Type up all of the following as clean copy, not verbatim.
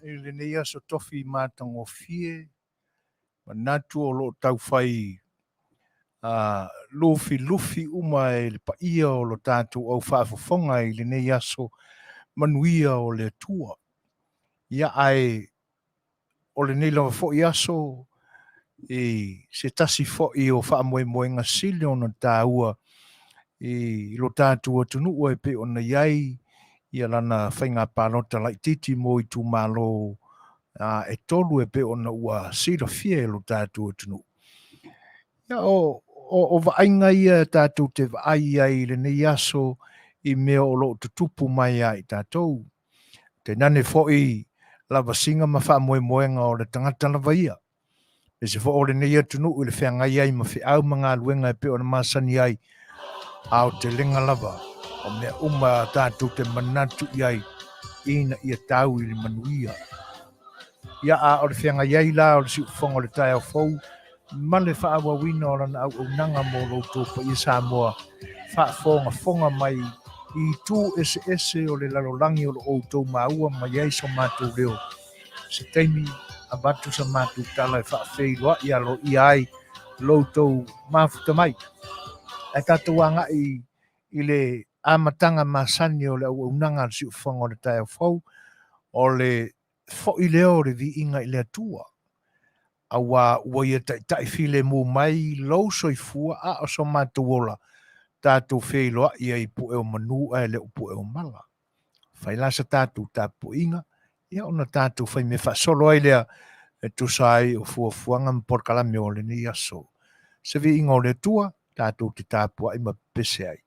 i lenei aso tofi matagofie, manatu o lo o taufai lufilufi uma e le paia o lo tatou au faafofoga i lenei aso manuia o le Atua. Ia ae o lenei lava foi aso i se tasi foi o faamoemoega sili ona taua i lo tatou atunuu e pei ona i ai ia lana faiga palota laitiiti mo itumalo e tolu e pei ona ua silafia e lo tatou atunuu. Ia, o vaaiga ia tatou te vaai ai i lenei aso i mea o lo o tutupu mai ia i tatou. Tainane foi lavasiga ma faamoemoega o le tagata lava ia. Aemaise foi o lenei atunuu i le feagai ai ma feau ma galuega e pei ona masani ai, a aotelega lava o mea uma tatou te manatu i ai ina ia tau i le manuia. Ia, a o le feagai ai la o le siufofoga o le taeao fou ma le faaauauina o lana auaunaga mo lo outou paia Samoa faafogafoga mai i itu eseese o le lalolagi o lo outou maua mai ai so matou leo. Se taimi avatu sa matou tala e faafeiloai aloaia ai lo outou mafuta mai. Ae tatou agai i le amataga masani o le auaunaga a le siufofoga o le taeao fou, o le foi lea o le viiga i le Atua, auā ua ia taitai filemu mai lou soifua a o so matou ola, tatou feiloai ai i pue o manu ae le o pue o mala. Fai la sa tatou tapuaiga, ia ona tatou fai mea faasolo ai lea e tusa ai o fuafuaga ma polokalame o lenei aso. Se viiga o le Atua, tatou te tapuai ma pepese ai.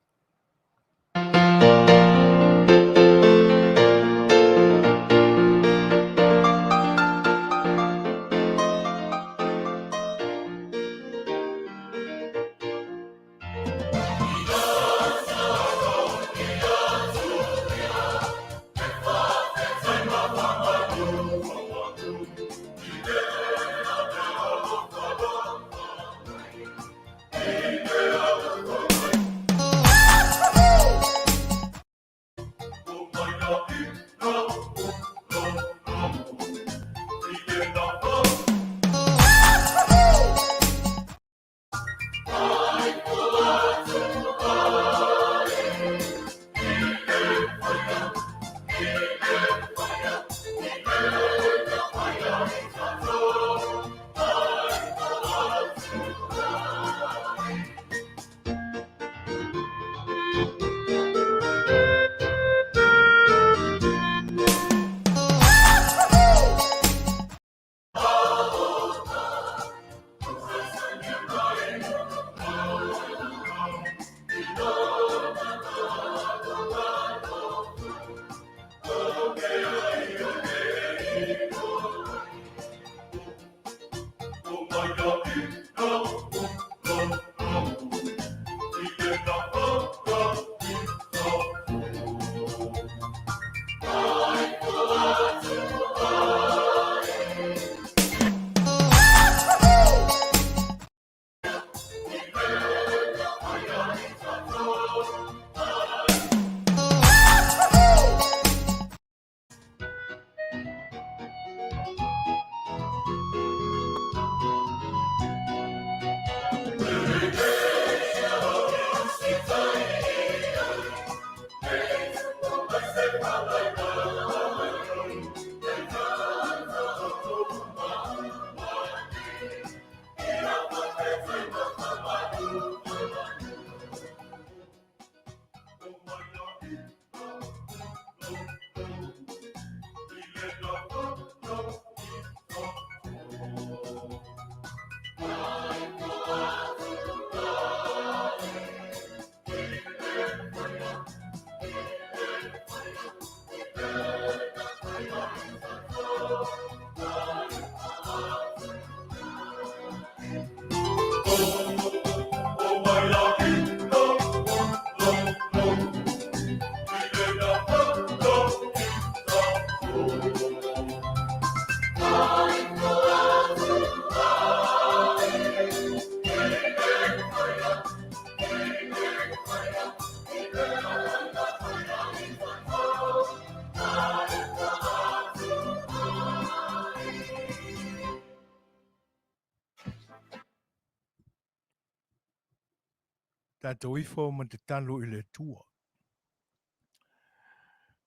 Tatou ifo ma tatalo i le Atua.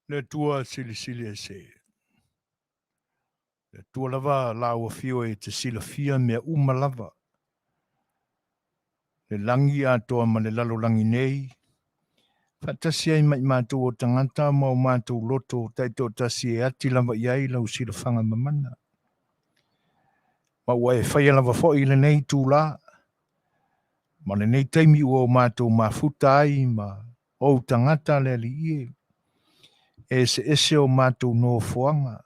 Le Atua silisili ese. Le Atua lava lau afio e te silafia mea uma lava. Le lagi atoa ma le lalolagi nei, faatasi ai ma i matou o tagata ma o matou loto taitoatasi e ati lava i ai lau silafaga mamana. Ma ua e faia lava foi i lenei itulā, ma lenei taimi ua o matou mafuta ai ma ou tagata le Alii e, e eseese o matou nofoaga,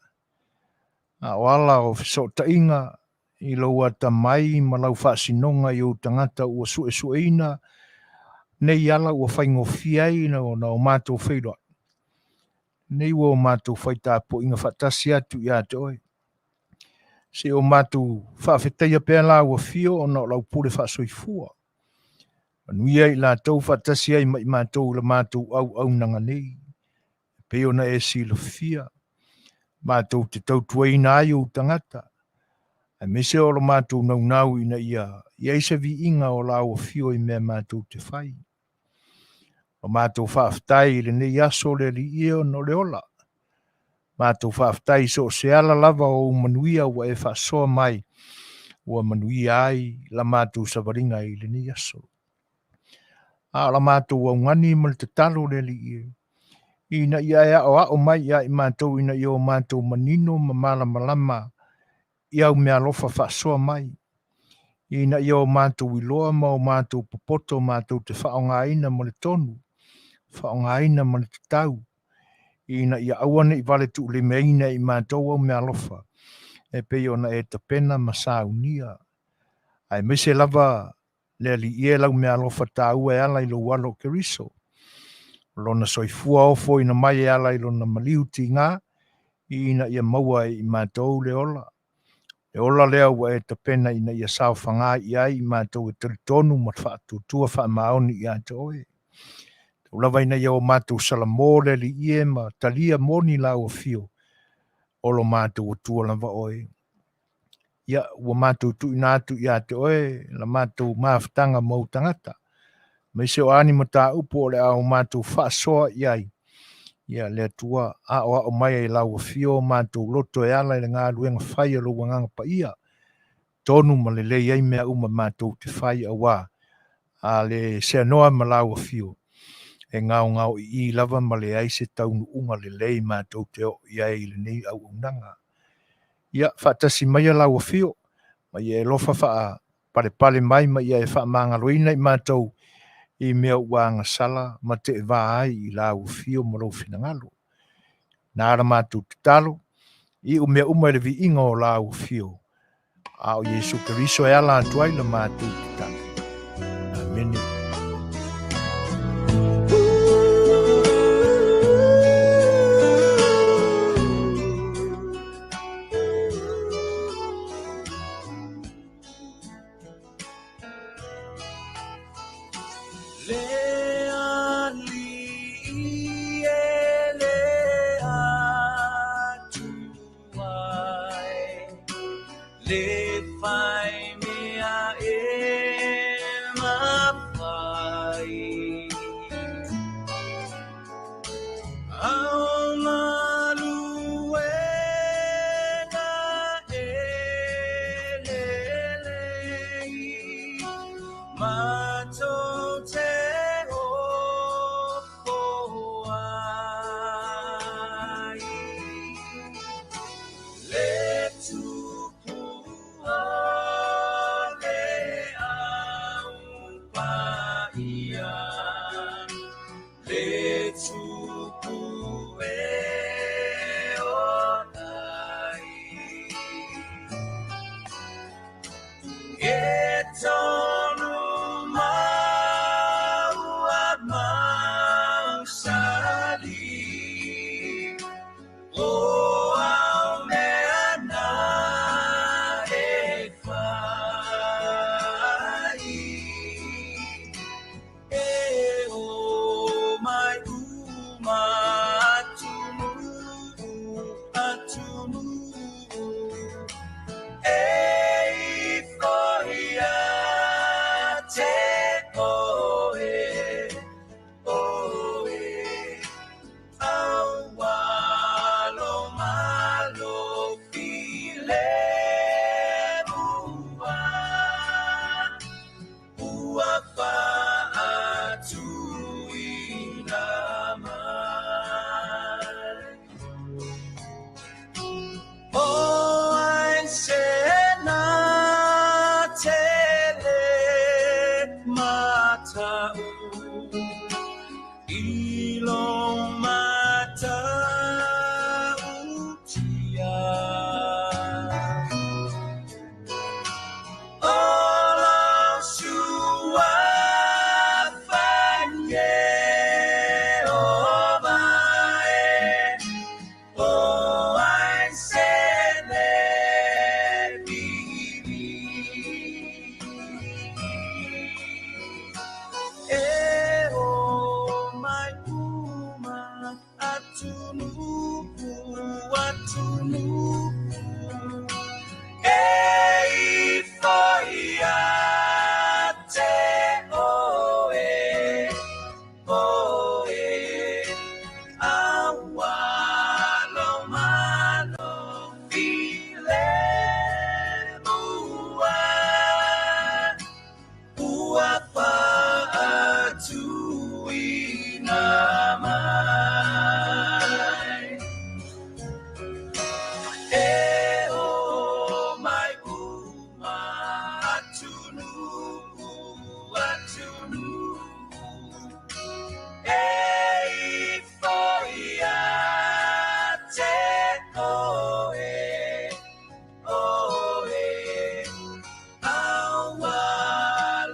a o ala o fesootaiga i lou atamai ma lau faasinoga i ou tagata ua suesueina nei ala ua faigofie ai ona o matou feiloai, nei ua o matou fai tapuaiga faatasi atu ia te oe. Se i o matou faafetaia pea lau afio ona o lau pule faasoifua. Manuia i latou faatasi ai ma i matou i la matou auaunaga nei, e pei ona e silafia, matou te tautuaina ai ou tagata, aemaise o lo matou naunau ina ia i ai se viiga o lau afio i mea matou te fai. O matou faafetai i lenei aso le Alii e ona o le ola. Matou faafetai i so o se ala lava o ou manuia ua e faasoa mai, ua manuia ai la matou savaliga i lenei aso. A o la matou augani ma le tatalo le Alii e, ina ia e aoao mai ia i matou ina ia o matou manino ma malamalama i au meaalofa faasoa mai, ina ia o matou iloa ma o matou popoto matou te faaaogaina ma le tonu, faaaogaina ma le tatau, ina ia aua ne i vale tuulimaina i matou au meaalofa e pei ona e tapena ma saunia, aemaise lava le Alii e lau meaalofa taua e ala i lou alo o Keriso, o lona soifua ofoina mai e ala i lona maliu tiga, ina ia maua e i matou le ola. Le ola lea ua e tapena ina ia saofaga i ai i matou e talitonu ma faatuatua faamaoni ia te oe. Tau lava ina ia o matou salamo le Alii e ma talia moni lau afio, o lo matou Atua lava oe. Ia, ua matou tuuina atu ia te oe la matou mafutaga ma ou tagata, aemaise o a ni mataupu o le a o matou faasoa i ai. Ia, le Atua, aoao mai e lau afio o matou loto e ala i le galuega fai a lou Agaga Paia, tonu ma lelei ai mea uma matou te fai, auā a le seanoa ma lau afio, e gaogaoiī lava ma leai se taunuuga lelei matou te oo i ai i lenei auaunaga. Ia, faatasi maia lau afio, ma ia e alofa faapalepale mai ma ia e faamagaloina i matou i mea ua agasala ma teevā ai i lau afio ma lou finagalo. Na la matou tatalo, iu mea uma i le viiga o lau afio, a o Iesu Keriso e ala atu ai la matou tatalo. Amene. Le Alii e le Atua e, le fai mea e mafai. Ao galuega e lelei, matou te ofo ai. Le tupu o le au paia, le tupu e ola ai. E tonu mau a mausali, o au mea na e fai. I lo matautia. O lou suafa Ieova e, o ai se le vivi. E o mai uma atunuu, atunuu, e ifo ia te oe, oe, a ua lo malo filemu a, ua faatuina mai. E o mai uma atunuu, atunuu, e ifo ia te oe, oe, a ua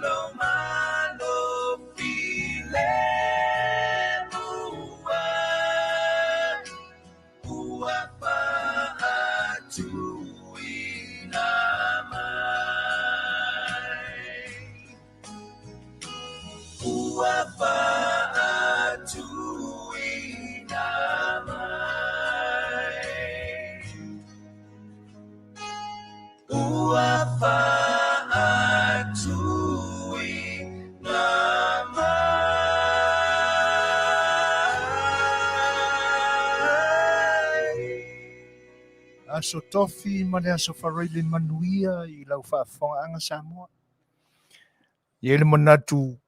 lo malo filemu a, ua faatuina mai. Ua faatuina mai. Ua faatuina mai. Aso Tofi ma le Aso Faraile manuia i lau faafofogaaga Samoa. E i ai le manatu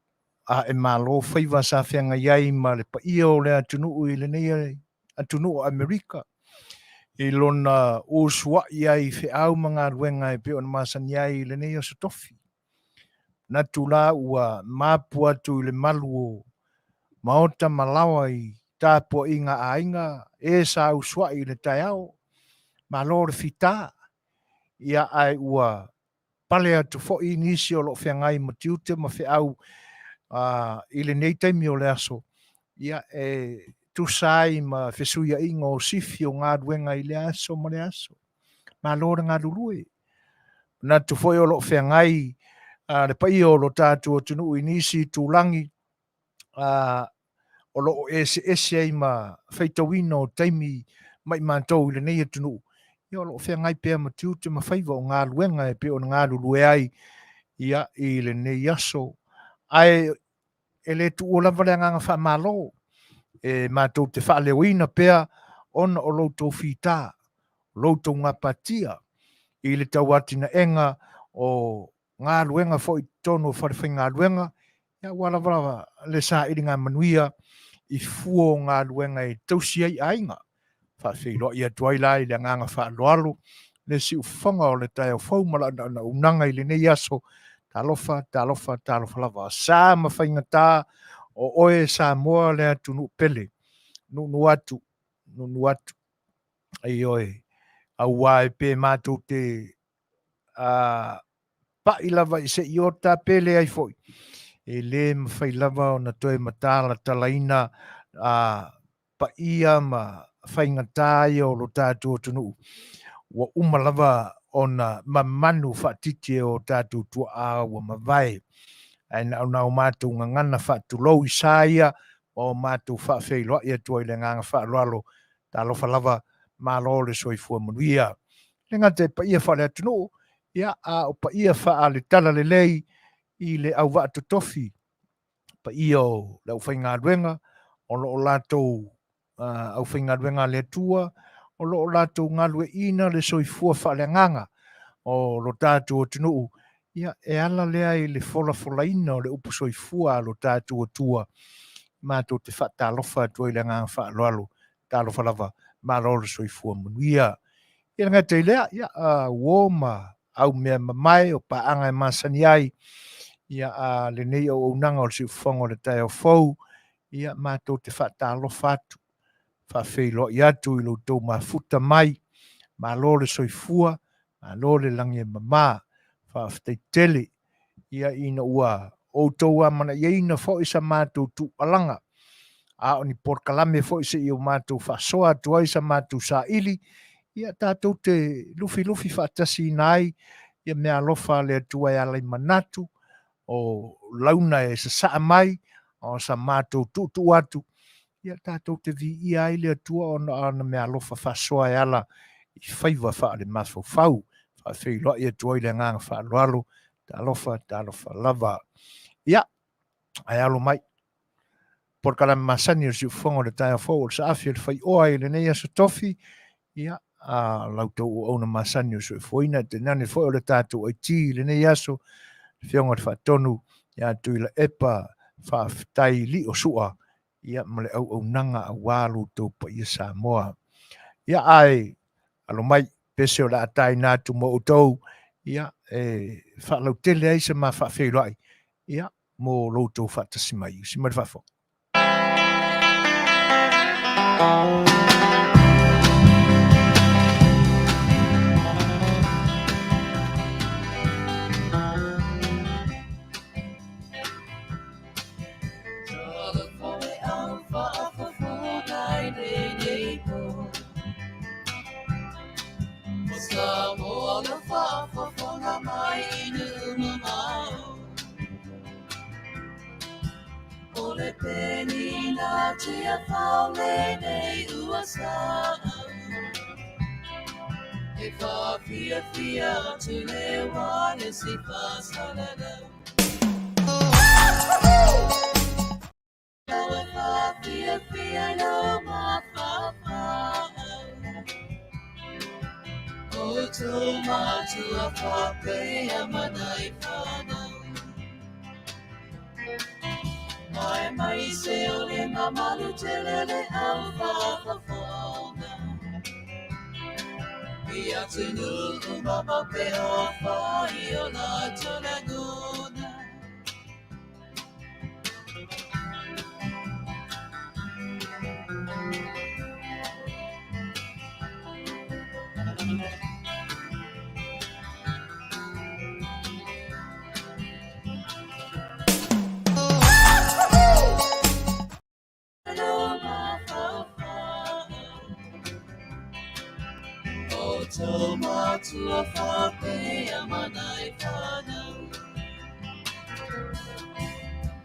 a e malo faiva sa feagai ai ma le paia o le atunuu i lenei atunuu o Amerika i lona usuai ai i feau ma galuega e pei ona masani ai i lenei Aso Tofi. Manatu la ua mapu atu i le malu o maota ma laoa i tapuaiga a aiga e sa usuai i le taeao. Malo le fita, ia ae ua pale atu foi nisi o lo o feagai ma tiute ma feau i lenei taimi o le aso, ia e tusa ai ma fesuiaiga o sifi o galuega i lea aso ma lea aso. Malo le galulue. Manatu foi o lo o feagai le paia o lo tatou atunuu i nisi itulagi o lo o eseese ai ma faitauina o taimi mai matou i lenei atunuu, ia o lo o feagai pea ma tiute ma faiva o galuega e pei ona galulue ai ia i lenei aso. Ae e le tuua lava le agaga faamalo e matou te faaleoina pea ona o lo outou fita, lo outou gapatia i le tauatinaega o galuega foi i totonu o falefaigaluega, ia aua lava le sailiga manuia i fua o galuega e tausi ai aiga. Faafeiloai atu ai la i le agaga faaaloalo le siufofoga o le taeao fou ma lau naunautaiga i lenei aso. Talofa, talofa, talofa lava. Sa ma faigata o oe Samoa le atunuu pele. Nuunuu atu, nuunuu atu. Ioe, aua e pe matou te pai lava i se iota pe leai foi, e le mafai lava ona toe matalatalaina paia ma faigata ia o lo tatou atunuu, ua uma lava ona mamanu faatiti e o tatou tuaa ua mavae. Ae na ona o matou gagana faatulou i sa ia ma o matou faafeiloai atu ai i le agaga faaaloalo. Talofa lava, malo le soifua manuia. E le gata i paia faale-atunuu, ia, a o paia faale-talalelei i le auvaa totofi, paia o le aufaigaluega o lo o latou aufaigaluega a le Atua, o lo o latou galueaiina le soifua faaleagaga o lo tatou atunuu, ia, e ala lea i le folafolaina o le upu soifua a lo tatou Atua. Matou te faatalofa atu ai i le agaga faaaloalo. Talofa lava, malo le soifua manuia. Ia le gata i lea, ia, uo ma au mea mamae o paaga e masani ai, Ia, a lenei auaunaga o le Siufofoga o le Taeao Fou, ia, matou te faatalofa atu, faafeiloai atu i lo outou mafuta mai. Malo le soifua, malo le lagi e mama. Faafetai tele, ia, ina ua outou amanaiaina foi sa matou tuualaga, a o ni polokalame foi seia o matou faasoa atu ai sa matou saili, ia tatou te lufilufi faatasiina ai ia meaalofa a le Atua e ala i manatu o launa e sasaa mai, o sa matou tuutuu atu, ia tatou te viia ai le Atua ona o ana meaalofa faasoa e ala i faiva faalemafaufau. Faafeiloai atu ai le agaga faaaloalo, talofa, talofa lava. Ia, ae alo mai polokalame masani o le Siufofoga o le Taeao Fou o le Saafi o le Faioa i lenei aso tofi, ia, a la outou auauna masani o le soifuaina, e tainane foi o le tatou IT i lenei aso, le Afioga i le Faatonu ia Tuilaepa Faafetai Lio Sua, ia, ma le auaunaga aua lo outou paia Samoa. Ia, ae alo mai pese o le a taina atu mo outou, ia, e faalautele ai se ma faafeiloai, ia, mo lo outou faatasi mai. Usi mai le faafofoga. O le penina Tiafau lenei ua sa'au E whaafiafia atu le wane si whasalalau E whaafiafia no mawhawhau O tō matua whapea manai whanau Mai mai se o le mamalu tele le au whaafafonga I atunuu mama pe o whai o la tolagona. O tō matua whapea manai whanau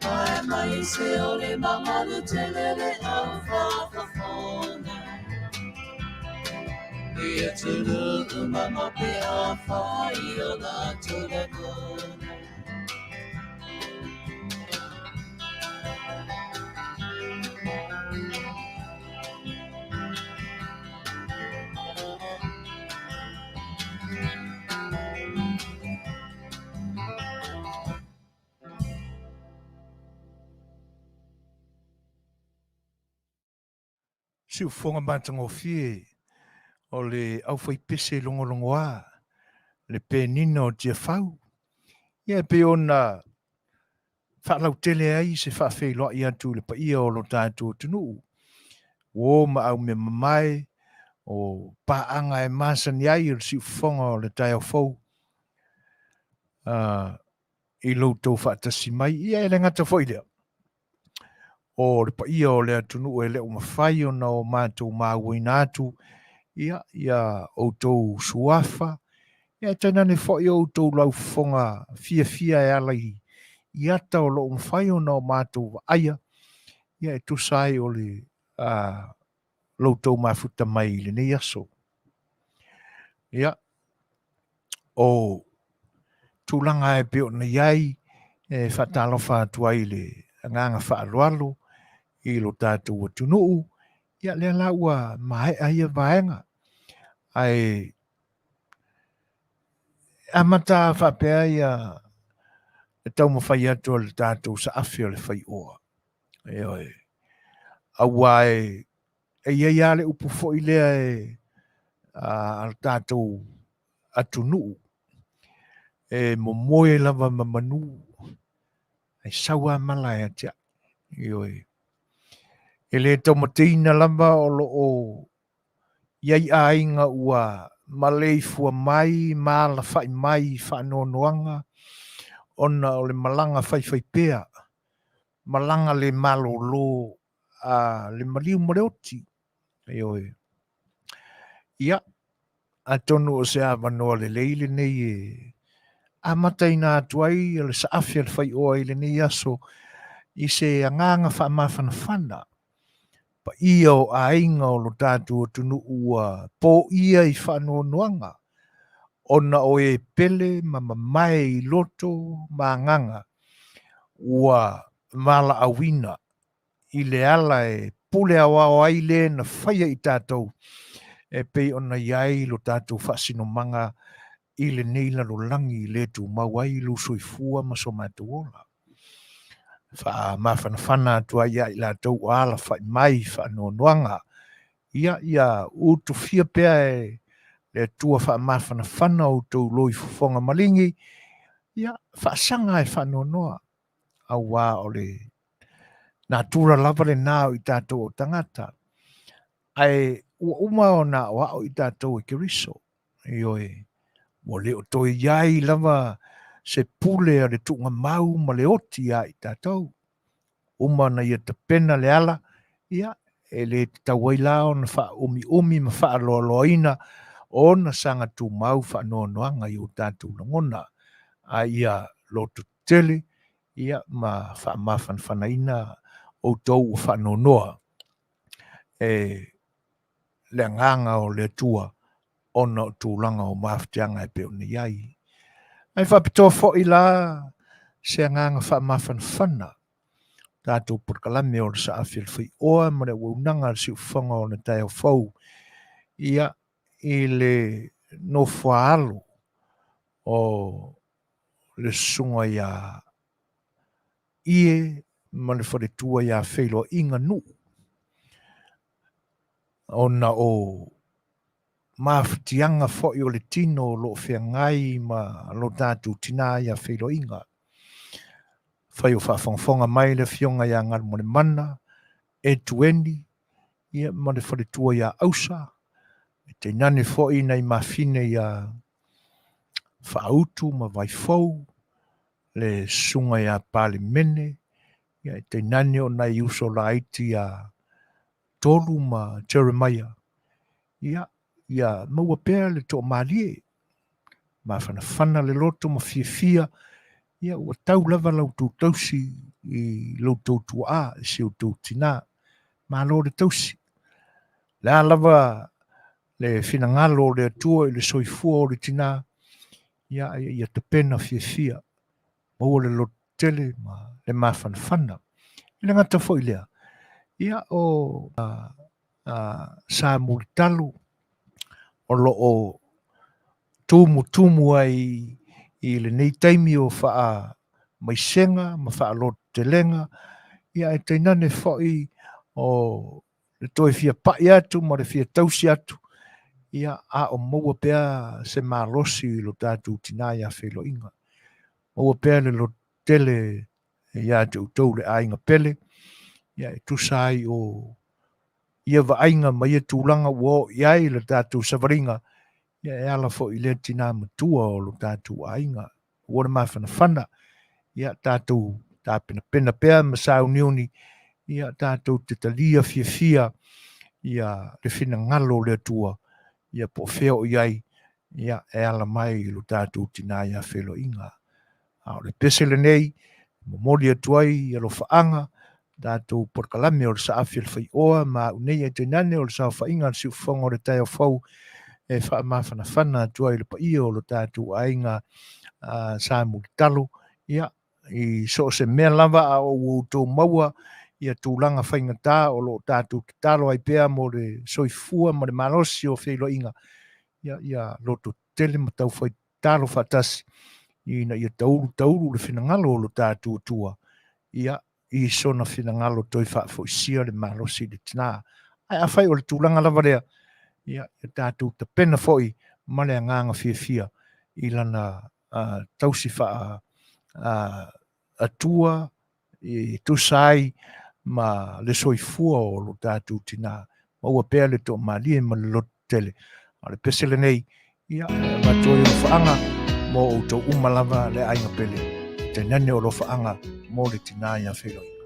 Mai mai se o le mamalu tele le au whawhawhona I atunuu mama pe a whai o la tolagona. Siufofoga matagofie o le aufaipese logologoa, le penina o Tiafau. Ia e pei ona faalautele ai se faafeiloai atu i le paia o lo tatou atunuu, uo ma aumea mamae o paaga e masani ai o le siufofoga o le taeao fou i lo outou faatasi mai. Ia e le gata foi lea, o le paia o le atunuu e le o mafai ona o matou māuaina atu ia ia outou suafa, ia e tainane foi o outou laufofoga fiafia e ala i i ata o lo o mafai ona o matou vaaia, ia e tusa ai o le lo outou mafuta mai i lenei aso. Ia, o tulaga e pei ona i ai, e faatalofa atu ai i le agaga faaaloalo i lo tatou atunuu, ia lea la ua maea ia vaega. Ae amata faapea ia le taumafai atu o le tatou saafi o le faioa. Ioe. Aua e e i ai lava le upu foi lea e a le tatou atunuu, e momoe lava ma manu. Ae sau lava mala ia te au. Ioe. E le taumateina lava o lo o i ai aiga ua maleifua mai ma alafai mai i faanoanoaga ona o le malaga faifaipea, malaga le malolo a le maliu ma le oti. Ioe. Ia, atonu o se avanoa lelei lenei e amataina atu ai le saafi a le faioa i lenei aso i se agaga faamafanafana paia o aiga o lo tatou atunuu ua poia i faanoanoaga ona o e pele ma mamae i loto ma agaga ua valaauina i le ala e pule aoao ai le na faia i tatou e pei ona i ai lo tatou faasinomaga i lenei lalolagi le tumau ai lou soifua ma so matou ola. Faamafanafana atu ai ia i latou ua alafai mai i faanoanoaga. Ia, ia utufia pea e le Atua faamafanafana outou loifofoga maligi, ia faasaga e faanoanoa, auā o le natura lava lena o i tatou o tagata. Ae ua uma ona aoao i tatou e Keriso. Ioe, ua le o toe i ai lava se pule a le tuugamau ma le oti ia i tatou. Uma ona ia tapena le ala, ia, e le tatau ai la ona faaumiumi ma faaloaloaina ona saga tumau faanoanoaga i o tatou lagona, a ia lototele ia ma faamafanafanaina outou ua faanoanoa e le agaga o le Atua ona o tulaga o mafatiaga e pei ona i ai. Ae faapitoa foi la se agaga faamafanafana tatou polokalame o le Saafi a le Faioa ma le auaunaga a le Siufofoga o le Taeao Fou ia i le nofoaalo o le susuga ia Ie ma le faletua ia Feiloaiga Nuu, ona o mafatiaga foi o le tino o lo o feagai ma lo tatou tinā ia Feiloaiga. Fai o faafogafoga mai le afioga ia Galumalemana Etueni ia ma le faletua ia Ausa, e tainane foi nai mafine ia Faautu ma Vaifou, le susuga ia Palemene, ia e tainane o nai uso laiti ia Tolu ma Jeremiah, ia, ia maua pea le toamalie, mafanafana le loto ma fiafia, ia ua tau lava la outou tausi i lo outou tuaa, i si outou tinā. Malo le tausi. O le a lava le finagalo o le Atua i le soifua o le tinā, ia, ia tapena fiafia, maua le loto tele ma le mafanafana. E le gata foi lea, ia o a, a, Sa Mulitalu o lo o tumutumu ai i lenei taimi o faamaisega ma faalototelega, ia ae tainane foi o le toe fia pai atu ma le fia tausi atu, ia a o maua pea se malosi i lo tatou tinā ia Feiloaiga. Maua pea le lototele ia te outou le aiga pele, ia e tusa ai o ia vaaiga ma ia tulaga ua oo i ai le tatou savaliga, ia e ala foi i lea tinā matua o lo tatou aiga. Ua le mafanafana, ia tatou tapenapena pea ma sauniuni, ia tatou te talia fiafia ia le finagalo o le Atua, ia po o fea o i ai, ia e ala mai i lo tatou tinā ia Feiloaiga. A o le pese lenei, momoli atu ai alofaaga, tatou polokalame o le Saafi a le Faioa ma au nei ae tainane o le saofaiga a le Siufofoga o le Taeao Fou e faamafanafana atu ai i le paia o lo tatou aiga Sa Mulitalo, ia, i so o se mea lava a o ua outou maua ia tulaga faigata o lo o tatou tatalo ai pea mo le soifua ma le malosi o feiloaiga, ia, ia lototetele ma taufai tatalo faatasi ina ia taulu taulu le finagalo o lo tatou Atua, ia, i sona finagalo toe faafoisia le malosi i le tinā. Ae afai o le tulaga lava lea, ia, ia tatou tapena foi ma le agaga fiafia i lana tausi faa Atua e tusa ai ma le soifua o lo tatou tinā. Maua pea le toamalie ma le lototele. A o le pese lenei, ia, e avatu ai alofaaga mo outou uma lava le aiga pele, tainane o alofaaga mo le tinā ia Feiloaiga.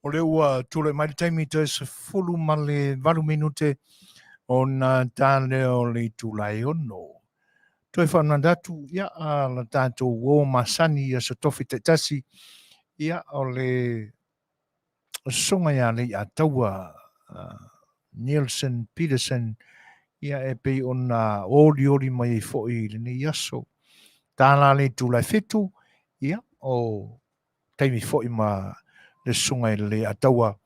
O lea ua tulai mai le taimi toe 18 minute ona ta lea o le itula e 6. Toe faamanatu atu, ia, la tatou uo masani i aso tofi taitasi, ia, o le susuga ia Leiataua Nielsen Peterson, ia, e pei ona olioli mai ai foi i lenei aso. Ta la le itula e 7, ia, o taimi foi ma le susuga i le Leiataua,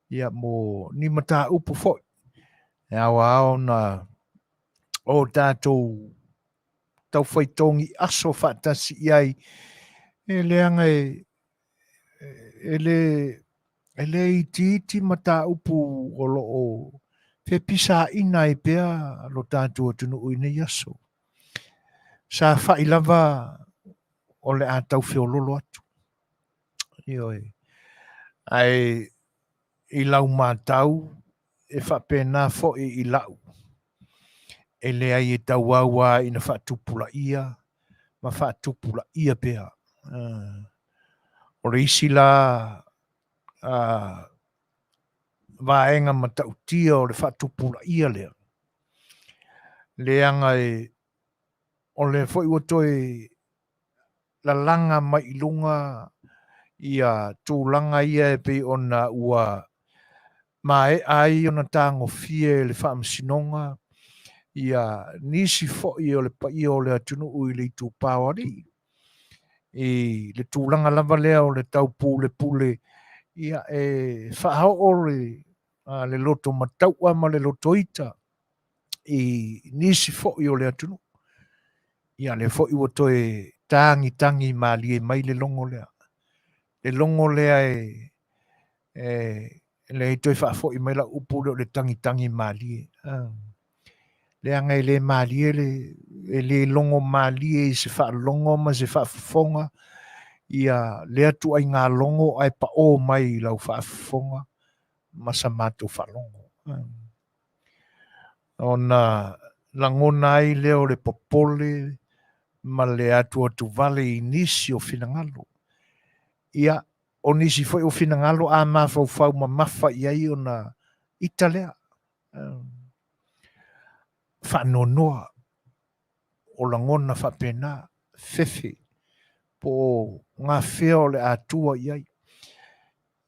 ia, mo ni mataupu foi e aoao ona o tatou taufaitogi aso faatasi i ai, e leaga e e le itiiti mataupu o lo o fepisaina ai pea lo tatou atunuu i nei aso. Sa fai lava o le a tau feololo atu. Ioe. Ae i lau matau e faapena foi i lau. E leai e tauau lava ina faatupulaia ma faatupulaia pea. O le isi la vaega matautia o le faatupulaia lea, leaga e o lea foi ua toe lalaga mai i luga ia tulaga ia e pei ona ua maea ai ona tagofia e le Faamasinoga ia nisi foi o le paia o le atunuu i le itupa o alii i le tulaga lava lea o le taupulepule, ia e faaoo le loto mataua ma le loto ita i nisi foi o le atunuu. Ia lea foi ua toe tagitagi malie mai le logo lea. Le logo lea e leai toe faafoi mai lau upu lea o le tagitagi malie. Leaga e le malie le, e le logo malie i se faalogo ma se faafofoga ia lea tuaiga logo ae paʻō mai i lau faafofoga ma sa matou faalogo. Ona lagona ai lea o le popole ma le atuatuvale i nisi o finagalo. Ia, o nisi foi o finagalo a mafaufau mamafa i ai ona ita lea. Faanoanoa o lagona faapena, fefe, po o gafea o le a tua i ai.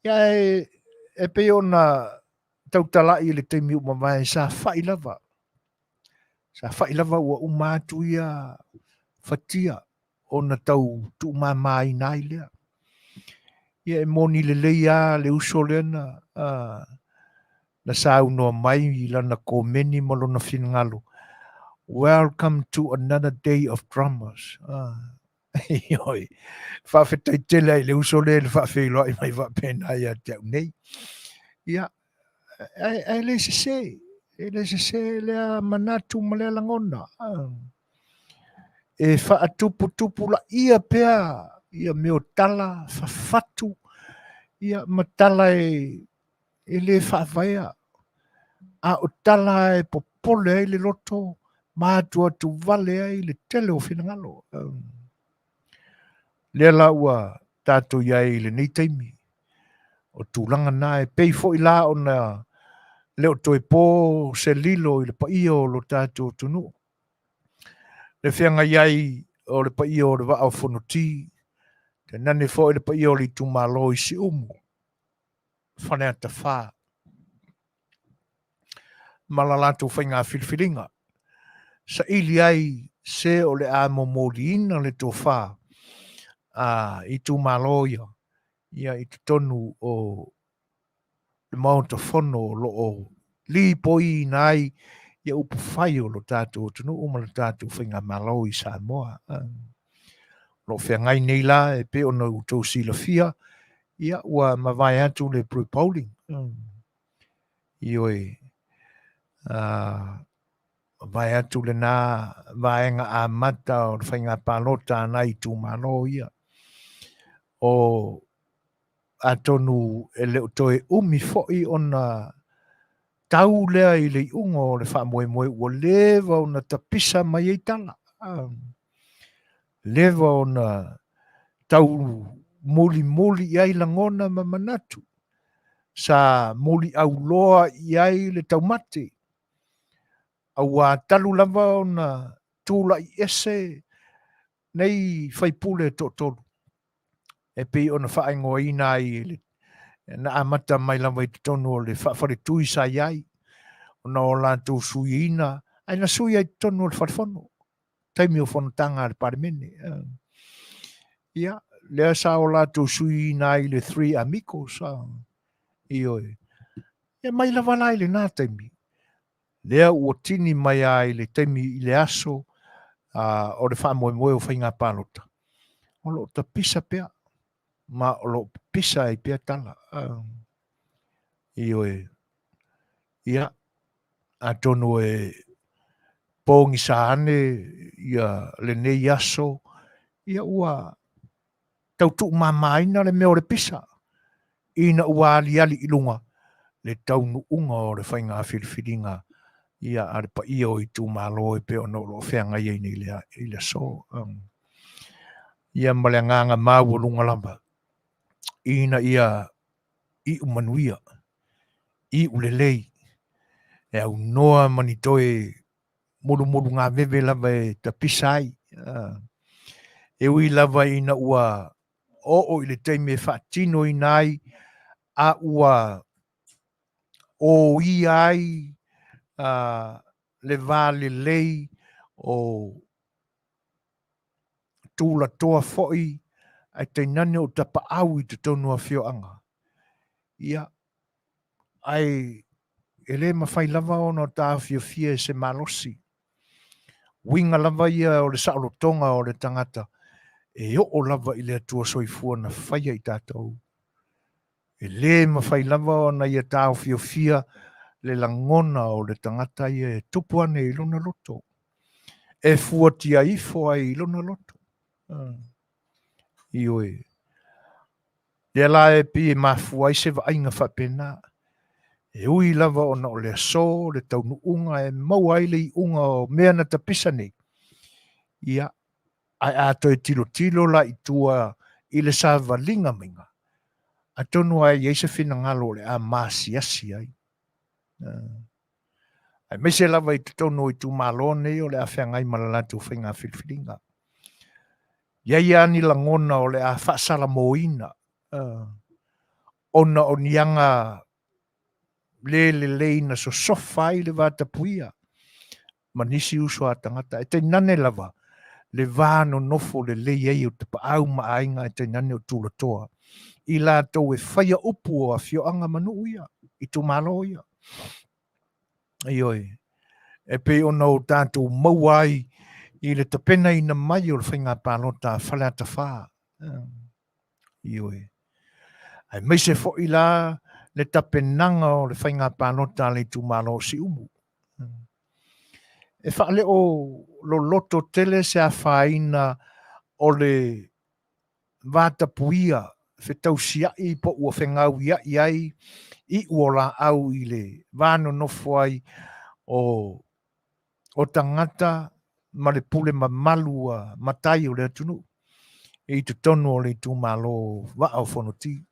Ia e pei ona tautalai i le taimi ua mavae, sa fai lava. Sa fai lava ua uma atu ia fatia ona tau tuumamaina ai lea. Ia e moni lelei lava le uso lea na saunoa mai i lana komeni ma lona finagalo, Welcome to another day of dramas. Ioe. Faafetai tele ai le uso lea i le faafeiloai mai faapena ia te au nei. Ia, ae le sese, e le sese lea manatu ma lea lagona. E faatuputupulaia pea ia mea o tala fafatu, ia ma tala e le faavaea, a o tala e popole ai le loto ma atuatuvale ai le tele o finagalo. Lea la ua tatou i ai i lenei taimi, o tulaga na e pei foi la ona le o toe po se lilo i le paia o lo tatou atunuu. Le feagai ai o le paia o le Vaa o Fonoti, tainane foi le paia o le itumalo i Siumu, Faleata 4, ma la latou faiga filifiliga, saili ai se o le a momoliina le tofa a itumalo ia, ia i totonu o le Maota Fono o lo o lipoiina ai ia upufai o lo tatou atunuu ma le tatou faigamalo i Samoa. O lo o feagai nei la e pei ona outou silafia, ia ua mavae atu le blue polling. Ioe, mavae atu lena vaega amata o le faiga palota a nai itumalo ia. O atonu e le o toe umi foi ona tau lea i le iuga o le faamoemoe ua leva ona tapisa mai ai tala. Leva ona tau mulimuli i ai lagona ma manatu. sa muliauloa i ai le taumate, auā talu lava ona tulai ese nei faipule toatolu e pei ona faaigoaina ai e le na amata mai lava i totonu o le faafaletui sa i ai ona o latou suiina ae na sui ai i totonu o le falefono taimi o fonotaga a le Palemene. Ia, lea sa o latou suiina ai le Three Amigos. Ioe. Ia mai lava la i lena taimi, lea ua tini mai lava i le taimi i le aso o le faamoemoe o faiga palota, o lo o tapisa pea, ma o lo o pipisa ai pea tala. Ioe. Ia, atonu e pogisa ane ia lenei aso, ia ua tau tuumamaina le mea o le pisa, ina ua aliali i luga le taunuuga o le faiga filifiliga ia a le paia o itumalo e pei ona o lo o feagai ai nei i le aso. Ia ma le agaga maualuga lava ina ia iu manuia, iu lelei, e aunoa ma ni toe mulumulugaveve lava e tapisa ai. E ui lava ina ua oo i le taimi e faatinoina ai a ua oia ai le va lelei o tulatoa foi ae tainane o tapaau i totonu o afioaga. Ia, ae e le mafai lava ona taofiofia e se malosi. Uiga lava ia o le saolotoga o le tagata e oo lava i le Atua Soifua na faia i tatou. E le mafai lava ona ia taofiofia le lagona o le tagata ia e tupu ane i lona loto, e fuatia ifo ai i lona loto. Ioe. Lea la e pei e mafua ai se vaaiga faapena. E ui lava ona o le aso, le taunuuga e maua ai le iuga o mea na tapisa nei, ia, ae a toe tilotilo la i tua i le savaliga maiga, atonu lava e i ai se finagalo o le a maasiasi ai. Aemaise lava i totonu o itumalo nei o le a feagai ma le latou faiga filifiliga. I ai lava ni lagona o le a faasalamoina ona o ni aga le lelei na sosofa ai le vatapuia ma nisi uso a tagata, e tainane lava le va nonofo lelei ai o tapaau ma aiga, e tainane o tulatoa i latou e faia upu o afioaga ma nuu ia, itumalo ia. Ioe, e pei ona o tatou maua ai i le tapenaina mai o le faiga palota a Faleata 4. Ioe. Aemaise foi la le tapenaga o le faiga palota a le itumalo o Siumu. E faaleo loloto tele se afaina o le vatapuia fetausiai po ua fegauiai ai iu o laau i le va nonofo ai o tagata ma le pule mamalu a matai o le atunuu i totonu o le itumalo Vaa o Fonoti.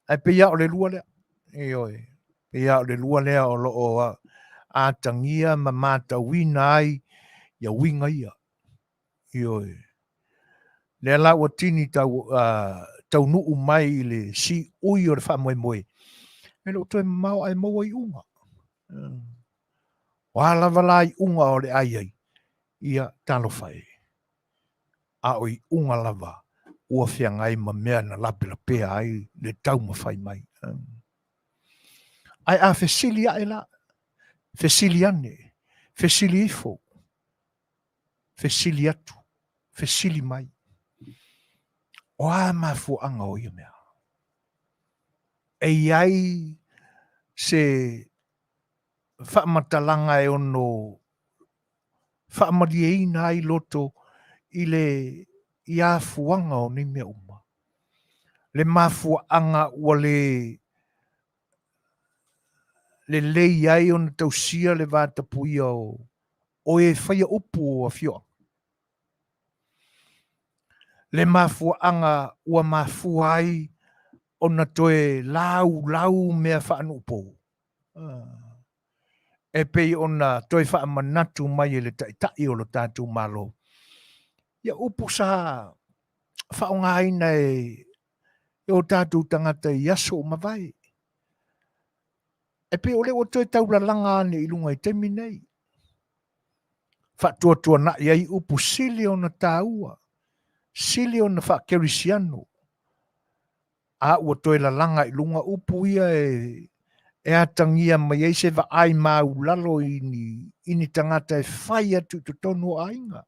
Ae pei lava o le lua lea, ioe, pei lava o le lua lea o lo o atagia ma matauina ai ia uiga ia. Ioe. Lea la ua tini tau, taunuu mai i le siui o le faamoemoe, e le o toe mamao ae maua iuga. O a lava la iuga o le a i ai, ia talofa e. A o iuga lava ua feagai ma mea na lapelapea ai le taumafai mai. Ae a fesili ae la, fesili ane, fesili ifo, fesili atu, fesili mai, o a mafuaaga o ia mea? E i ai se faamatalaga e ono faamalieina ai loto i le i afuaga o nei mea uma. Le mafuaaga ua le lelei ai ona tausia le vatapuia o e faia upu o afioaga. Le mafuaaga ua mafua ai ona toe laulau mea faanuupo e pei ona toe faamanatu mai e le Taitai o lo tatou Malo ia upu sa faaaogaina e o tatou tagata i aso ua mavae. E pei o lea ua toe taulalaga ane i luga i taimi nei, faatuatuanai ai upu sili ona taua, sili ona faakerisiano, a ua toe lalaga i luga upu ia e atagia mai ai se vaai maulalo i ni tagata e fai atu i totonu o aiga.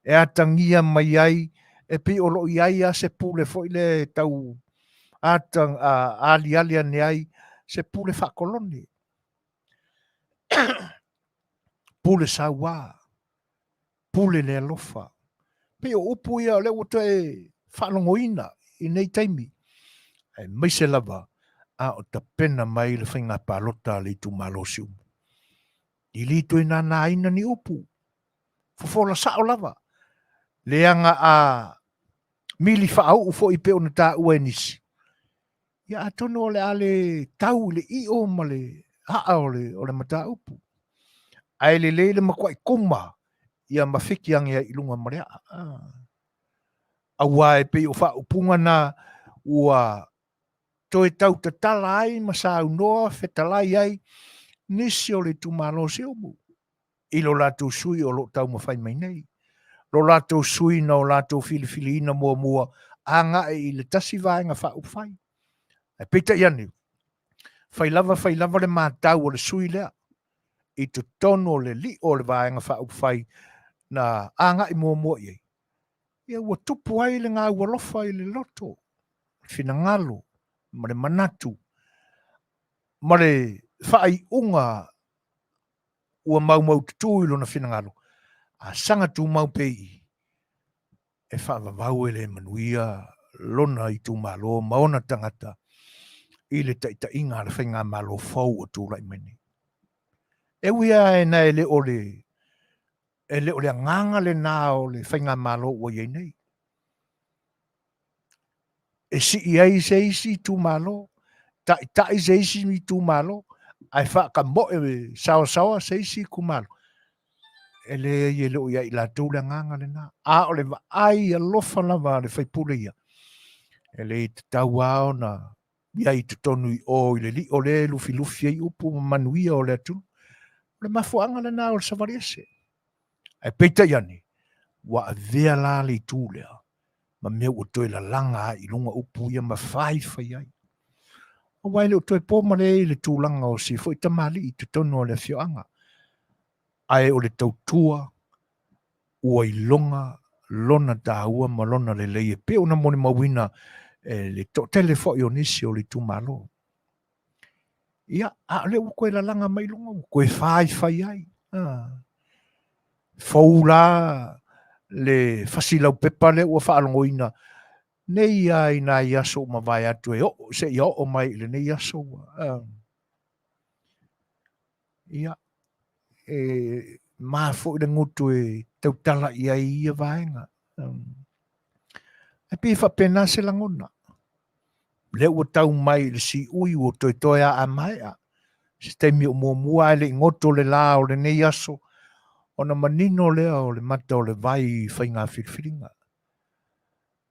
E atagia mai ai e pei o lo o i ai lava se pule foi lea e tau aliali ane ai se pule faakolone, pule saua, pule le alofa. Pei o upu ia o lea ua toe faalogoina i nei taimi, aemaise lava a o tapena mai le faiga palota a le itumalo o Siumu. I le toe nānāina ni upu, fofola sao lava, leaga a mili faauu foi pei ona taua e nisi, ia atonu o le a le tau i le io ma le aa o le mataupu. Ae lelei le matuai kuma ia ma fiki age ai i luga ma le aa. Aua e pei o faaupuga na ua toe tau tatala ai ma saunoa fetalai ai nisi o le itumalo o Siumu i lo latou sui o lo o taumafai mai nei. Lo latou sui na o latou filifiliina muamua agai i le tasi vaega faaupufai. Ae peitai ane, fai lava fai lava le matau a le sui lea i totonu o le lio o le vaega faaupufai na agai muamua i ai, ia ua tupu ai le gaualofa i le loto, le finagalo ma le manatu ma le faaiuga ua maumaututu i lona finagalo, a saga tumau pea i i, e faavavau e le manuia lona itumalo ma ona tagata i le taitaiga a le faigamalo fou ua tulai mai nei. E ui lava ina e le o le e le o le agaga lena o le faigamalo ua i ai nei, e sii ai se isi itumalo, taitai se isi itumalo, ae faakamoe saoasaoa se isi itumalo. E leai, e le o ia i latou le agaga lena. A o le vaai alofa lava a le faipule ia, e le tatau lava ona i ai i totonu i o i le lio lea e lufilufi ai upu ma manuia o le atunuu. O le mafuaaga lena o le savali ese. Ae peitai ane, ua avea la le itu lea ma mea ua toe lalaga ai i luga upu ia ma faifai ai. Aua e le o toe po male i le tulaga o si foi tamalii i totonu o le afioaga, ae o le tautua ua iloga lona taua ma lona lelei e pei ona molimauina e le toatele foi o nisi o le itumalo. Ia, a o lea ua toe lalaga mai luga, ua toe faifai ai. Fou la le fasi laupepa lea ua faalogoina nei lava i nai aso ua mavae atu e oo seia oo mai i lenei aso. Ia, e ma foi le gutu e tautala i ai i ia vaega. Ae pei e faapena se lagona. Lea ua tau mai i le siui ua toetoe a a maea. Se taimi o muamua ae le i goto le la o lenei aso, ona manino lea o le mata o le vai i faiga filifiliga.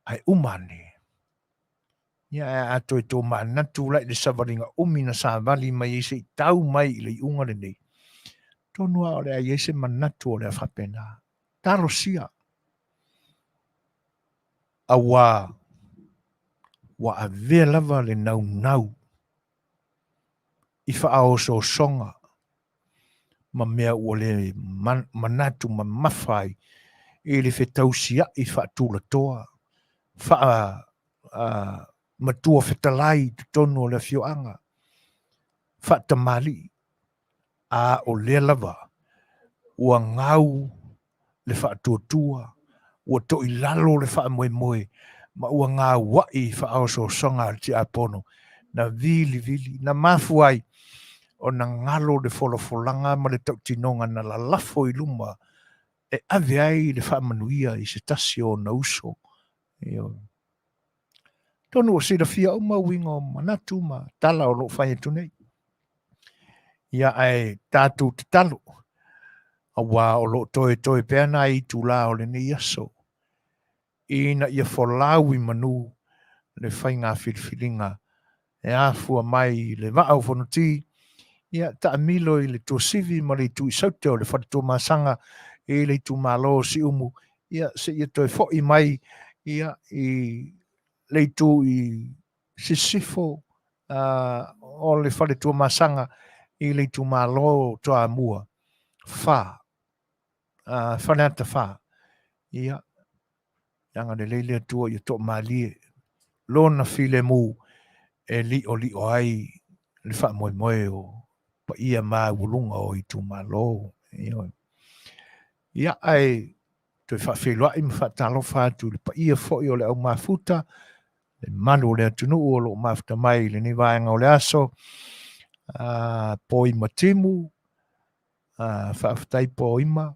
Ae uma ane, ia ae a toe tomanatu la i le savaliga umi na savali mai ai se i tau mai i le iuga lenei, tonu lava o le a i ai se manatu o le a faapena. Talosia, auā ua avea lava le naunau i faaosoosoga ma mea ua le manatu mamafa ai i le fetausia'i faatulatoa, faa matua fetalai i totonu o le afioaga, faatamalii, a o lea lava ua gau le faatuatua, ua toilalo le faamoemoe, ma ua gaua'i i faaosoosoga a le tiapono, na vilivili, na mafua ai ona galo le folafolaga ma le tautinoga na lalafo i luma e ave ai le faamanuia i se tasi o ona uso. Ioe. Atonu ua silafia uma uiga o manatu ma tala o lo o fai atu nei. Ia ae tatou tatalo, auā o lo o toetoe pea nai itulā o lenei aso, ina ia folau i manu le faiga filifiliga e afua mai i le Vaa o Fonoti, ia taamilo i le Tuasivi ma le itu i Saute o le Fale Tuamasaga i le itumalo o Siumu, ia seia toe foi mai ia i le itu i Sisifo o le Fale Tuamasaga i le itumalo o Toamua 4, Faleata 4. Ia, Ia agalelei le Atua ia toamalie Lona filemu e li'oli'o ai le faamoemoe o paia maualuga o itumalo. Ioe. Ia, ae toe faafeiloai ma faatalofa atu i le paia foi o le au mafuta, le mamalu o le atunuu o lo o mafuta mai i lenei vaega o le aso, Poima Timu, Faafetai Poima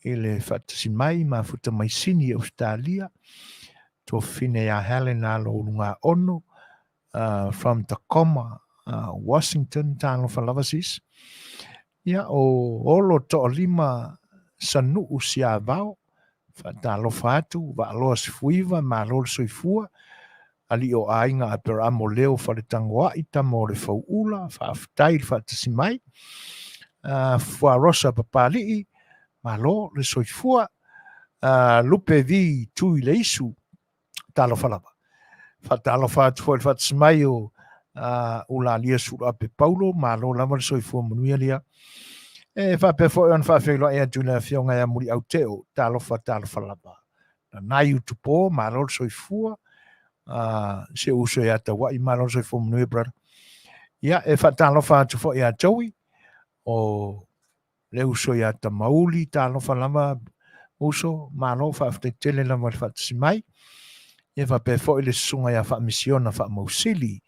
i le faatasi mai mafuta mai Sini Ausetalia, tuafafine ia Helen Alo Ulugaono from Tacoma, Washington, talofa lava sis. Ia o Olo Toalima Sanuu Siavao, faatalofa atu, Vaaloa Sefuiva, malo le soifua, Alii o Aiga Aperamo Leo Faletagoai, tama o le Fauula, faafetai le faatasi mai. Fuarosa Papalii, malo le soifua. Lupe V Tui le Isu, talofa lava. Faatalofa atu foi le faatasi mai o Ulalia Suluape Paulo, malo lava le soifua manuia lia. E faapea foi ona faafeiloai atu i le afioga ia Muliau Teo, talofa talofa lava. Nanai Utupo, malo le soifua. Si ou uso ia Tauai, malo le soifua manuia, brother. Ia, e faatalofa atu foi ia Joey, o le uso ia Tamauli, talofa lava uso, malo, faafetai tele lava le faatasi mai. Ia faapea foi le susuga ia Faamisiona Faamausili,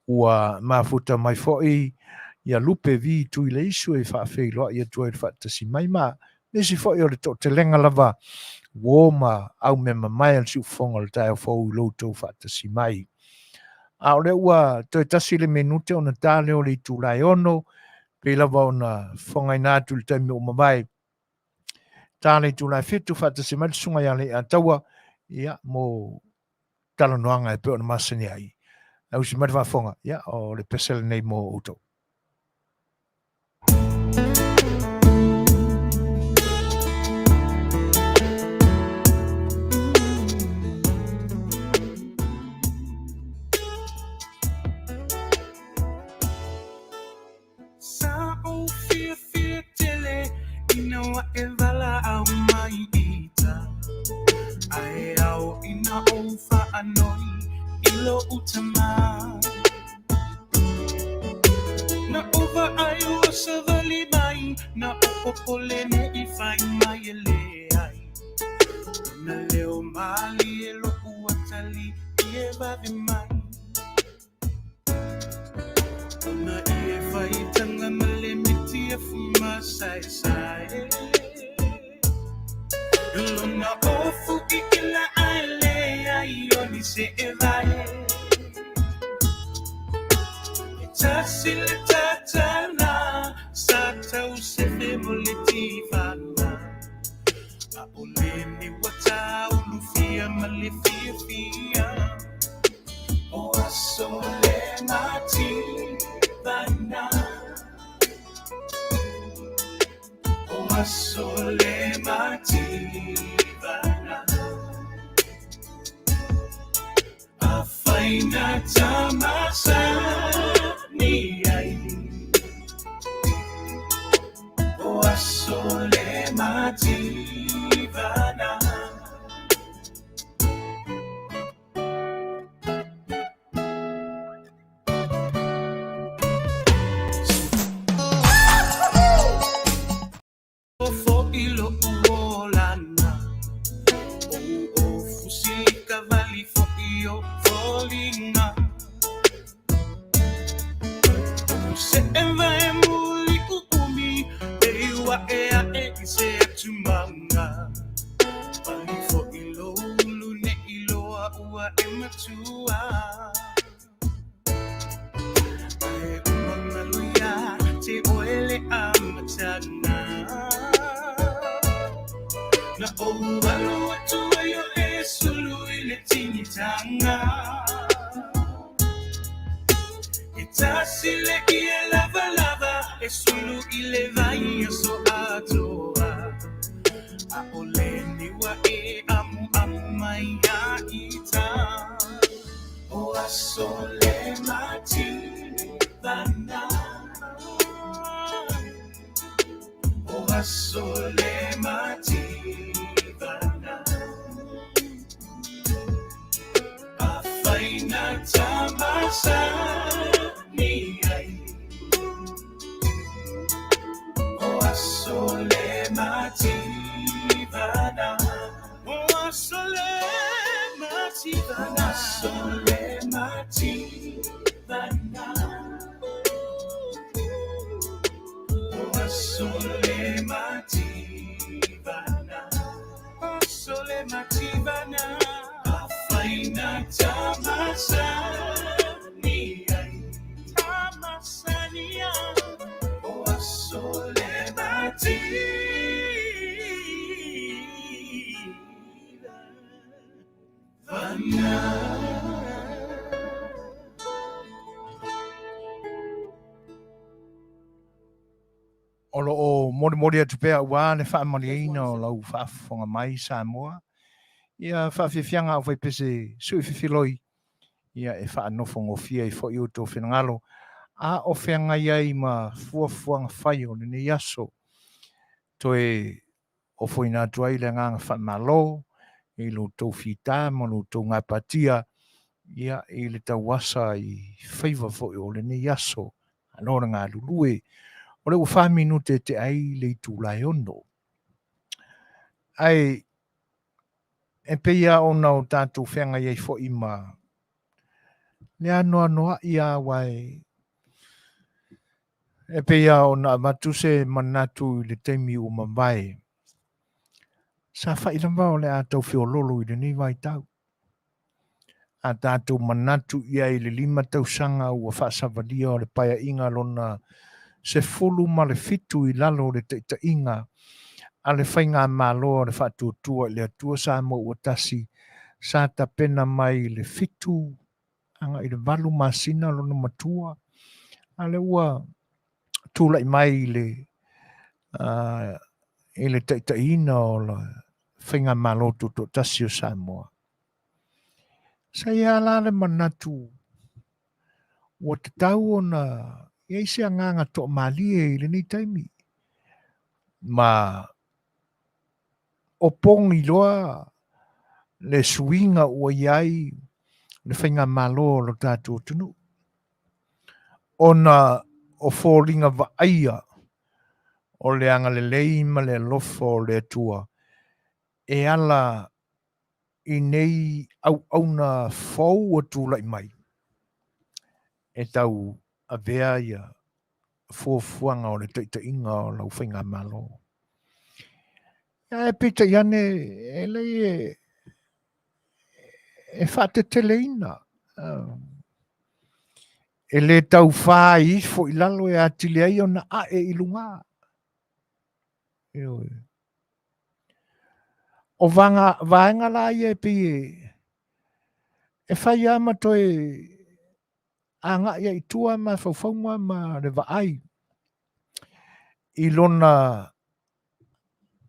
ua mafuta mai foi ia Lupe V Tuileisu e faafeiloai atu ai le faatasi mai ma nisi foi o le toatelega lava uo ma au mea mamae a le siufofoga o le taeao fou i lo outou faatasi mai. A o lea ua toe tasi le minute ona ta lea o le itula e 6, pei lava ona fofogaina atu i le taimi ua mavae, ta le itula e 7, faatasi mai le susuga ia Leiataua, ia, mo talanoaga e pei ona masani ai. Ausi mai le faafofoga, ia, o le pese lenei mo outou. Sa ou fiafia tele ina ua e valaau mai ita, Ae ao ina ou faanoi i lo'u tama. Na ou vaai ua savali mai, na ou popole ne i fai mai e leai. Lona leo malie lo'u atalii e vave mai. Ona ie faitaga ma le miti afu masaesae. Lona ofu i ila ae leai o ni se e vae. E tasi le tatala sa tau sefe mo le tifana. A o le ni ua taulufia ma le fiafia. O aso le mativana. O aso le mativana. Afai na tamasani ai. O aso le mativana. Fo'i lo'u olaga, ou ofu silika vali fo'i o foliga. Ou se'e vae muli u'umi, e iu a'e a'e i se atumaga. Pali fo'i lou ulu ne'i loa ua ua e matua. Ae ua galo ia te oe le amataga. Na ou alu atu ai o e sulu i le tingitaga. E tasi le ie lavalava e sulu i le vaiaso atoa. ʻAʻole niua e amuamu mai iā ita. O aso le mativana. O aso le mativana. Afai na tamasani ai. O aso le mativana. O aso le mativana. O aso le mativana. O aso le mativana. O aso le mativana. Afai na tamasani ai. Tamasani ai. O aso le mativana. O lo o molimoli atu pea aua le faamalieina o lau faafofoga mai Samoa. Ia faafiafiaga au faipese sui fefiloi, ia e faanofogofie ai foi outou finagalo a o feagai ai ma fuafuaga fai o lenei aso. Toe ofoina atu ai le agaga faamalo i lo outou fita ma lo outou gapatia ia i le tauasa i faiva foi o lenei aso. Malo le galulue. O lea ua 4 minute e tea ai le itula e 6. Ae e pei lava ona o tatou feagai ai foi ma le anoanoai lava aua e pei lava ona avatu se manatu i le taimi ua mavae, sa fai lava o le a tau feololo i lenei vaitau. A tatou manatu i ai i le 5 tausaga ua faasavalia o le paeaiga lona 17 i lalo o le taitaiga a le Faigamalo a le Faatuatua i le Atua Samoa ua tasi, sa tapena mai i le 7 agai i le 8 masina lona matua, a lea ua tulai mai i le taitaiina o le Faigamalo Tutoatasi o Samoa. Sa i ai la le manatu ua tatau ona i ai se agaga toamalie i lenei taimi, ma opogi loa le suiga ua i ai le faigamalo o lo tatou atunuu, ona o foliga vaaia o le agalelei ma le alofa o le Atua e ala i nei auauna fou ua tulai mai e tau avea ia fuafuaga o le taitaiga o lau faigamalo. Ae peitai ane e lei e faateteleina, e le tau fā ifo i lalo e atili ai ona ae i luga. Ioe. O vaega la ia e pei e fai lava ma toe agai ai i tua mafaufauga ma le vaai i lona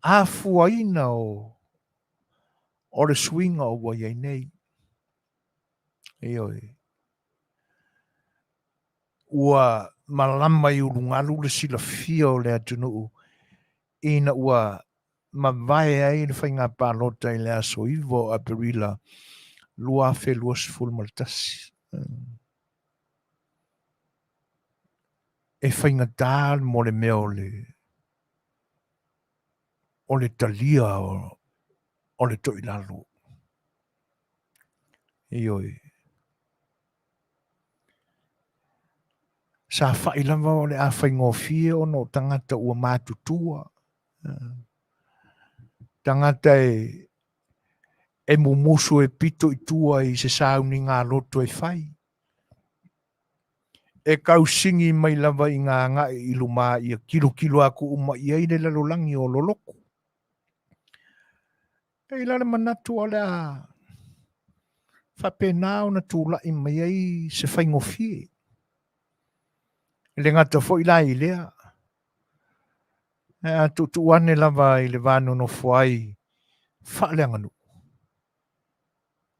afuaina o le suiga o ua i ai nei. Ioe. Ua malama i ulugalu le silafia o le atunuu ina ua mavae ai le faiga palota i le aso 9 o Aperila 2021. E faigata mo le mea o le talia o le toilalo. Ioe. Sa fai lava o le a faigofie ona o tagata ua matutua. Tagata e E mumusu e pito i tua i se sauniga loto e fai. E kausigi mai lava i ngā agaʻi i lumā ia kilokilo aku uma i ai le lalolagi o loloku. E i la le manatu o le a faapena ona tulai mai ai se faigofie. E le gata foi la i lea, ae a tuutuu ane lava i le va nonofo ai faaleaganuu,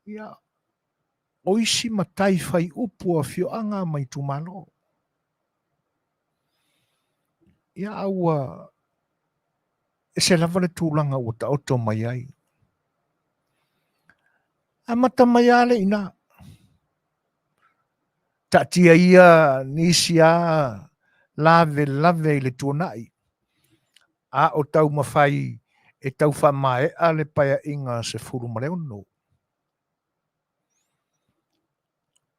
ia, o isi matai fai upu o afioaga ma itumalo. Ia, a ua ese lava le tulaga ua taoto mai ai. Amata mai lava le i ina. Taatia ia nisi a lavelave i le tuanai, a o taumafai e tau faamaea le Paeaiga 16.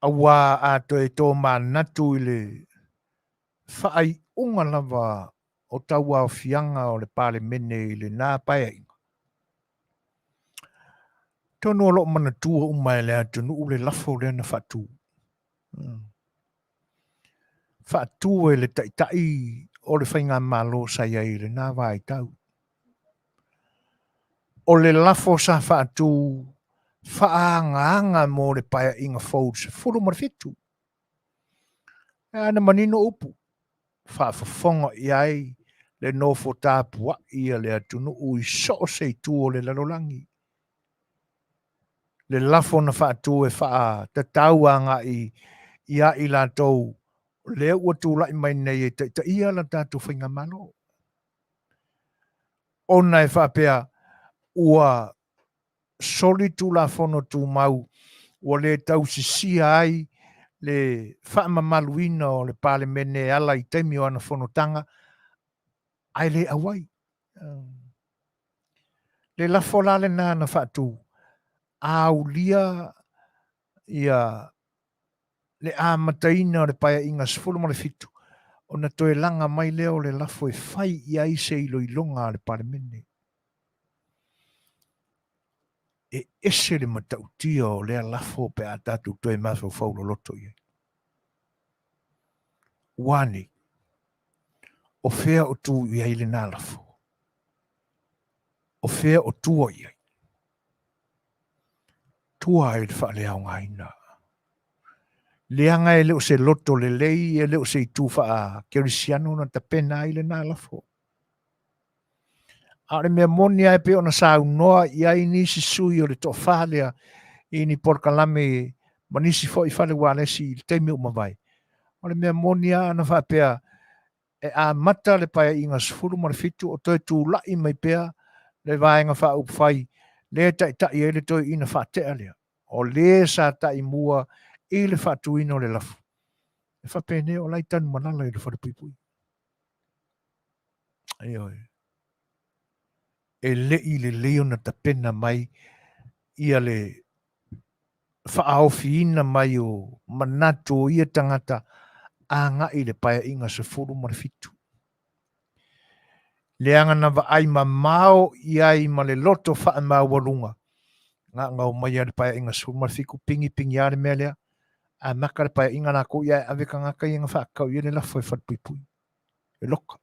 Auā a toe tomanatu i le faaiuga lava o tauaofiaga o le Palemene i lena Paeaiga, Atonu o lo o manatua uma e le atunuu le lafo lea na faatu. Faatu e le taitai o le faigamalo sa i ai i lena vaitau. O le lafo sa faatu faaagaaga mo le Paeaiga fou 17. E ana manino upu, faafofoga i ai le nofo tapuai a le atunuu i so o se itu o le lalolagi. Le lafo na faatu e faatatau agai ia i latou lea ua tulai mai nei e taitaia la tatou faigamalo. Ona e faapea ua soli Tulafono Tumau ua le tausisia ai le faamamaluina o le Palemene e ala i taimi o ana fonotaga ae le auai. Le lafo la lena na faatu, a aulia ia le amataina o le Paeaiga 17, ona toe laga mai lea o le lafo e fai i ai se iloiloga a le Palemene. E ese le matautia o lea lafo pe a tatou toe mafaufau loloto i ai. Ua nei, o fea o tu i ai lena lafo? O fea o tua i ai? Tua ai le faaleaogaina. Leaga e le o se loto lelei, e le o se itu faa-kerisiano na tapena ai lena lafo. A o le mea moni lava e pei ona saunoa i ai nisi sui o le toafa lea i ni polokalame ma nisi foi fale ualesi i le taimi ua mavae, o le mea moni lava ana faapea e amata le Paeaiga 17 o toe tulai mai pea le Vaega Faaupufai lea e taitai ai le toeaina faatea lea, o le sa taimua i le faatuina o le lafo, e faapenei o la e tanumalala i le falepuipui. Ioe. E le i lelei ona tapena mai ia le faaofiina mai o manatu o ia tagata agai i le Paeaiga 17. Leaga na vaai mamao i ai ma le loto faamaualuga, na omai lava le Paeaiga 17, pigipigi lava le mea lea, amata le Paeaiga latou ia e ave tagata ia na faatatau i ai le lafo e falepuipui, e loka.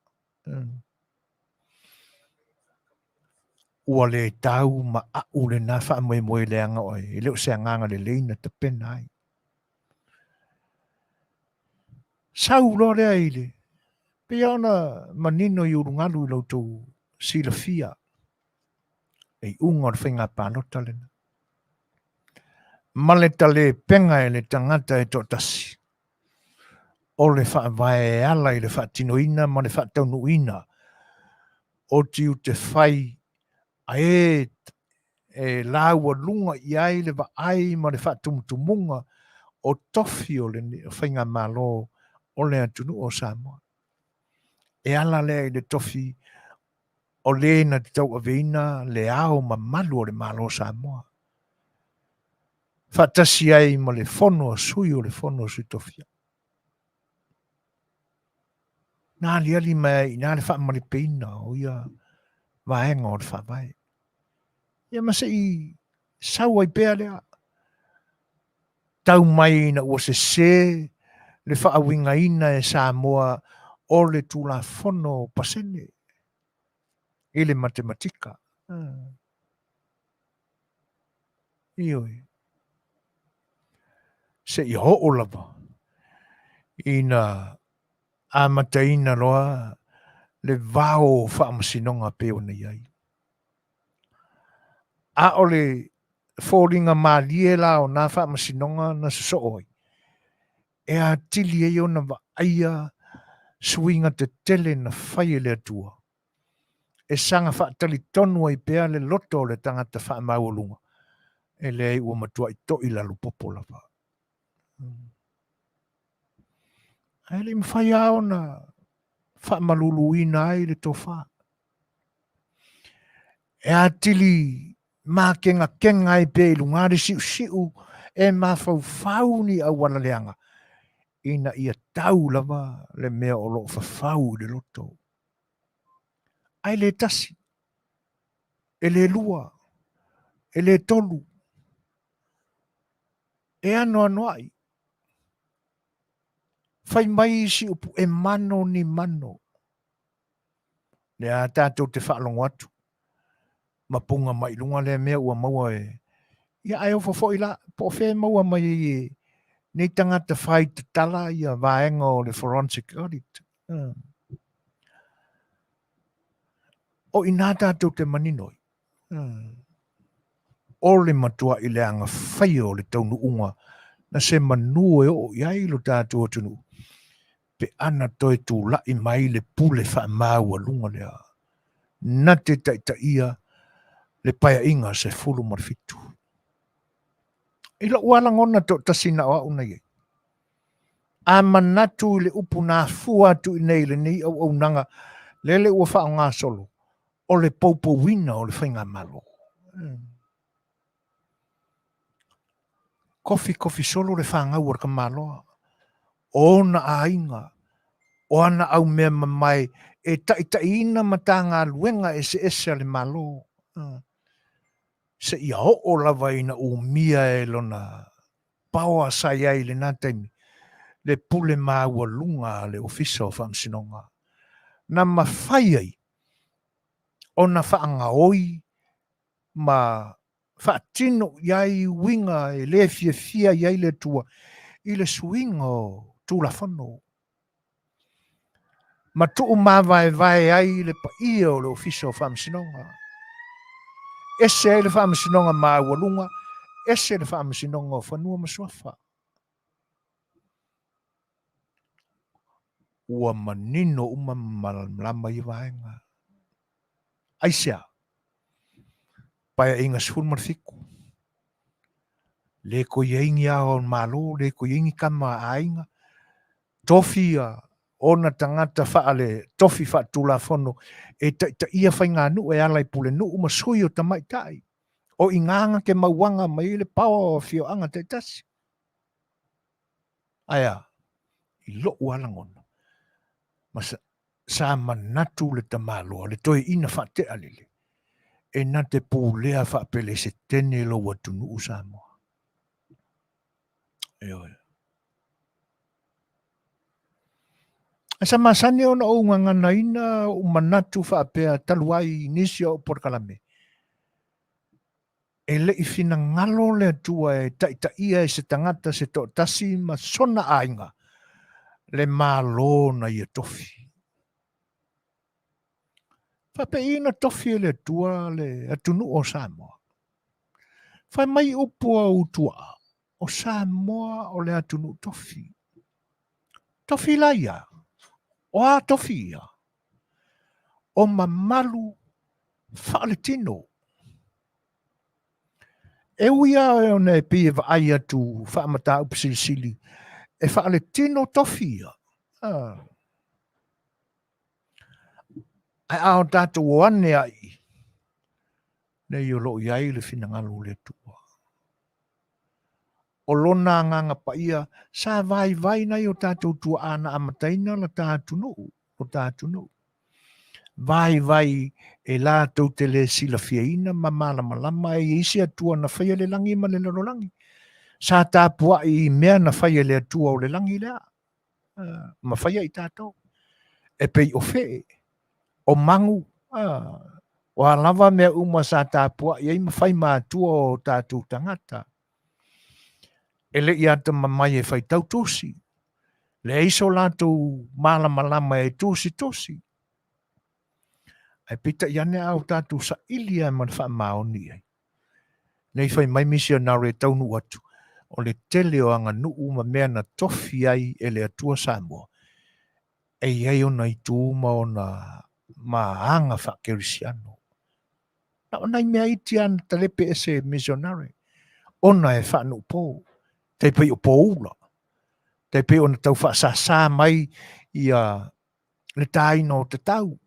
Ua le tau ma a'u lena faamoemoe leaga oe, e le o se agaga lelei na tapena ai. Sau loa lea i le, pei lava ona manino i ulugalu i lo outou silafia, le iuga o le faiga palota lena. Ma le talepega e le tagata e toatasi, o le faavae e ala i le faatinoina ma le faataunuuina o tiute fai a e e laualuga i ai le vaai ma le faatumutumuga o tofi o le faigamalo o le atunuu o Samoa. E ala lea i le tofi o le na te tauaveina le ao mamalu o le Malo o Samoa, faatasi ai ma le Fono a Sui o le Fono a Sui Tofia. Na aliali mai ai i ina le faamalepeina o ia vaega o le Faavae. Ia ma se i Sau ai pea lea. Tau mai ina ua sese le faauigaina e Samoa o le Tulafono pasene i le matematika. Ioe. Seia oo lava ina amataina loa le vao o faamasinoga pei ona i ai. A o le foliga malie la o na faamasinoga na sosoo ai, e atili ai ona vaaia suiga tetele na fai e le Atua, e saga faatalitonu ai pea le loto o le tagata faamaualuga, e leai ua matuai to'i lalopopo lava. Ae le i mafai lava ona faamaluluina ai le tofa. E atili makenakena ai pea i luga le siusiu e mafaufau ni auala leaga ina ia tau lava le mea o lo o fafau i le loto. Ae le tasi, e le lua, e le tolu, e anoanoai. Fai mai isi upu e mano ni mano. Lea tatou te faalogo atu ma puga mai luga lea mea ua maua e ia ae ofo foi la po o fea e maua mai ai e nei tagata fai tatala ia vaega o le forensic audit. O i ina tatou te manino ai. O le matuai leaga faia o le taunuuga na se manu e oo i ai lo tatou atunuu pe ana toe tula'i mai le pule faamaualuga lea na te taitaia le Paeaiga 17. I lou lava lagona toatasi na o au na i ai, a manatu i le upu na afua atu i nei i lenei auaunaga lele ua faaaogasolo, o le poupouina o le faigamalo. Kofikofi solo le fanau a le tamaloa, o ona aiga, o ana aumea mamae e taitaiina Matagaluega eseese a le Malo, seia oo lava ina umia e lona paoa sa i ai i lena taimi le pule maualuga a le Ofisa o Faamasinoga, na mafai ai ona faagaoi ma faatino i ai uiga e le fiafia i ai le Atua i le suiga o Tulafono, ma tuumavaevae ai le paia o le Ofisa o Faamasinoga. Ese ai le Faamasinoga Maualuga, ese le Faamasinoga o Fanua ma Suafa. Ua manino uma ma malamalama ia vaega. Aisea? Paeaiga 17. Le toe i ai ni ao o le Malo, le toe i ai ni tama a aiga, tofi ia ona tagata faale tofi faatulafono e taitaia faiganuu e ala i pulenuu ma sui o tamaitai. O i ina na te mauaga mai ai le paoa o afioaga taitasi. Ae a? I lou lava lagona, ma sa manatu le tamaloa, le toeaina faatea lele, e na te pulea faapelesetene lou atunuu Samoa. Ioe. Ae sa masani ona ou gaganaina ou manatu faapea talu ai i nisi o au polokalame, e le i finagalo le Atua e taitaia e se tagata se toatasi ma sona aiga le Malo na ia tofi. Faapei na tofi e le Atua le atunuu o Samoa. Fai mai upu a ou tuaa, o Samoa o le atunuu tofi. Tofi la ia, o a tofi ia? O mamalu faaletino. E ui lava ona e pei e vaai atu faamataupu silisili, e faaletino tofi ia. Ae a o tatou o ane ai, nei o lo o i ai le finagalo o le Atua. O lona agaga paia sa vaivai nai o tatou tuaa na amataina la ta atunuu, lo ta atunuu. Vaivai e latou te le silafiaina ma malamalama e i ai se Atua na faia le lagi ma le lalolagi. Sa tapuai i mea na faia e le Atua o le lagi lea, ma faia i tatou. E pei o fee, o magu, o a lava mea uma sa tapuai ai ma fai ma atua o tatou tagata. E le i atamamai e faitau tusi, leai so latou malamalama e tusitusi. Ae peitai ane a o tatou saili lava ma le faamaoni i ai, lea i fai mai misionare e taunuu atu, o le tele o aganuu ma mea na tofi ai e le Atua Samoa, e i ai ona itu ma ona ma aga faakerisiano. Na o nai mea iti lava na talepe ese e misionare, ona e faanuupo, tai pei o poula, tai pei ona tau faasasa mai ia le taina o tatau.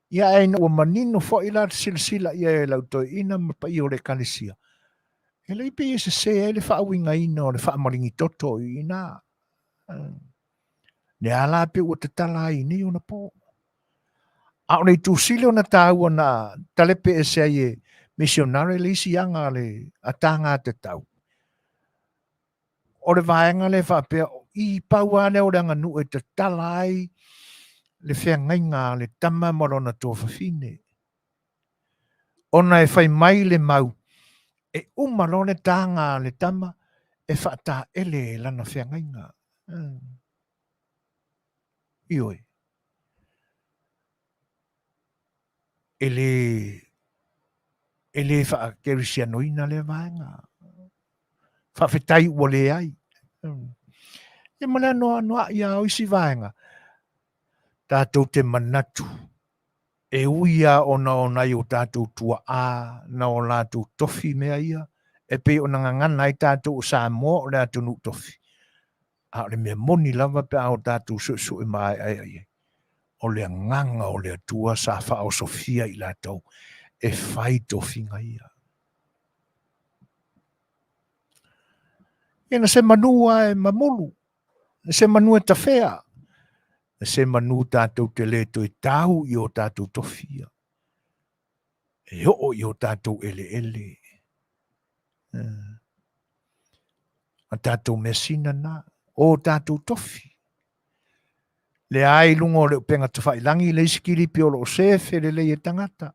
Ia ae ina ua manino foi la le silasila i ai e lau toeaina ma paia o le ekalesia, e le i pei e sese ai le faauigaina o le faamaligitoto i ina. Lea la pei ua tatala ai i nei ona po. A o le itu sili ona taua na talepe ese ai e misionare le isi aga a le ataga tatau, o le vaega lea faapea, i pau lava lea o le aganuu e tatala ai le feagaiga a le tama ma lona tuafafine. Ona e fai mai le mau, e uma loa le taga a le tama e faataele e lana feagaiga. Ioe. E le e le faakerisianoina lea vaega. Faafetai ua leai. Ia ma le anoanoai lava o isi vaega, tatou te manatu e ui lava ona o nai o tatou tuaa na o latou tofi mea ia, e pei ona gagana ai tatou o Samoa o le atunuu tofi, a o le mea moni lava pe a o tatou suesue maeaea i ai, o le agaga o le Atua sa faaosofia i latou e fai tofiga ia. Ia na se manu lava e mamulu, na se manu e tafea, na se manu tatou te le toe tau i o tatou tofi ia, e oo i o tatou eleele. A tatou measina na, o tatou tofi. Lea ai luga o le upega tafailagi le isi kilipi o lo o sefe lelei e tagata.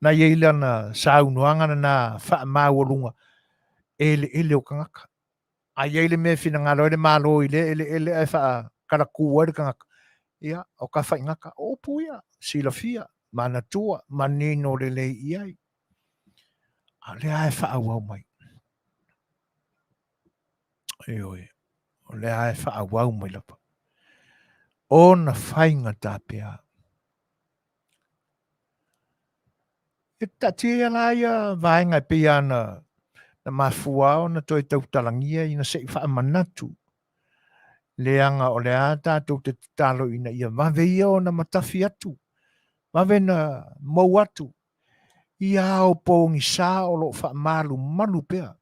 Na i ai lana saunoaga lena faamaualuga, eleele o tagata. A i ai le mea e finagalo ai le Malo i lea eleele ae faakalakū ai le tagata, ia, o tafaigata, o upu ia, silafia, manatua, manino lelei i ai. A o lea lava e faaauau mai. Ioe, o lea lava e faaauau mai lava. Ona faigata pea. E taatia ia la ia vaega e pei lava na mafua ona toe tautalagia ina se i faamanatu leaga o lea tatou te tatalo ina ia vave ia ona matafi atu, vave na mou atu ia ao pogisa o lo o faamalumalu pea.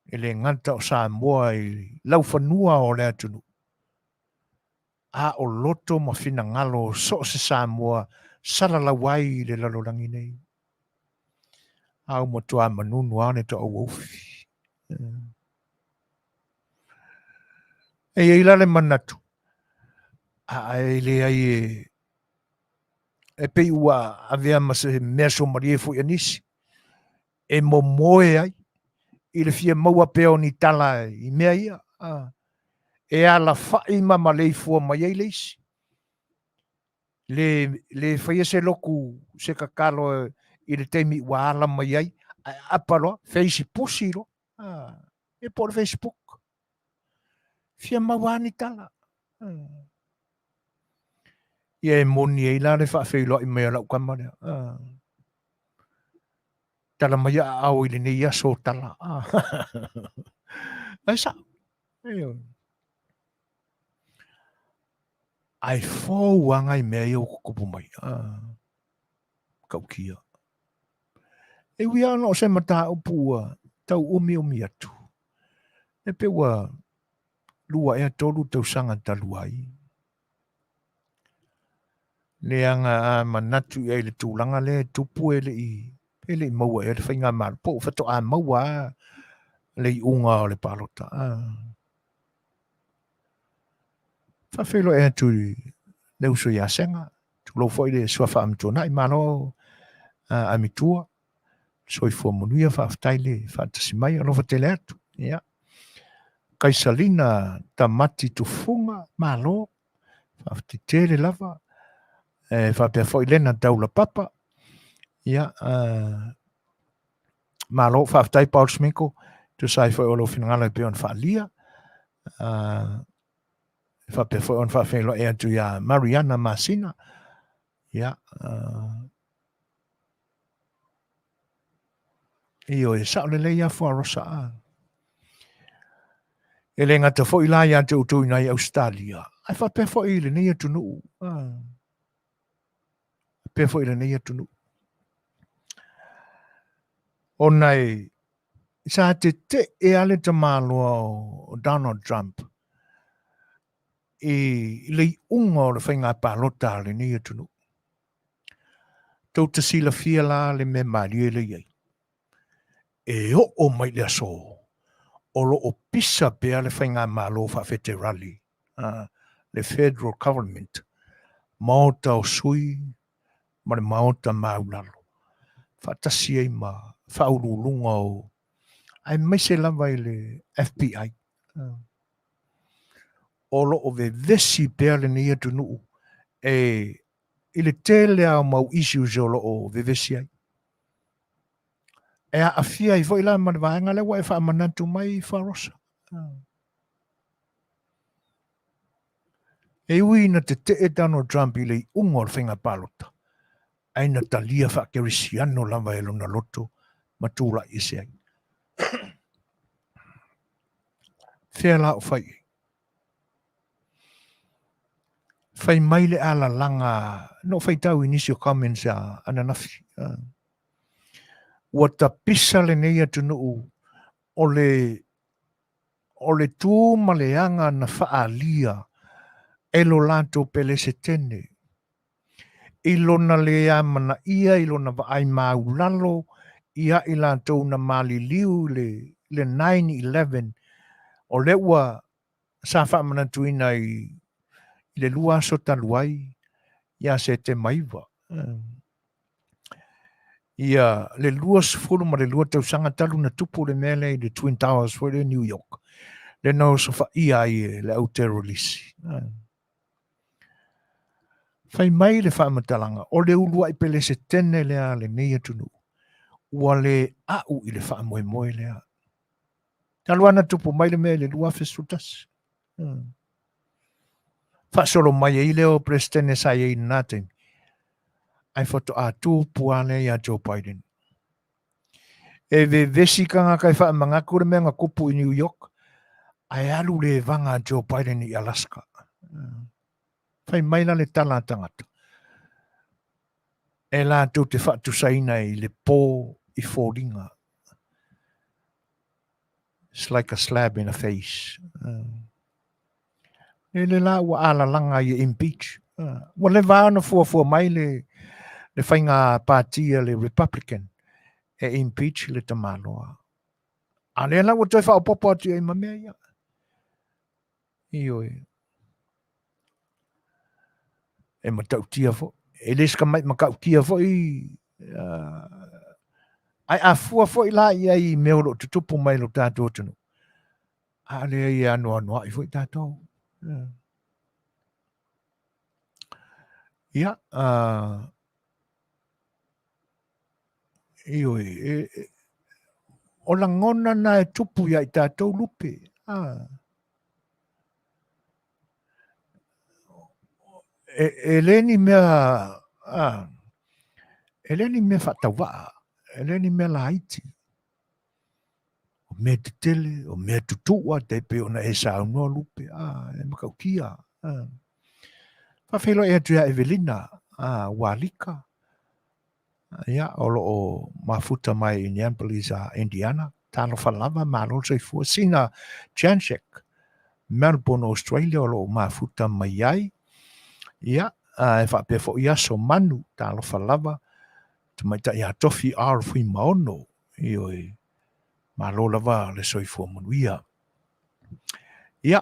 E le gata o Samoa i laufanua o le atunuu, a o loto ma finagalo o so o se Samoa salalau ai i le lalolagi nei. A ua matua manunu lava le toauaufi. E i ai la le manatu, a e leai e pei ua avea ma se mea suamalie foi a nisi, e momoe ai i le fia maua pea o ni tala i mea ia, e alafai ma maleifua mai ai le isi. Le, le faia se lotu, se tatalo i le taimi ua ala mai ai, ae aapa loa, feisipusi loa, ia po o le Facebook. Fia maua lava ni tala. Ia e moni ai la le faafeiloai mai a lau tama lea. Tala mai aao i lenei aso o tala. Ae sao. Ae fou lava nai mea ia ua tutupu mai. Tautia. E ui lava ona o se mataupu ua tau umiumi atu, e pei ua 2 ea 3 tausaga talu ai. Leaga a manatu i ai i le tulaga lea e tupu e le i e le i maua ea le faigamalo po o faatoa maua lava le iuga o le palota. Faafeiloai atu i le uso ia Sega, tulou foi le Suafa Amituanai, malo Amitua, soifua manuia, faafetai le faatasi mai, alofa tele atu. Ia. Kaisalina Tamati Tufuga, malo, faafetai tele lava. E faapea foi Lena Taulapapa. Ia, malo, faafetai Paul Sminko, tusa ai foi o lou finagalo e pei ona faaalia. E faapea foi ona faafeiloai atu ia Mariana Masina. Ia, ioe, sao lelei lava Fuarosa. A. E le gata foi la ia te outou i nai Ausetalia, ae faapea foi i lenei atunuu. A. Faapea foi i lenei atunuu. Ona e sa tetee lava le tamaloa o Donald Trump i le iuga o le faiga palota a lenei atunuu. Tou te silafia la le mea malie lea e i ai. E oo mai le aso, o lo o pisa pea le faigamalo faafeterali, le Federal Government, Maota o Sui ma le Maota Maulalo, faatasi ai ma faauluuluga o, aemaise lava i le FBI. O lo o vevesi pea lenei atunuu e i le tele lava o mau issues o lo o vevesi ai. E aafia ai foi la ma le vaega lea ua e faamanatu mai Farosa. E ui ina tetee Donald Trump i le iuga o le faiga palota, ae na talia faakerisiano lava e lona loto ma tulai ese ai. Fea la o fai ai? Fai mai le alalaga, na ou faitau i nisi o comments a ananafi. Ua tapisa lenei atunuu o le o le tu ma le aga na faaalia e lo latou Pelesetene i lona le amanaia i lona vaai maulalo ia i latou na maliliu i le le 9/11 o lea ua sa faamanatuina i le 2 aso talu ai ia Setema 9 ia le 22 tausaga talu na tupu le mea lea i le Twin Towers foi lea i New York lea na osofaia ai e le au terrorist. Fai mai le faamatalaga, o le uluai Pelesetene lea a lenei atunuu, ua le a'u i le faamoemoe lea. Talu lava na tupu mai le mea i le 2011. Faasolo mai ai lea o Peresetene sa i ai i lena taimi, ae faatoa tupu lava lea ia Joe Biden. E vevesi tagata e faamanatu le mea na tupu i New York, ae alu le evaga a Joe Biden i Alaska. Fai mai la le tala a tagata, e latou te faatusaina i le po i foliga. It's like a slap in the face. Lele la ua alalaga ai e impeach. Ua leva lava ona fuafua mai le, le faiga pati a le Republican e impeach le tamaloa. A lea la ua toe faaopoopo atu i ai ma mea ia. Ioe. E matautia foi. E le se tamai matautia foi ae a fua foi la i ai i mea o lo o tutupu mai i lo tatou atunuu, a leai e anoanoai foi tatou. Ia, ioe, o lagona na e tupu ia i tatou lupe. E le ni mea, e le ni mea faatauvaa, e le ni mea laiti. O mea tetele, o mea tutu'a, tai pei ona e saunoa lupe, e matautia. Faafeiloai atu ia Evelina Ualika, ia, o lo o mafuta mai i Indianapolis, Indiana. Talofa lava, malo le soifua. Sina Janczek, Melbourne, Australia, o lo o mafuta mai ai. Ia, e faapea foi aso manu, talofa lava, tamaitai ia Tofi R. Fuimaono, ioe, malo lava le soifua manuia. Ia,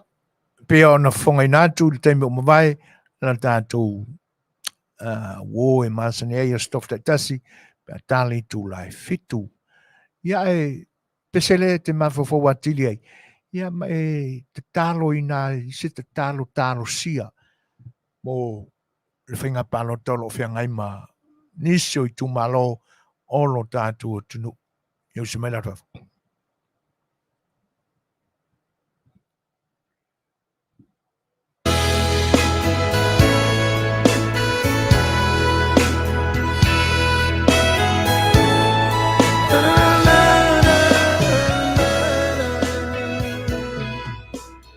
pei ona fofogaina atu i le taimi ua mavae, la tatou uo e masani ai aso Tofi taitasi, pe a ta le itula e 7. Ia, e pese lea e te mafaufau atili ai, ia ma e tatalo ina i se tatalo talosia mo le faiga palota o lo o feagai ma nisi o itumalo o lo tatou atunuu. Ia usi mai la fafo.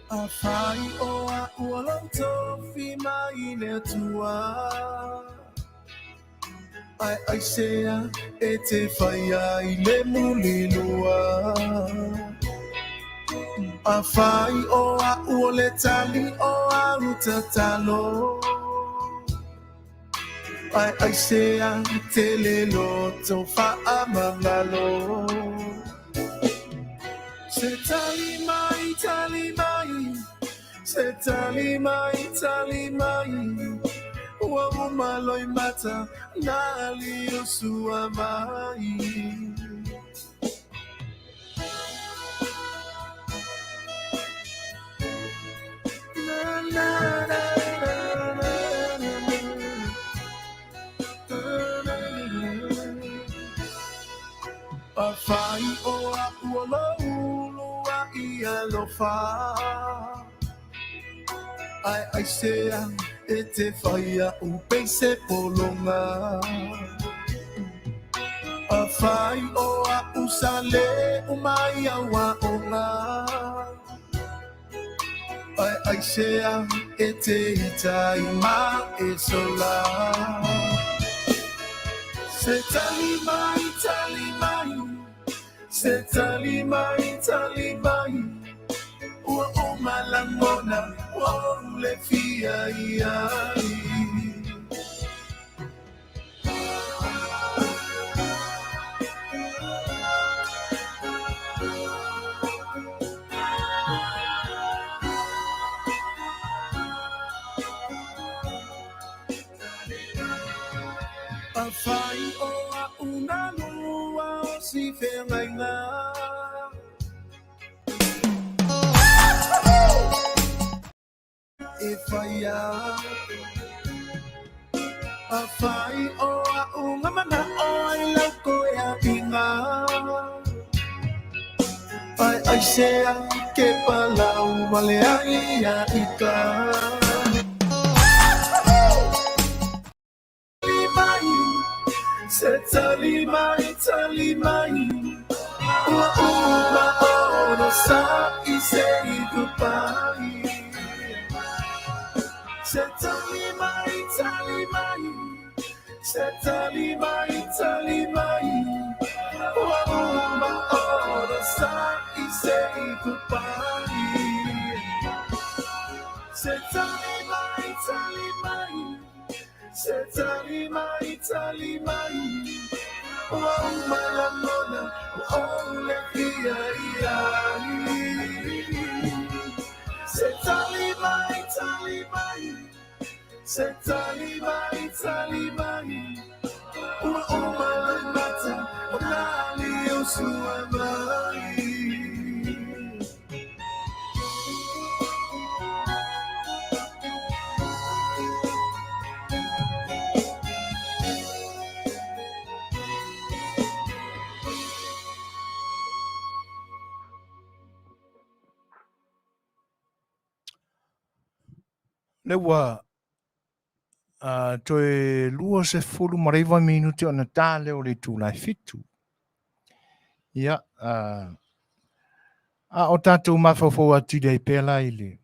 Afai o a'u o lou tofi mai le Atua, Ae aisea e te fai ai le mulilua? Afai o a'u o le tali o au tatalo, Ae aisea te le loto faamagalo? Se tali mai, tali mai, se tali mai, tali mai, Ua uma loimata na li o sua mai. Na, na, na, na, na, na, na, na. Afai o a'u o lou ulua'i alofa, Ae aisea e te fai a'u pei se pologa? Afai o a'u sa le uma i au aoga, Ae aisea e te ita i ma e sola? Se tali mai, tali mai, se tali mai, tali mai, Ua uma lagona, ua ou le fia i ai. Afai o a'u na lua o si feagaiga, E whaia. Afai o a'u nga mana'o ai lau koe a'inga, Ae aisea ke palau wale ai ia ika? Se tali mai, tali mai, Ua uma ono sa i say goodbye. Se tali mai, tali mai, se tali mai, tali mai, Ua uma ono sa i say goodbye. Se tali mai, tali mai, Se tali mai, tali mai, Ua uma lagona, ua ou le fia i ai. Se tali mai, tali mai, se tali mai, tali mai, Ua uma loimata, o na li o sua mai. Le ua toe 29 minute ona ta lea o le itula e 7. Ia, a o tatou mafaufau atili ai pea la i le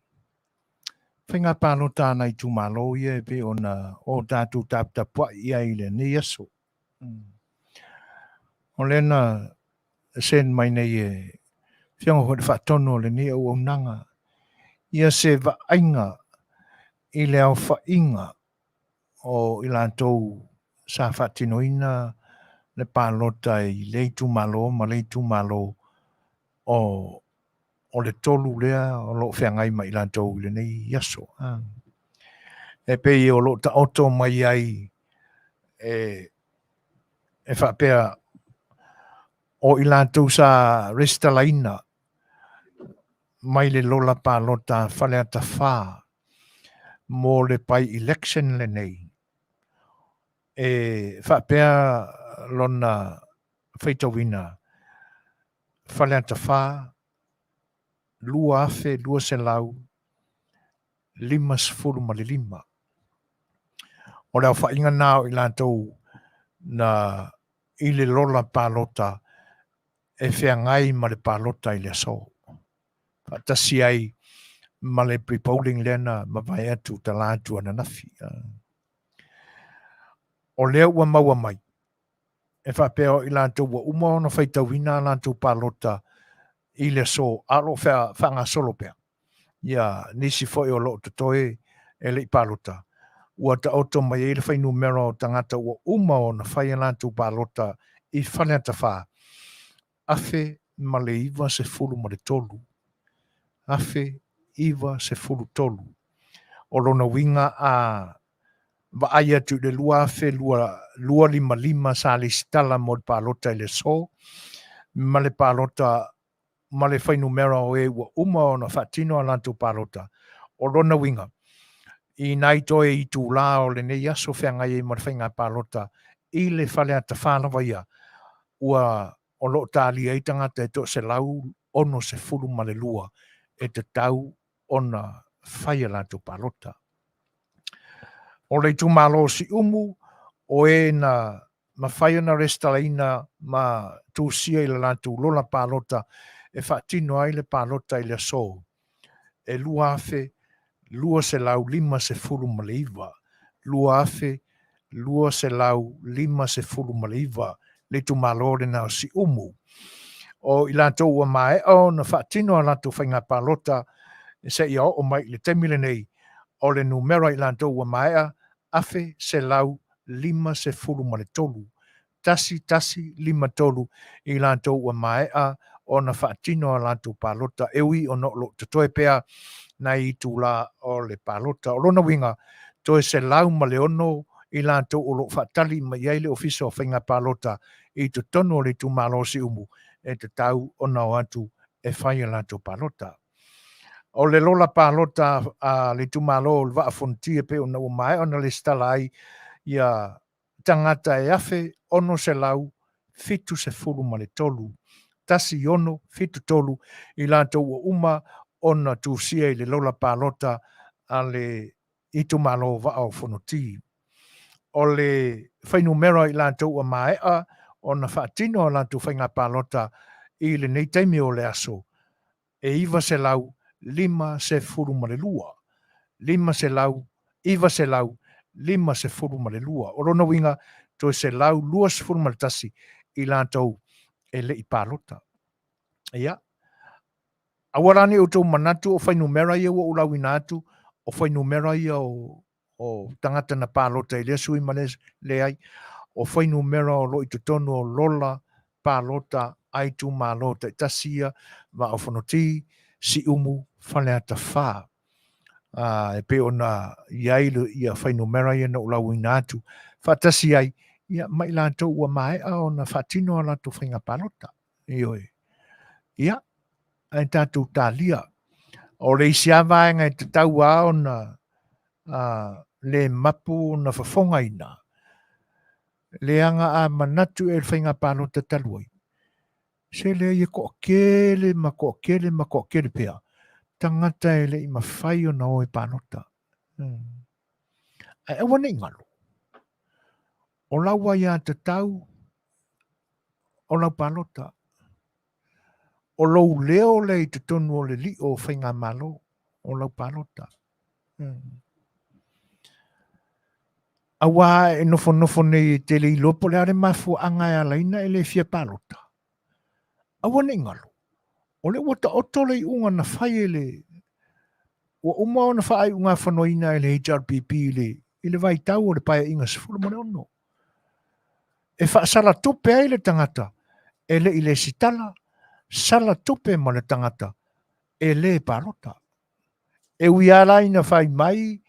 faiga palota a nai itumalo ia e pei ona o tatou taputapuai i ai i lenei aso. O lea na send mai nei e Afioga foi i le Faatonu o lenei auaunaga ia se vaaiga i le aofaiga o i latou sa faatinoina le palota i le itumalo ma le itumalo o o le tolu lea o lo o feagai ma i latou i lenei aso. E pei o lo o taoto mai ai e, e faapea o i latou sa resitalaina mai le lola palota a Faleata 4 mo le by-election lenei, e faapea lona faitauina, Faleata 4, 2,255. O le aofaiga na o i latou na i le lola palota e feagai ma le palota i le aso. Faatasi ai ma le pre-polling lea na mavae atu tala atu ananafi. O lea ua maua mai, e faapea o i latou ua uma ona faitauina a latou palota i le aso, a o lo o faagasolo pea. Ia nisi foi o lo o totoe e le i palota, ua taoto mai ai le fuainumera o tagata ua uma ona fai a latou palota i Faleata 4, 1,093. 1,093. O lona uiga a vaai atu i le 2,255 sa lesitala mo le palota i le aso, ma le palota ma le fuainumera o e ua uma ona faatino a latou palota. O lona uiga, i nai toe itulā o lenei aso feagai ai ma le faiga palota i le Faleata 4 lava ia, ua o lo o talia ai tagata e 162 e tatau ona fai a latou palota. O le itumalo o Siumu, o e na mafai ona resitalaina ma tusia i le latou lola palota e faatino ai le palota i le aso e 2,259, 2,259 le itumalo lena o Siumu. O i latou ua maea ona faatino a latou faiga palota seia oo mai i le taimi lenei, o le numera i latou ua maea, 1,153, 1153 i latou ua maea ona faatino a latou palota, e ui ona o lo o totoe pea nai itulā o le palota. O lona uiga, toe 106 i latou o lo o faatali mai ai le Ofisa o Faiga Palota i totonu o le itumalo o Siumu e tatau ona o atu e fai a latou palota. O le lola palota a le itumalo o le Vaa o Fonoti e pei ona ua maea ona lesitala ai ia tagata e 1,673, 1673 i latou ua uma ona tusia i le lola palota a le itumalo Vaa o Fonoti. O le fuainumera i latou ua maea ona faatino a latou faiga palota i lenei taimi o le aso, e 952, 952. O lona uiga, toe 121 i latou e le i palota. Ia, aua la ne i outou manatu o fuainumera ia ua ou lauina atu, o fuainumera ia o o tagata na palota i lea sui ma lea, leai, o fuainumera o lo o i totonu o lola palota a itumalo taitasi ia, Vaa o Fonoti, Siumu, Faleata 4. E pei ona i ai ia fuainumera ia na ou lauina atu, faatasi ai ia ma i latou ua maea ona faatino a latou faiga palota. Ioe. Ia, ae tatou talia. O le isi lava vaega e tatau lava ona le mapu ona fofogaina, leaga a manatu ea i le faiga palota talu ai, se leai e toatele ma toatele ma toatele pea tagata e le i mafai ona o e palota. Ae aua ne i galo, o lau aiatatau o lau palota. O lou leo lea i totonu o le lio o faigamalo o lau palota. Aua e nofonofo nei e te le iloa po o le a le mafuaaga e ala ai ona e le fia palota. Aua ne i galo, o lea ua taoto le iuga na fai e le ua uma ona faaiugafonoina e le HRPP i le i le vaitau o le Paeaiga 16. E faasala tupe ai le tagata e le i lesitala, sala tupe ma le tagata e le palota. E ui lava la ina fai mai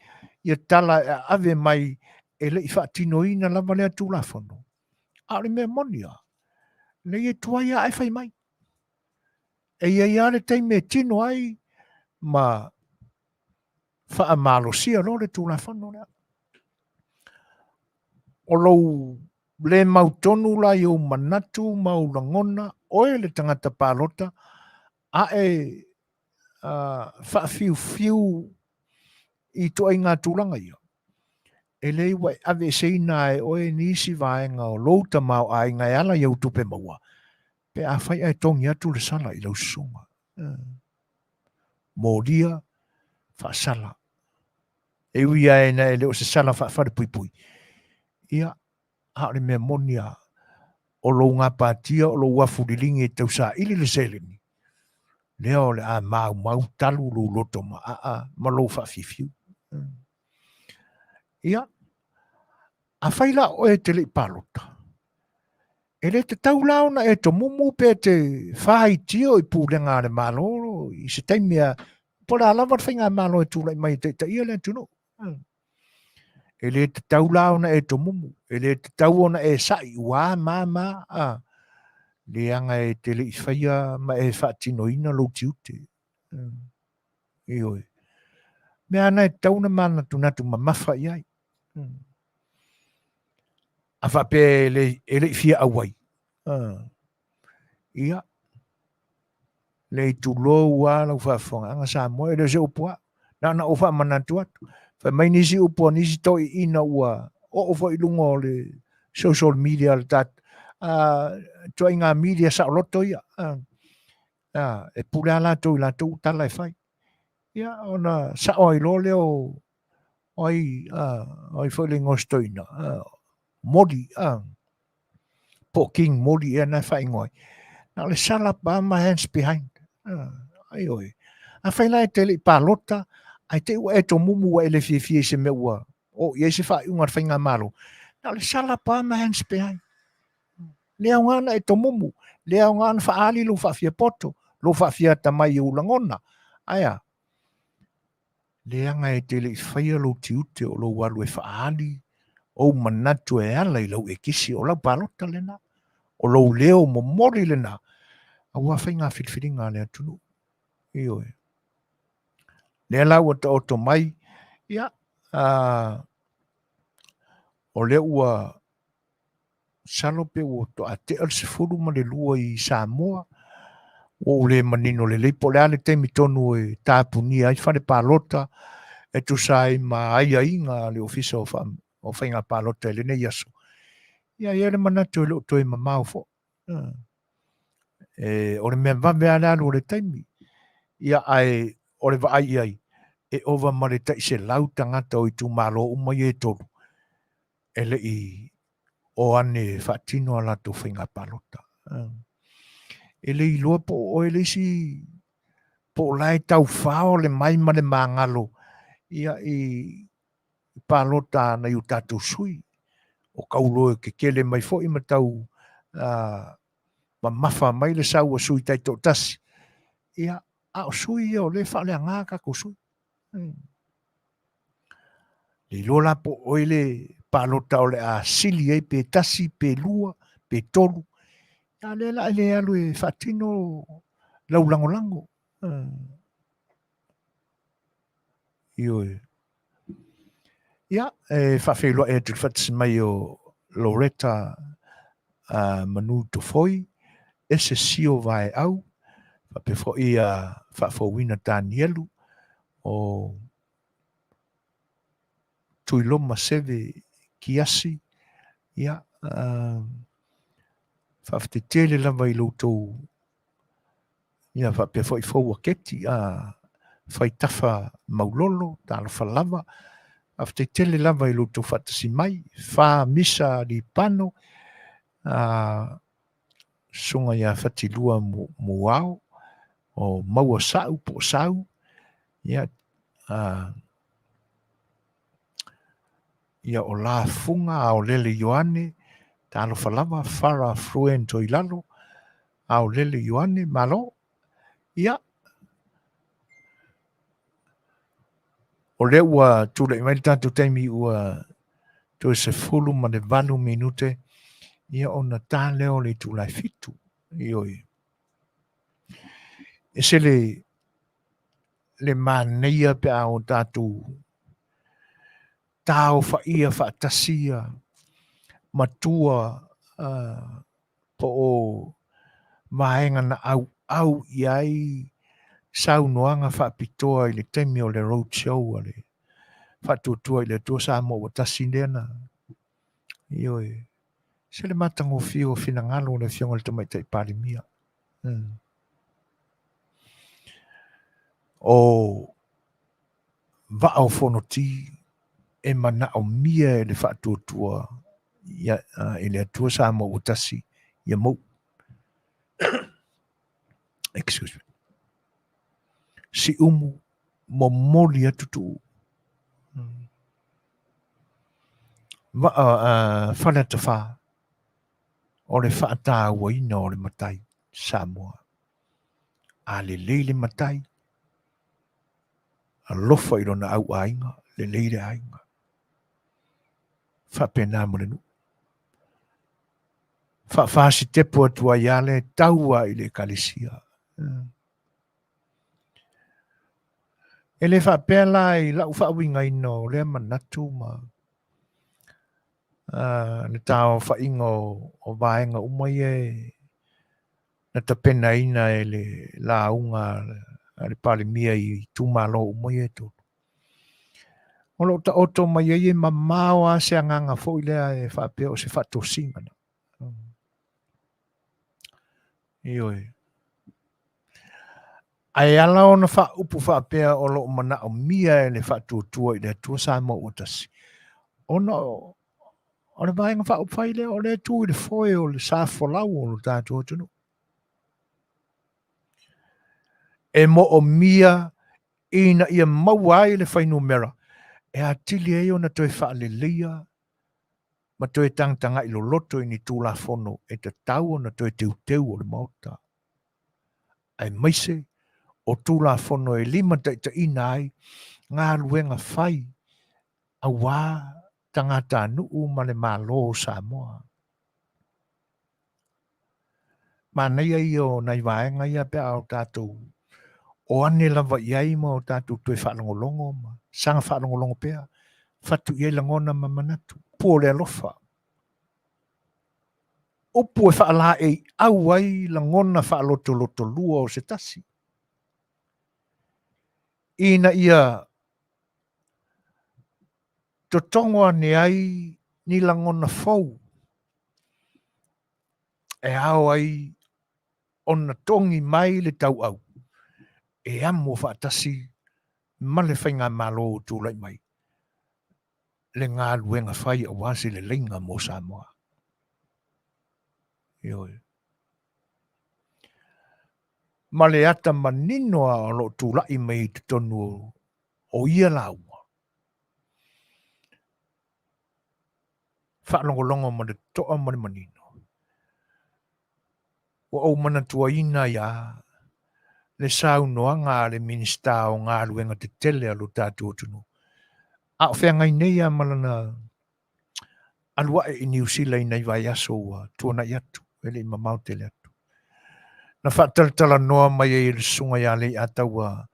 ia tala e ave mai e le i faatinoina lava lea Tulafono, a o le mea moni lava, leai e tuai lava ae fai mai. E i ai lava le taimi e tino ai ma faamalosia loa le Tulafono lea. O lou le mautonu la i ou manatu ma ou lagona, oe le tagata palota, a e faafiufiu i ituaiga tulaga ia, e leai ua e aveeseina e oe nisi vaega o lou tamaoaiga e ala i au tupe maua, pe afai ae togi atu le sala i lau susuga. Molia faasala. E ui lava ina e le o se sala faafalepuipui, ia, a o le mea moni lava, o lou gapatia, o lou afu liligi e tausaili le seleni, lea o le a maumau talu lou loto maaa ma lou faafiufiu. Ia, afai la o oe e te le i palota, e le tatau la ona e tomumu pe te faitio i pulega a le Malo i se taimi a, po o le a lava le faigamalo e tulai mai e taitaia le atunuu. E le tatau la ona e tomumu, e le tatau ona e sa'i ua ma ma a, leaga e te le i faia ma e faatinoina lou tiute. Ioe. Mea ana e tatau ona manatunatu mamafa i ai. A faapea e le i fia auai, ia, le tulou lava lau faafofogaaga Samoa, e le o se upu a'u, na ona ou faamanatu atu. Fai mai nisi upu a nisi toeaiina ua oo foi i luga o le social media le tat, ituaiga media saoloto ia, e pule lava latou i latou tala e fai. Ia, ona sao ai loa lea o ai, o ai foi le igoa o si toeaina, Moli, po o King Moli ea na e faaigoa ai. Na o le sala pa ma hands behind. Ioe. Afai la e te le i palota, ae te i ua e tomumu ua e le fiafia i se mea ua oo i ai se faaiuga a le faigamalo, na o le sala pa ma hands behind. Le aoga ona e tomumu, le aoga ona faaali lou faafiapoto, lou faafiatamai i ou lagona. Ae a? Leaga e te le i faia lou tiute o lou alu e faaali ou manatu e ala i lau ekisi, o lau palota lena, o lou leo momoli lena, aua faiga filifiliga a le atunuu. Ioe. Lea la ua taoto mai, ia, o lea ua masalo pe ua toa tea le 12 i Samoa, ua ou le manino lelei po o le a le taimi tonu e tapunia ai fale palota e tusa ai ma aiaiga a le Ofisa o Faiga Palota i lenei aso. Ia, e i ai le manatu e le o toe mamao foi. E, o le mea vave lava le alu o le taimi. Ia, ae o le vaai i ai, e ova ma le tai 100 tagata o itumalo uma ia e tolu e le i o ane e faatino a latou faiga palota. E le iloa po o oe le isi po o la e taufao le mai ma le magalo ia i palota a nai o tatou sui. O tau kekele mai foi ma tau mamafa mai le sau a sui taitoatasi. Ia, a o sui ia o lea e faaleaga a tatou sui. Le iloa la po o oe le palota o le a sili ai pe tasi, pe lua, pe tolu. A lea la e le alu e faatino lau lagolago. Ioe. Ia, e faafeiloai atu i le faatasi mai o Loretta Manu Tofoi, Ese Sio Vaeau, faapea foi ia Faafouina Tanielu, o Tuiloma Seve Kiasi, ia, faafetai tele lava i lo outou, ia faapea foi Foua Keti, Faitafa Maulolo, talofa lava, faafetai tele lava i lo outou faatasi mai, Fa Misa Lipano, Susuga ia Fatilua Muao, o Maua Sa'u po o Sau, ia, Ia o Lafuga Aolele Ioane, talofa lava, Farah Fruent Toilalo, Aolele Ioane, malo. Ia, o lea ua tulai mai le tatou taimi ua toe 18 minute, ia ona ta lea o le itula e 7. Ioe. E se le le manaia pe a o tatou taaofaia faatasi ia matua po o vaega na auau i ai saunoaga faapitoa i le taimi o le road show a le Faatuatua i le Atua Samoa ua tasi lea na ioe se le matagofie o finagalo o le Afioga i le Tamaitai Palemia. O Vaa o Fonoti e manaomia e le Faatuatua i le Atua Samoa ua tasi ia mou. Excuse me. Siumu momoli atu tuu. Vaa Faleata 4 o le faatauaina o le matai Samoa. A lelei le matai, alofa i lona au aiga, lelei le aiga. Faapena ma le nuu. Faafasitepu atu ai lava le tau i le ekalesia. E le faapea la i lau faauigaina o lea manatu ma le taaofaiga o vaega uma ia e na tapenaina e le lauga a le Palemia i itumalo uma ia e tolu. O lo o taoto mai ai e mamao lava se agaga foi lea e faapea o se faatosina. Ioe. Ae ala ona faaupu faapea o lo o manaomia e le Faatuatua i le Atua Samoa ua tasi, ona o le Vaega Faaupufai lea o lea e tu i le foe o le sa folau o lo tatou atunuu. E moomia ina ia maua ai le fuainumera e atili ai ona toe faaleleia ma toe tagatagai loloto i ni Tulafono e tatau ona toe teuteu o le Maota, aemaise o Tulafono e limataitaiina ai galuega fai aua tagatanuu ma le Malo o Samoa. Manaia ia o nai vaega ia pe a o tatou o ane lava i ai ma o tatou toe faalogologo ma saga faalogologo pea, fatu i ai lagona ma manatu. Upu o le alofa. Upu e faalaeiau ai lagona faalotolotolua o se tasi. Ina ia totogo ane ai ni lagona fou e ao ai ona togi mai le tauau e amo faatasi ma le faigamalo o tulai mai le galuega fai aua se leleiga mo Samoa. Ioe. Ma le ata manino lava o lo o tulai mai i totonu o ia lauga. Faalogologo ma le totoa ma le manino. Ua ou manatuaina ai lava le saunoaga a le Minisita o Galuega Tetele a lo tatou atunuu, a o feagai nei lava ma lana alu ae i Niu Sila i nai vaiaso ua tuanai atu, e le i mamao tele atu. Na faatalatalanoa mai ai e le susuga ia Leiataua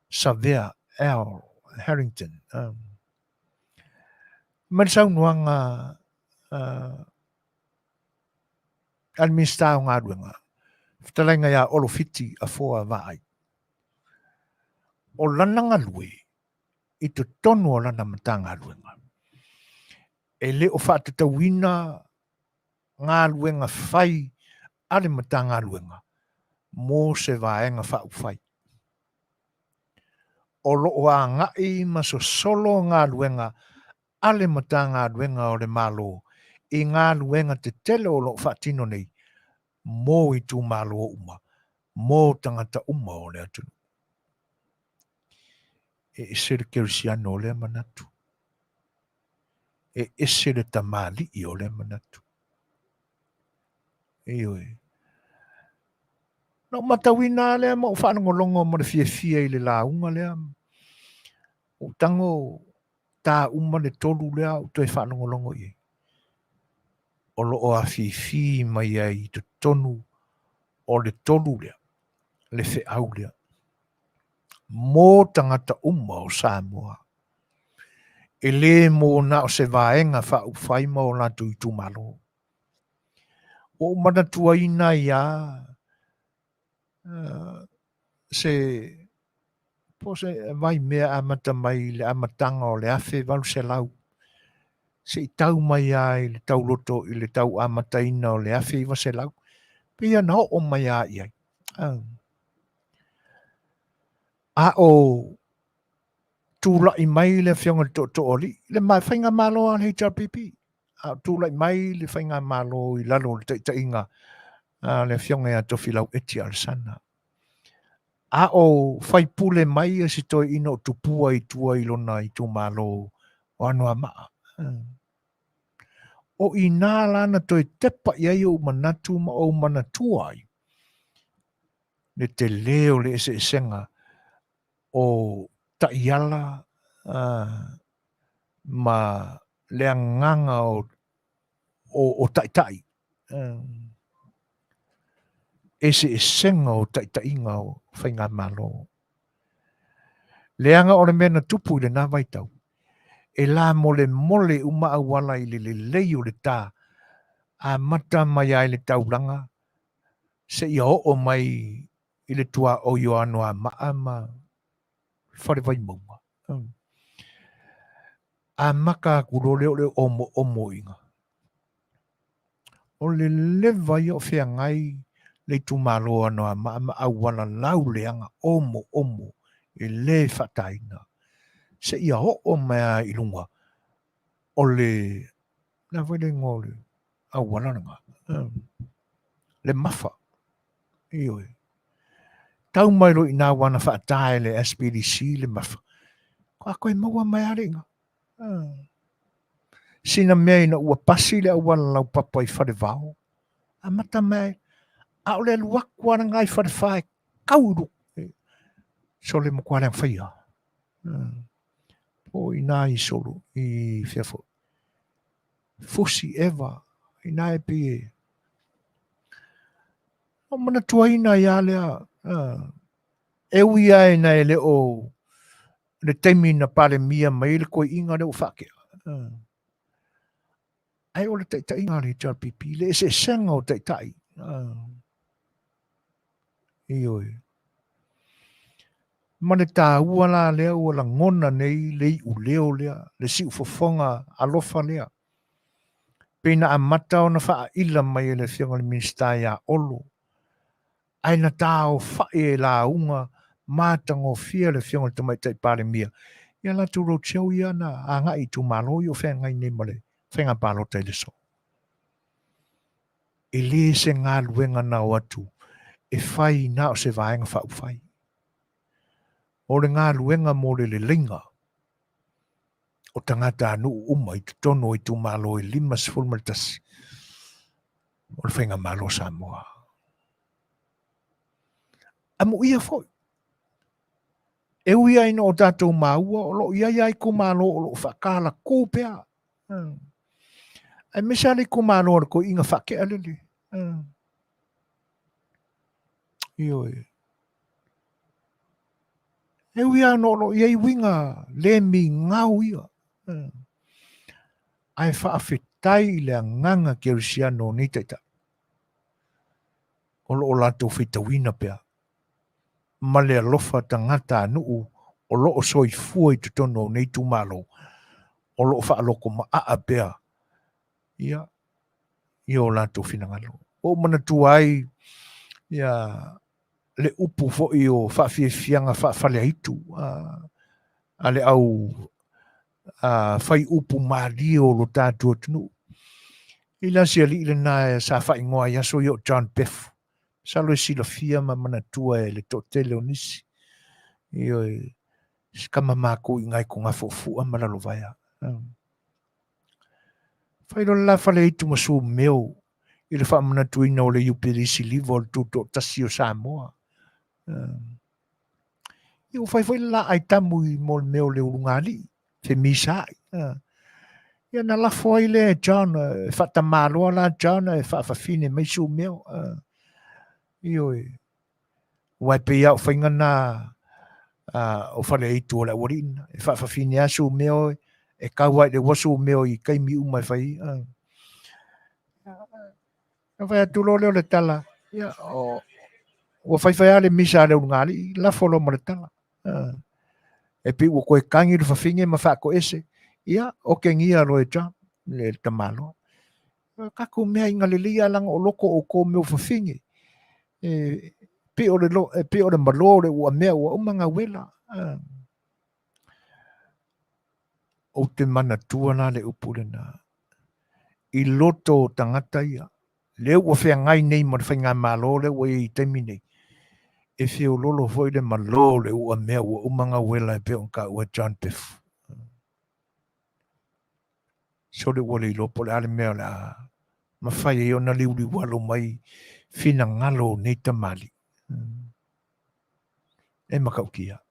Savea Al Harrington. Mai le saunoaga a le Minisita o Galuega, fetalaiga ia Olo Fiti Afoa Vaai. O lana galue i totonu o lana Matagaluega, e le o faatatauina galuega fai a le Matagaluega mo se Vaega Faaupufai. O lo o agai ma sosolo galuega a le Matagaluega o le Malo i galuega tetele o lo o faatino nei mo itumalo uma, mo tagata uma o le atunuu. E ese le kerisiano o lea manatu. E ese le tamalii o lea manatu. Ioe. Na ou matauina lava lea ma ou faalogologo ma le fiafia i le lauga lea. Ou tago ta uma le 3 lea ou toe faalogologo i ai. O lo o afifi mai ai i totonu o le 3 lea, le feau lea, mo tagata uma o Samoa. E le mo na o se vaega faaupufai ma o latou itumalo. Ua ou manatuaina ai lava se po o se vaimea amata mai i le amataga o le 1800 se i tau mai lava i le tauloto i le tau amataina o le 1900, pei ona oo mai lava i ai. A o tulai mai le Afioga i le Tootooalii, le faigamalo a le HRPP, a o tulai mai le faigamalo i lalo o le taitaiga a le Afioga ia Tofilau Eti Alesana. A o faipule mai si toeaina o Tupua i tua i lona itumalo o Anoamaa. O i nā la na toe tepa i ai ou manatu ma ou manatua ai le tele o le eseesega o taiala ma le agaga o taitai, eseesega o taitaiga o faigamalo. Leaga o le mea na tupu i lena vaitau, e lamolemole uma auala i le lelei o le ta, amata mai ai le taulaga seia oo mai i le tuaoi o Anoamaa ma Falevaimauga. Amata atu loa lea o le omoomo i ina. O le leva ia o feagai le itumalo o Anoamaa ma auala lauleaga omoomo e le faataina seia oo mai lava i luga o le le a foi le igoa o le auala lena, le Mafa. Ioe. Tau mai loa i ina aua na faata e le SPDC le Mafa, a toe maua mai lava le iga. Sina mea ina ua pasi le auala laupapa i Falevao, amata mai, a o le alu atu lava lena i Falefa e tau i luga. Sole matua leaga faia. Po o i ina i solo, i fea foi. Fusi Eva, i ina e pei e o manatuaina ai lava lea, e ui lava ina e le o le taimi na Palemia mai ai le toeaina lea ua faatea. Ae o le taitaiga a le HRPP, le eseesega o taitai. Ioe. Ma le taua la lea ua lagona nei le iuleo lea, le siufofoga alofa lea, pei na amata ona faaila mai e le Afioga i le Minisita ia Olo, ae na taaofai e lauga matagofie a le Afioga i le Tamaitai Palemia i a latou roadshow ia na agai i itumalo ia o feagai nei ma le faiga palota i le aso. E le se galuega na o atu e fai na o se vaega faaupufai. O le galuega mo le leleiga o tagatanuu uma i totonu o itumalo e 51 o le Faigamalo o Samoa. Amuia foi, e ui lava ina o tatou maua o lo o i ai lava itumalo o lo o faatalatu pea. Aemaise lava le itumalo o le toeaina faatea lele. Ioe. E ui lava ona o lo o i ai uiga le migao ia. Ae faafetai i le agaga kerisiano o nei taitai o lo o latou faitauina pea ma le alofa tagatanuu o lo o soifua i totonu o nei itumalo o lo o faalotomaaa pea ia i o latou finagalo. Ua ou manatua ai ia le upu foi o faafiafiaga faafaleaitu a le au fai upu malie o lo tatou atunuu. I la si alii lena sa faaigoa i aso ia o John Befu. Masalo e silafia ma manatua e le toatele o nisi. Ioe, si tama matou i ina i Togafuafua ma Lalovaea. Fai loa le la Faleaitu ma Sumeo i le faamanatuina o le Iupeli Siliva o le Tutoatasi o Samoa. Ia ua fai foi le la aitamu i mo le mea o le ulugalii, femisaai. Ia na lafo ai lea e John, e faatamaloa la John e faafafine mai Sumeo. Ioe. Aua e pei lava o faiga na o Faleaitu o le aualii lena. E faafafine lava Sumeo e tau lava i le uasu Sumeo i taimi uma e fai ai. Ona fai atu loa lea o le tala, ia, o, ua faifai lava le misa a le ulugalii, lafo loa ma le tala. E pei ua toe tagi le fafine ma faatoese, ia, otegia loa e John, le tamaloa. Tatou mea ina lelei a leaga o loko outou mea o fafine. E pei o le, e pei o le malo o le uamea ua uma ona uela. Ou te manatua la le upu lena i loto o tagata ia, lea ua feagai nei ma le faigamalo lea ua i ai i taimi nei, e feololo foi le malo o le uamea ua uma ona uela e pei ona taua e John Pefu. Sole ua le iloa po o le a le mea o le a mafai ai ona liuliualo mai finagalo o nei tamalii. E matautia.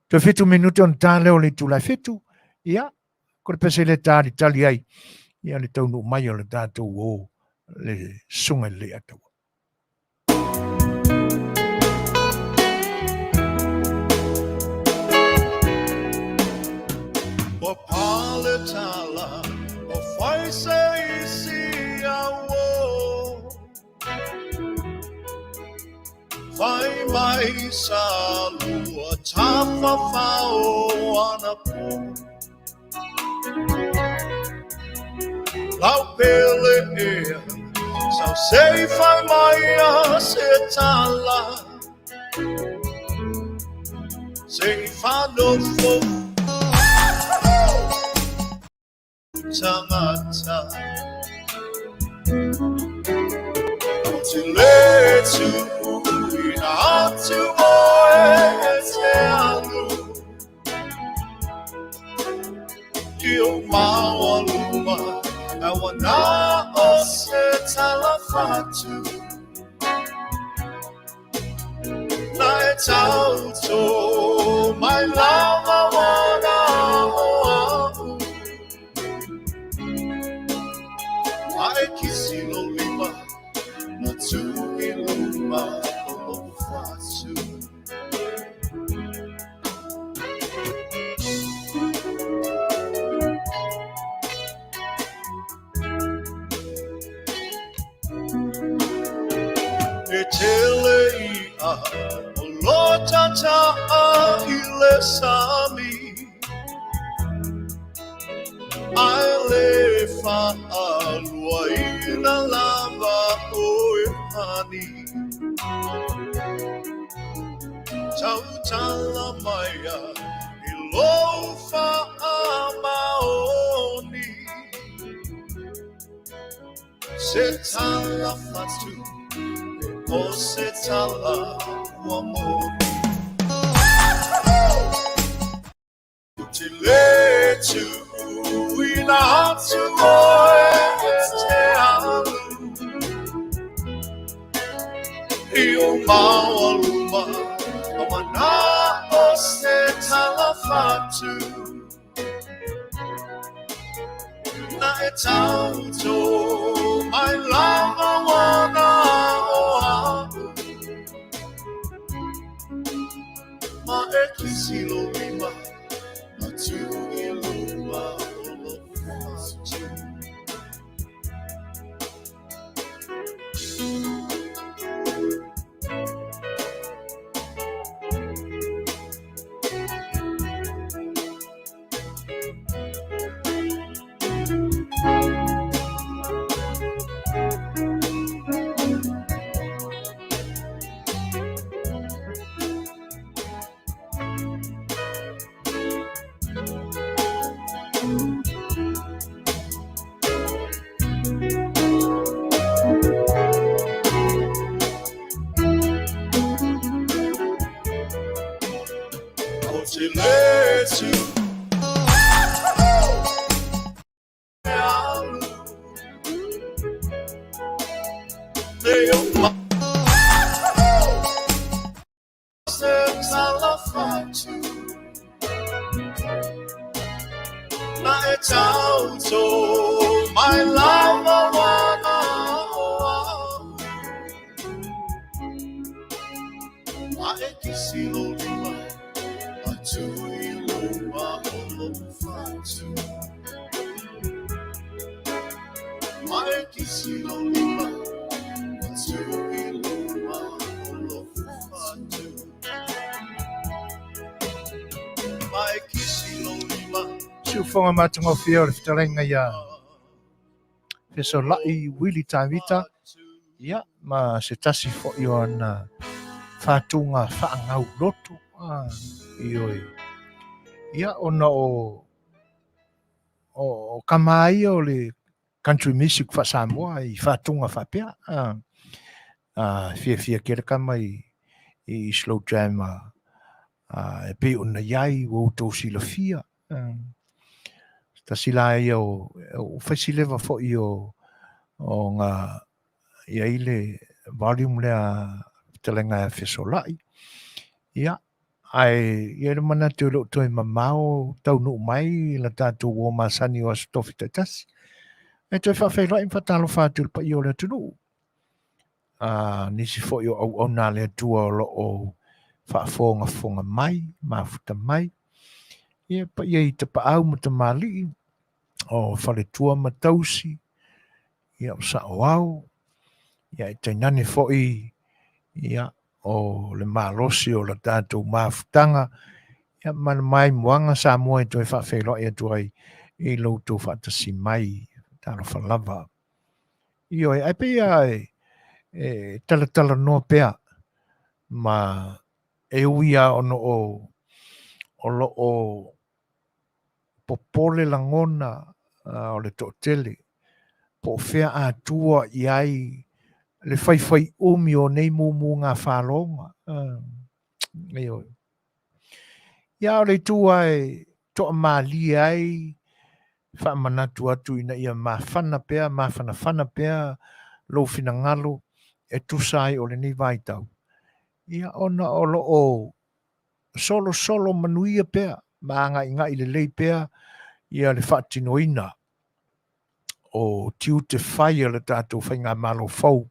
Toe 7 minute ona ta lea o le itula e 7, ia, ko le pese le talitali ai, ia le taunuu mai o le tatou uo le Susuga i le Leiataua. Ua pale tala o fai se isi au. Fai mai sa lua tafafao ana pō. Lau pele ea, sau sei fai mai a se tala. Se i whanofo tangata. O te le tuuina atu oe e te alu. I o maua luma, a ua na o se tala fatu. Na e tauto mai lava wana o au. A e kisi lo lima, na tu i luma o lo'u fatu. E tele i'a o lo tata'a i le sami, Ae le faaluaina lava oe hani. Tautala maia i lou faamaoni. Se tala fatu, e o se tala ua moni. Ou te le tuuina atu oe e te alu i ou maua luma, a manaʻo se tala fatu. Na e tauto mai lava wana o a'u. Ma e kisi lou lima, ma tu i luma o lou fatu. Ma e kisi lou lima, a tu i luma o lou fatu. Ma e kisi lou lima, a tu i luma o lou fatu. Ma e kisi lou lima. Siufoga matagofie o le fetalaiga ia Fesola'i Willie Tavita, ia, ma se tasi foi o ana fatuga faagauloto, a, ioe. Ia, ona o, o, o kama ia o le country music faa-Samoa i fatuga faapea, a, a, fiafia tele kama i, i slow jam a, a, e pei ona i ai ua outou silafia. Tasi la ia o, o faisileva foi o, o nga i ai le volume lea fetalaiga ia Fesola'i. Ia, ae i ai le manatu e le o toe mamao taunuu mai la tatou uo masani o Aso Tofi taitasi. E toe faafeiloai ma faatalofa atu i le paia o le atunuu. A nisi foi o auauna a le Atua o lo o faafogafoga mai, mafuta mai. Ia, paia i tapaau ma tamalii, o faletua ma tausi, ia, o saoao, ia, e tainane foi, ia, o le malosi o la tatou mafutaga, ia, ma le maimoaga Samoa e toe faafeiloai atu ai i lo outou faatasi mai. Talofa lava. Ioe, ae pei lava e, e talatalanoa pea ma e ui lava ona o, o lo o popole lagona o le toatele po o fea atua i ai le faifaiumi o nei mumuga faloga. Ioe. Ia, o le itu lava e toamalie ai, faamanatu atu ina ia mafana pea, mafanafana pea lou finagalo e tusa ai o lenei vaitau, ia ona o lo o solosolo manuia pea ma agaigai lelei pea ia le faatinoina o tiute fai a le tatou faigamalo fou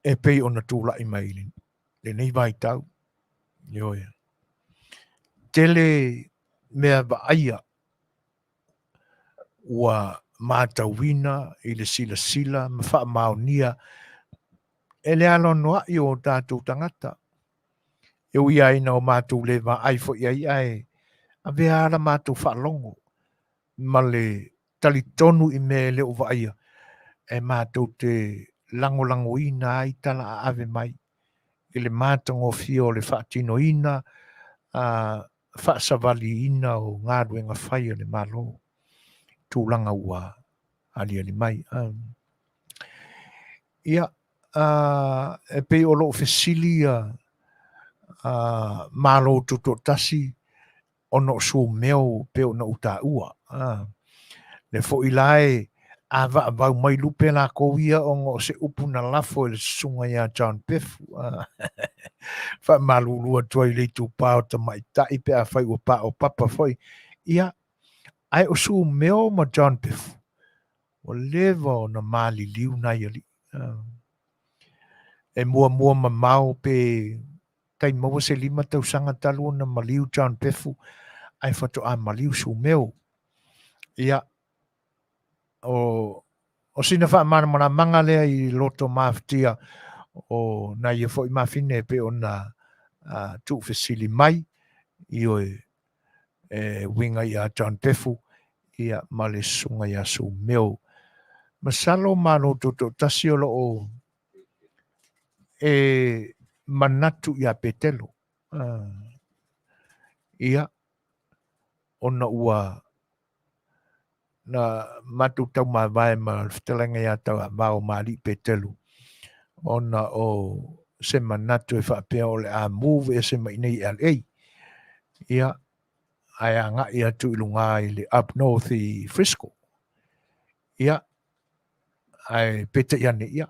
e pei ona tulai mai i lenei vaitau. Ioe. Tele mea vaaia ua matauina i le silasila ma faamaonia e le anoanoai o tatou tagata. E ui lava ina o matou le vaai foi i ai, ae avea lava la matou faalogo ma le talitonu i mea e le o vaaia, e matou te lagolagoina ai tala aave mai i le matagofie o le faatinoina a faasavaliina o galuega fai a le Malo i tulaga ua aliali mai. Ia, e pei o lou fesili ia Malo Tutoatasi ona o Sumeo pei ona ou taua. Lea foi la e avaavau mai lupe lakou ia ona o se upu na lafo e le susuga ia John Pefu. Faamalulu atu ai i le itupa o tamaitai pe afai ua paopapa foi. Ia, ae o Sumeo ma John Pefu, ua leva ona maliliu nai alii. E muamua mamao pe tai maua se 5 tausaga talu ona maliu John Pefu, ae faatoa maliu Sumeo. Ia, o, o sina faamalamalamaga lea i loto mafatia o nai ia foi mafine e pei ona tuufesili mai, ioe, e uiga ia John Pefu, ia, ma le susuga ia Sumeo. Masalo Malo Tutoatasi o lo o e manatu ia Petelo. Ia, ona ua na matou taumavae ma le fetalaiga ia Tauavao ma Alii Petelo, ona o se manatu e faapea o le a move ese mai nei i LA. Ia, ae agai atu i luga i le up north i Frisco. Ia, ae peitai ane, ia,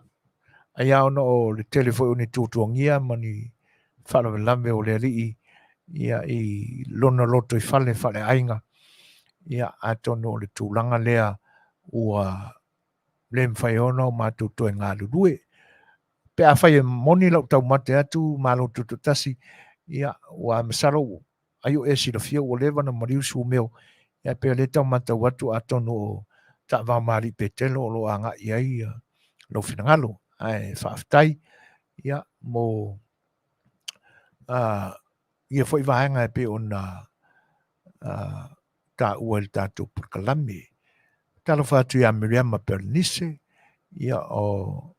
ai lava ona o le tele foi o ni tuatuagia ma ni faalavelave o le alii, ia, i lona loto i fale faaleaiga, ia, atonu o le tulaga lea ua le mafai ona o matou toe galulue. Pe afai e moni lau taumate atu Malo Tutoatasi, ia, ua masalo ai o e silafia ua leva na maliu Sumeo, ia pe le tau matau atu atonu o taavao ma Alii Petelo o lo o agai ai lou finagalo. Ae faafetai ia mo ia foi vaega e pei ona taua i le tatou polokalame. Talofa atu ia Miriama Bernice, ia o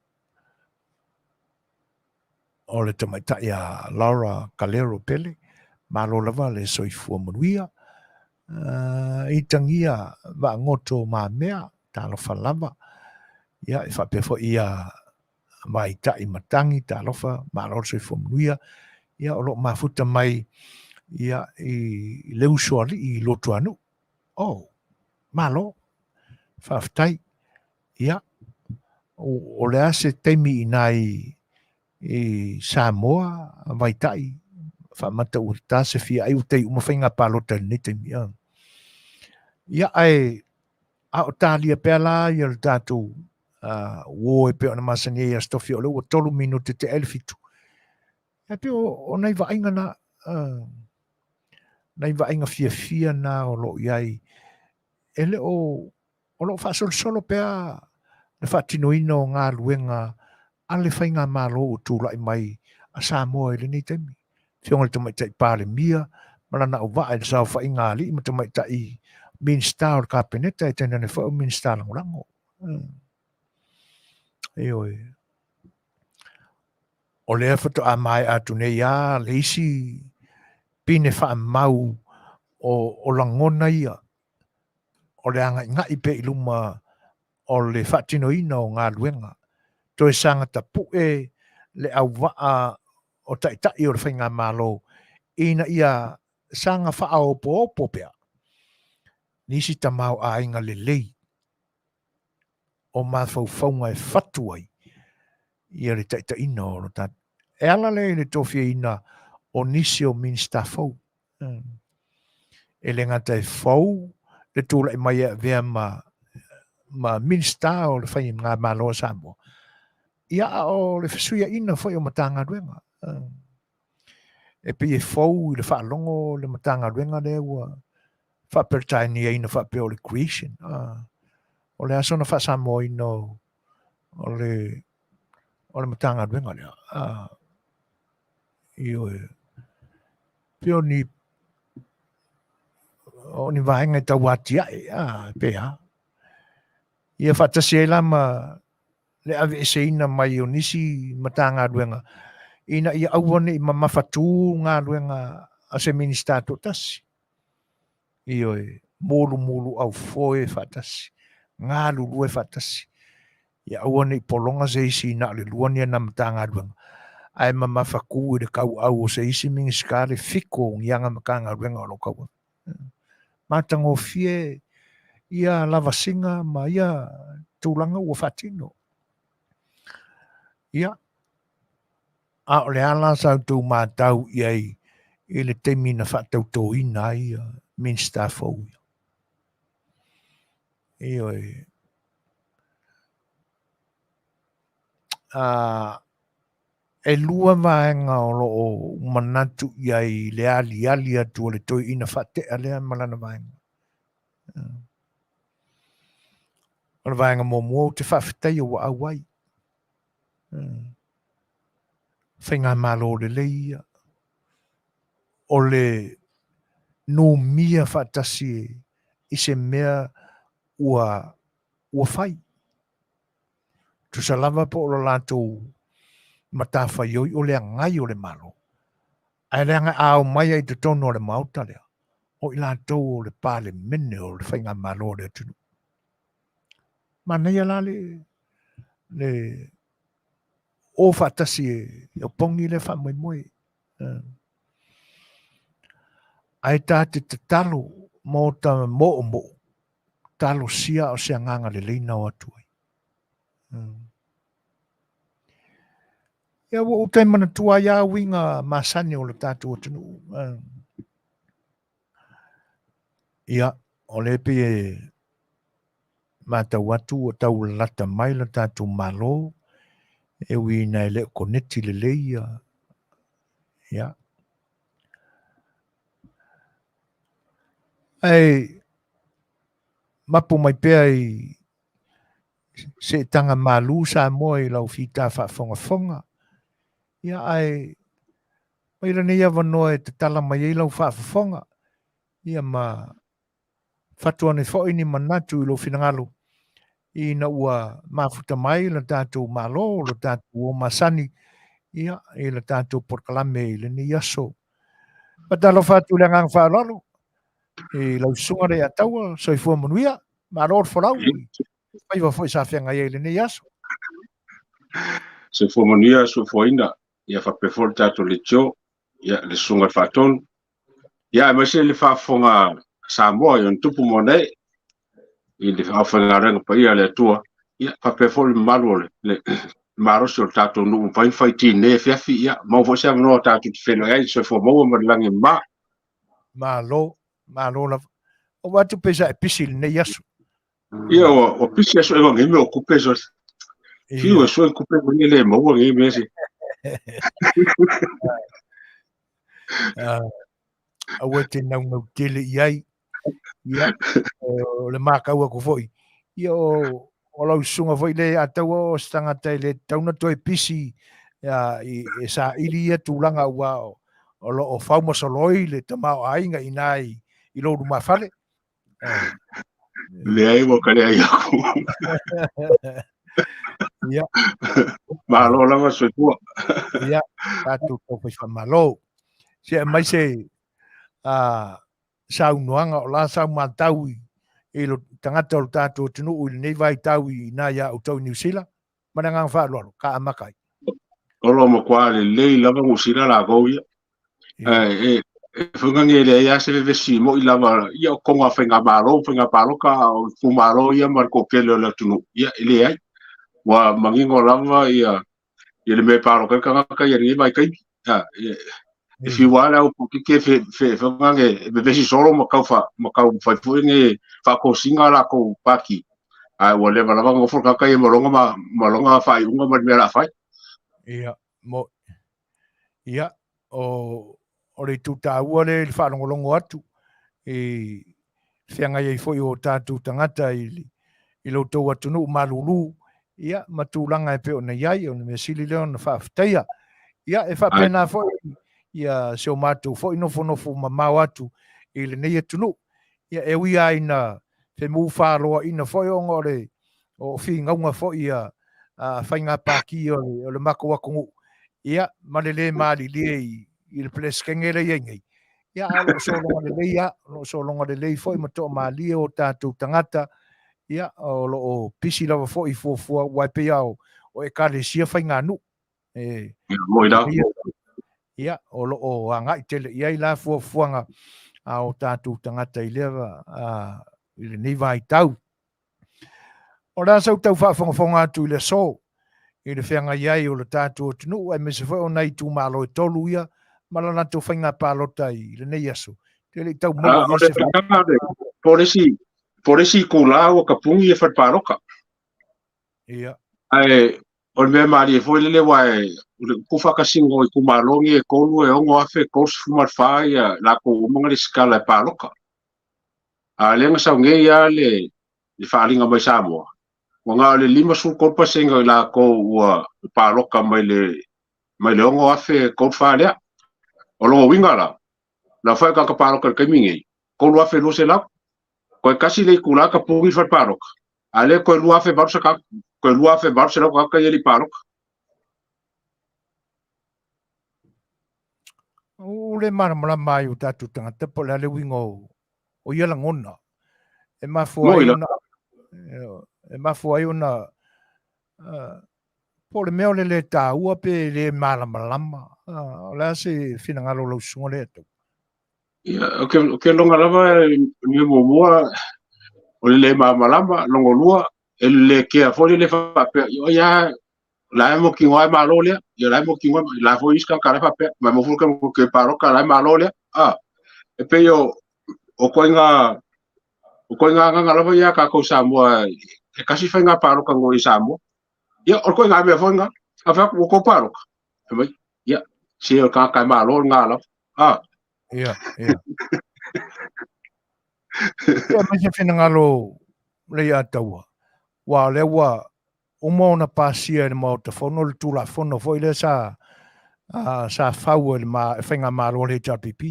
le tamaitai a Laura Calero Pele, malo lava le soifua manuia. Itagia Vaagoto Mamea, talofa lava. Ia, e faapea foi ia Vaitai Matagi, talofa, malo le soifua manuia. Ia, o lo o mafuta mai ia i le Usoalii i Luatuanuu. Oh, malo, faafetai. Ia, o le a se taimi i nā i Samoa, Vaitai, faamata ua ta se fia ai ua tai uma faiga palota i lenei taimi. Ia, ia ae a o talia pea la ia le tatou uo e pei ona masani ai Aso Tofi, o lea ua 3 minute te ai le 7. E pei o nai vaaiga na, nai vaaiga fiafia na o lo o i ai, e le o, o lo o faasolosolo pea le faatinoina o galuega a le faigamalo ua tulai mai a Samoa i lenei taimi. Afioga i le Tamaitai Palemia ma lana auvaa i le saofaiga a alii ma tamaitai Minisita o le Kapeneta, e tainane foi o Minisita Lagolago. Ioe. O lea faatoa maea atu nei lava le isi pine faamau o lagona ia o le agaigai pea i luma o le faatinoina o galuega, toe saga tapue le auvaa o taitai o le faigamalo ina ia saga faaopoopo pea nisi tamaoaiga lelei o mafaufauga e fatu ai ia le taitaiina o lo tatou. E ala lea i le tofiaina o nisi o Minisita fou. E le gata e fou le tulai mai e avea ma Minisita o le Faigamalo a Samoa, ia a o le fesuiaina foi o Matagaluega. E pei e fou i le faalogo le Matagaluega lea ua faaperetaniaina faapea o le creation. O le a sona faasamoaina o le Matagaluega lea. Ioe. Pei o ni vaega e tau atiae, pe a. Ia faatasi ai la ma le aveeseina mai o nisi Matagaluega ina ia aua ne i mamafatū galuega a se Minisita toatasi. Ioe, mulumuluaufoe faatasi, galulue faatasi. Ia aua ne i pologa se isi na o le lua ni ana Matagaluega, ae mamafatū i le kauau o se isi Minisita le fiko o ni ana Matagaluega o lo o tauave. Matagofie ia lavasiga ma ia tulaga ua faatino. Ia, a o le a la sa outou matau i ai i le taimi na faatautoina ai Minisita fou ia? Ioe. E lua vaega o lo o manatu i ai i le aliali atu o le toeaina faatea lea ma lana vaega. O le vaega muamua ou te faafetaia ua auai. Faigamalo lelei ia. O le numia faatasi i se mea ua fai. Tusa lava po o le latou matafaioi o le agai o le Malo. Ae leaga a omai ai i totonu o le Maota lea, o i latou o le Palemene o le Faigamalo o le atunuu. Manaia la le o faatasi e opogi lea faamoemoe. Ae ta te tatalo mo ta moomoo, talosia o se agaga lelei na o atu ai. Ia ua ou toe manatua ai lava uiga masani o le tatou atunuu. Ia, o lea pei e matau atu ua tau lalata mai le tatou Malo. E ui ina e le o koneti lelei ia. Ia. Ae mapu mai pea i seetaga malu Samoa i lau fita faafogafoga. Ia ae mai lenei avanoa e tatala mai ai lau faafofoga ia ma fatu ane foi ni manatu i lou finagalo ina ua mafuta mai le tatou Malo, le tatou o masani, ia, i le tatou polokalame i lenei aso. Faatalofa atu i le agaga faaaloalo i lau susuga Leiataua, soifua manuia, malo le folau i faiva foi sa feagai ai i lenei aso. Soifua manuia, soifuaina, ia faapea foi le tatou leitio, ia le susuga i le Faatonu, ia aemaise le faafofoga Samoa i ona tupu ma ona ee i le aufaigaluega paia a le Atua, ia faapea foi le mamalu o le malosi o le tatou nuu mafai ona faiti i lenei afiafi, ia maua foi se avanoa tatou te feiloai ai, soifua maua ma le lagi e mama. Malo, malo lava. Ua vaai atu pei sa e pisi i lenei aso. Ia, ua pisi aso e ngai mea o kupe so. Fiu e sue kupe mo le maua ngai mea se. Aua e te naunau tele i ai. Ia, o le makau aku foi. Ia, o lau susuga foi le ataua o se tagata e le tatau ona toe pisi ia, e saili ia tulaga ua o lo o fau ma soloi le tamaoaiga i ina i lou lumafale. Leai ua ka leai aku. Ia. Malo lava soifua. Ia, tatou taufai faamalo. Se aemaise saunoaga o la sau matau i lo tagata o le tatou atunuu i lenei vaitau i ina ia outou i Niu Sila. Ma le agaga faaaloalo, ka amata ai. O lo matua lelei lava Niu Sila latou ia. E whangange le ia se vevesi mo i lava ia o konga whainga malo, whainga paloka o itumalo ia ma le toatele o le atunuu. Ia e leai. Ua manino lava ia ia le mea e paloka ai le tagata ia lenei vaitaimi. E fiu lava le au polokiki e whangange e vevesi solo ma tau ma tau fai foi ni faatosina a latou pati. Ae ua leva lava nofo le tagata ia ma lona ma lona faaiuga ma le mea o le a fai. Ia, mo ia, o le itu taua lea i le faalogologo atu i feagai ai foi o tatou tagata i lo outou atunuu malulu, ia, ma tulaga e pei ona i ai, o le mea sili lea ona faafetaia. Ia, e faapena foi ia si o matou foi nofonofo mamao atu i lenei atunuu. Ia, e ui lava ina femufaloaina foi ona o le o finauga foi a faiga pati o le matou atunuu, ia, ma le lē malilie i le Peresetene lea e i ai nei, ia, ae o lo o sologa lelei lava, o lo o sologa lelei foi ma toamalie o tatou tagata, ia, o lo o pisi lava foi i fuafua, aua e pei lava o Ekalesia faiganuu. E, ia, o lo o agai tele i ai la fuafuaga a o tatou tagata i lea i lenei vaitau. O le a sau tau faafogafoga atu i le aso i le feagai ai o le tatou atunuu aemaise foi o nai itumalo e tolu ia ma la latou faiga palota i lenei aso. Te le i tau maua i se Po o le isi itula ua tapuni ia fale palota. Ia. Ae o le mea malie foi lele aua o le tuufaatasiga o itumalo nei e tolu e 6,034 ia latou uma na resitala e palota. A o lea na sau nei lava le faaaliga mai Samoa, ua na o le 53% o i latou ua palota mai le 6,034 lea. O lona uiga la, le aofai o tagata palota i le taimi nei, 3,200. Toe tasi le itula tapuni le fale palota, a o lea toe 2,800 toe 2,800 tagata ia e le i palota. Ua le malamalama ai o tatou tagata po o le a le uiga o ia lagona. E mafua ai ona e mafua ai ona po o le mea o le le taua pe le malamalama. O le a se finagalo o lau susuga lea tau? Ia, ou te lagona lava le mea muamua o le le malamalama, lona lua, e le kea foi le faapea, ia, la e mautinoa e malo lea, ia la e mautinoa, la foi isi tagata la e faapea, ma e maua foi ke palota la e malo lea. E pei o ituaiga agaga lava ia a tatou Samoa, e tasi faiga palota nei i Samoa. Ia, o le ituaiga mea foi lena. A fai atu, ua tou paloka? Fai mai, ia, se o le tagata e malo lena lava. Ah. Ia, ia. Ia, mai se finagalo Leiataua, aua o lea ua uma ona pasia e le Maota Fono le Tulafono foi lea sa sa fau e le Faigamalo a le HRPP,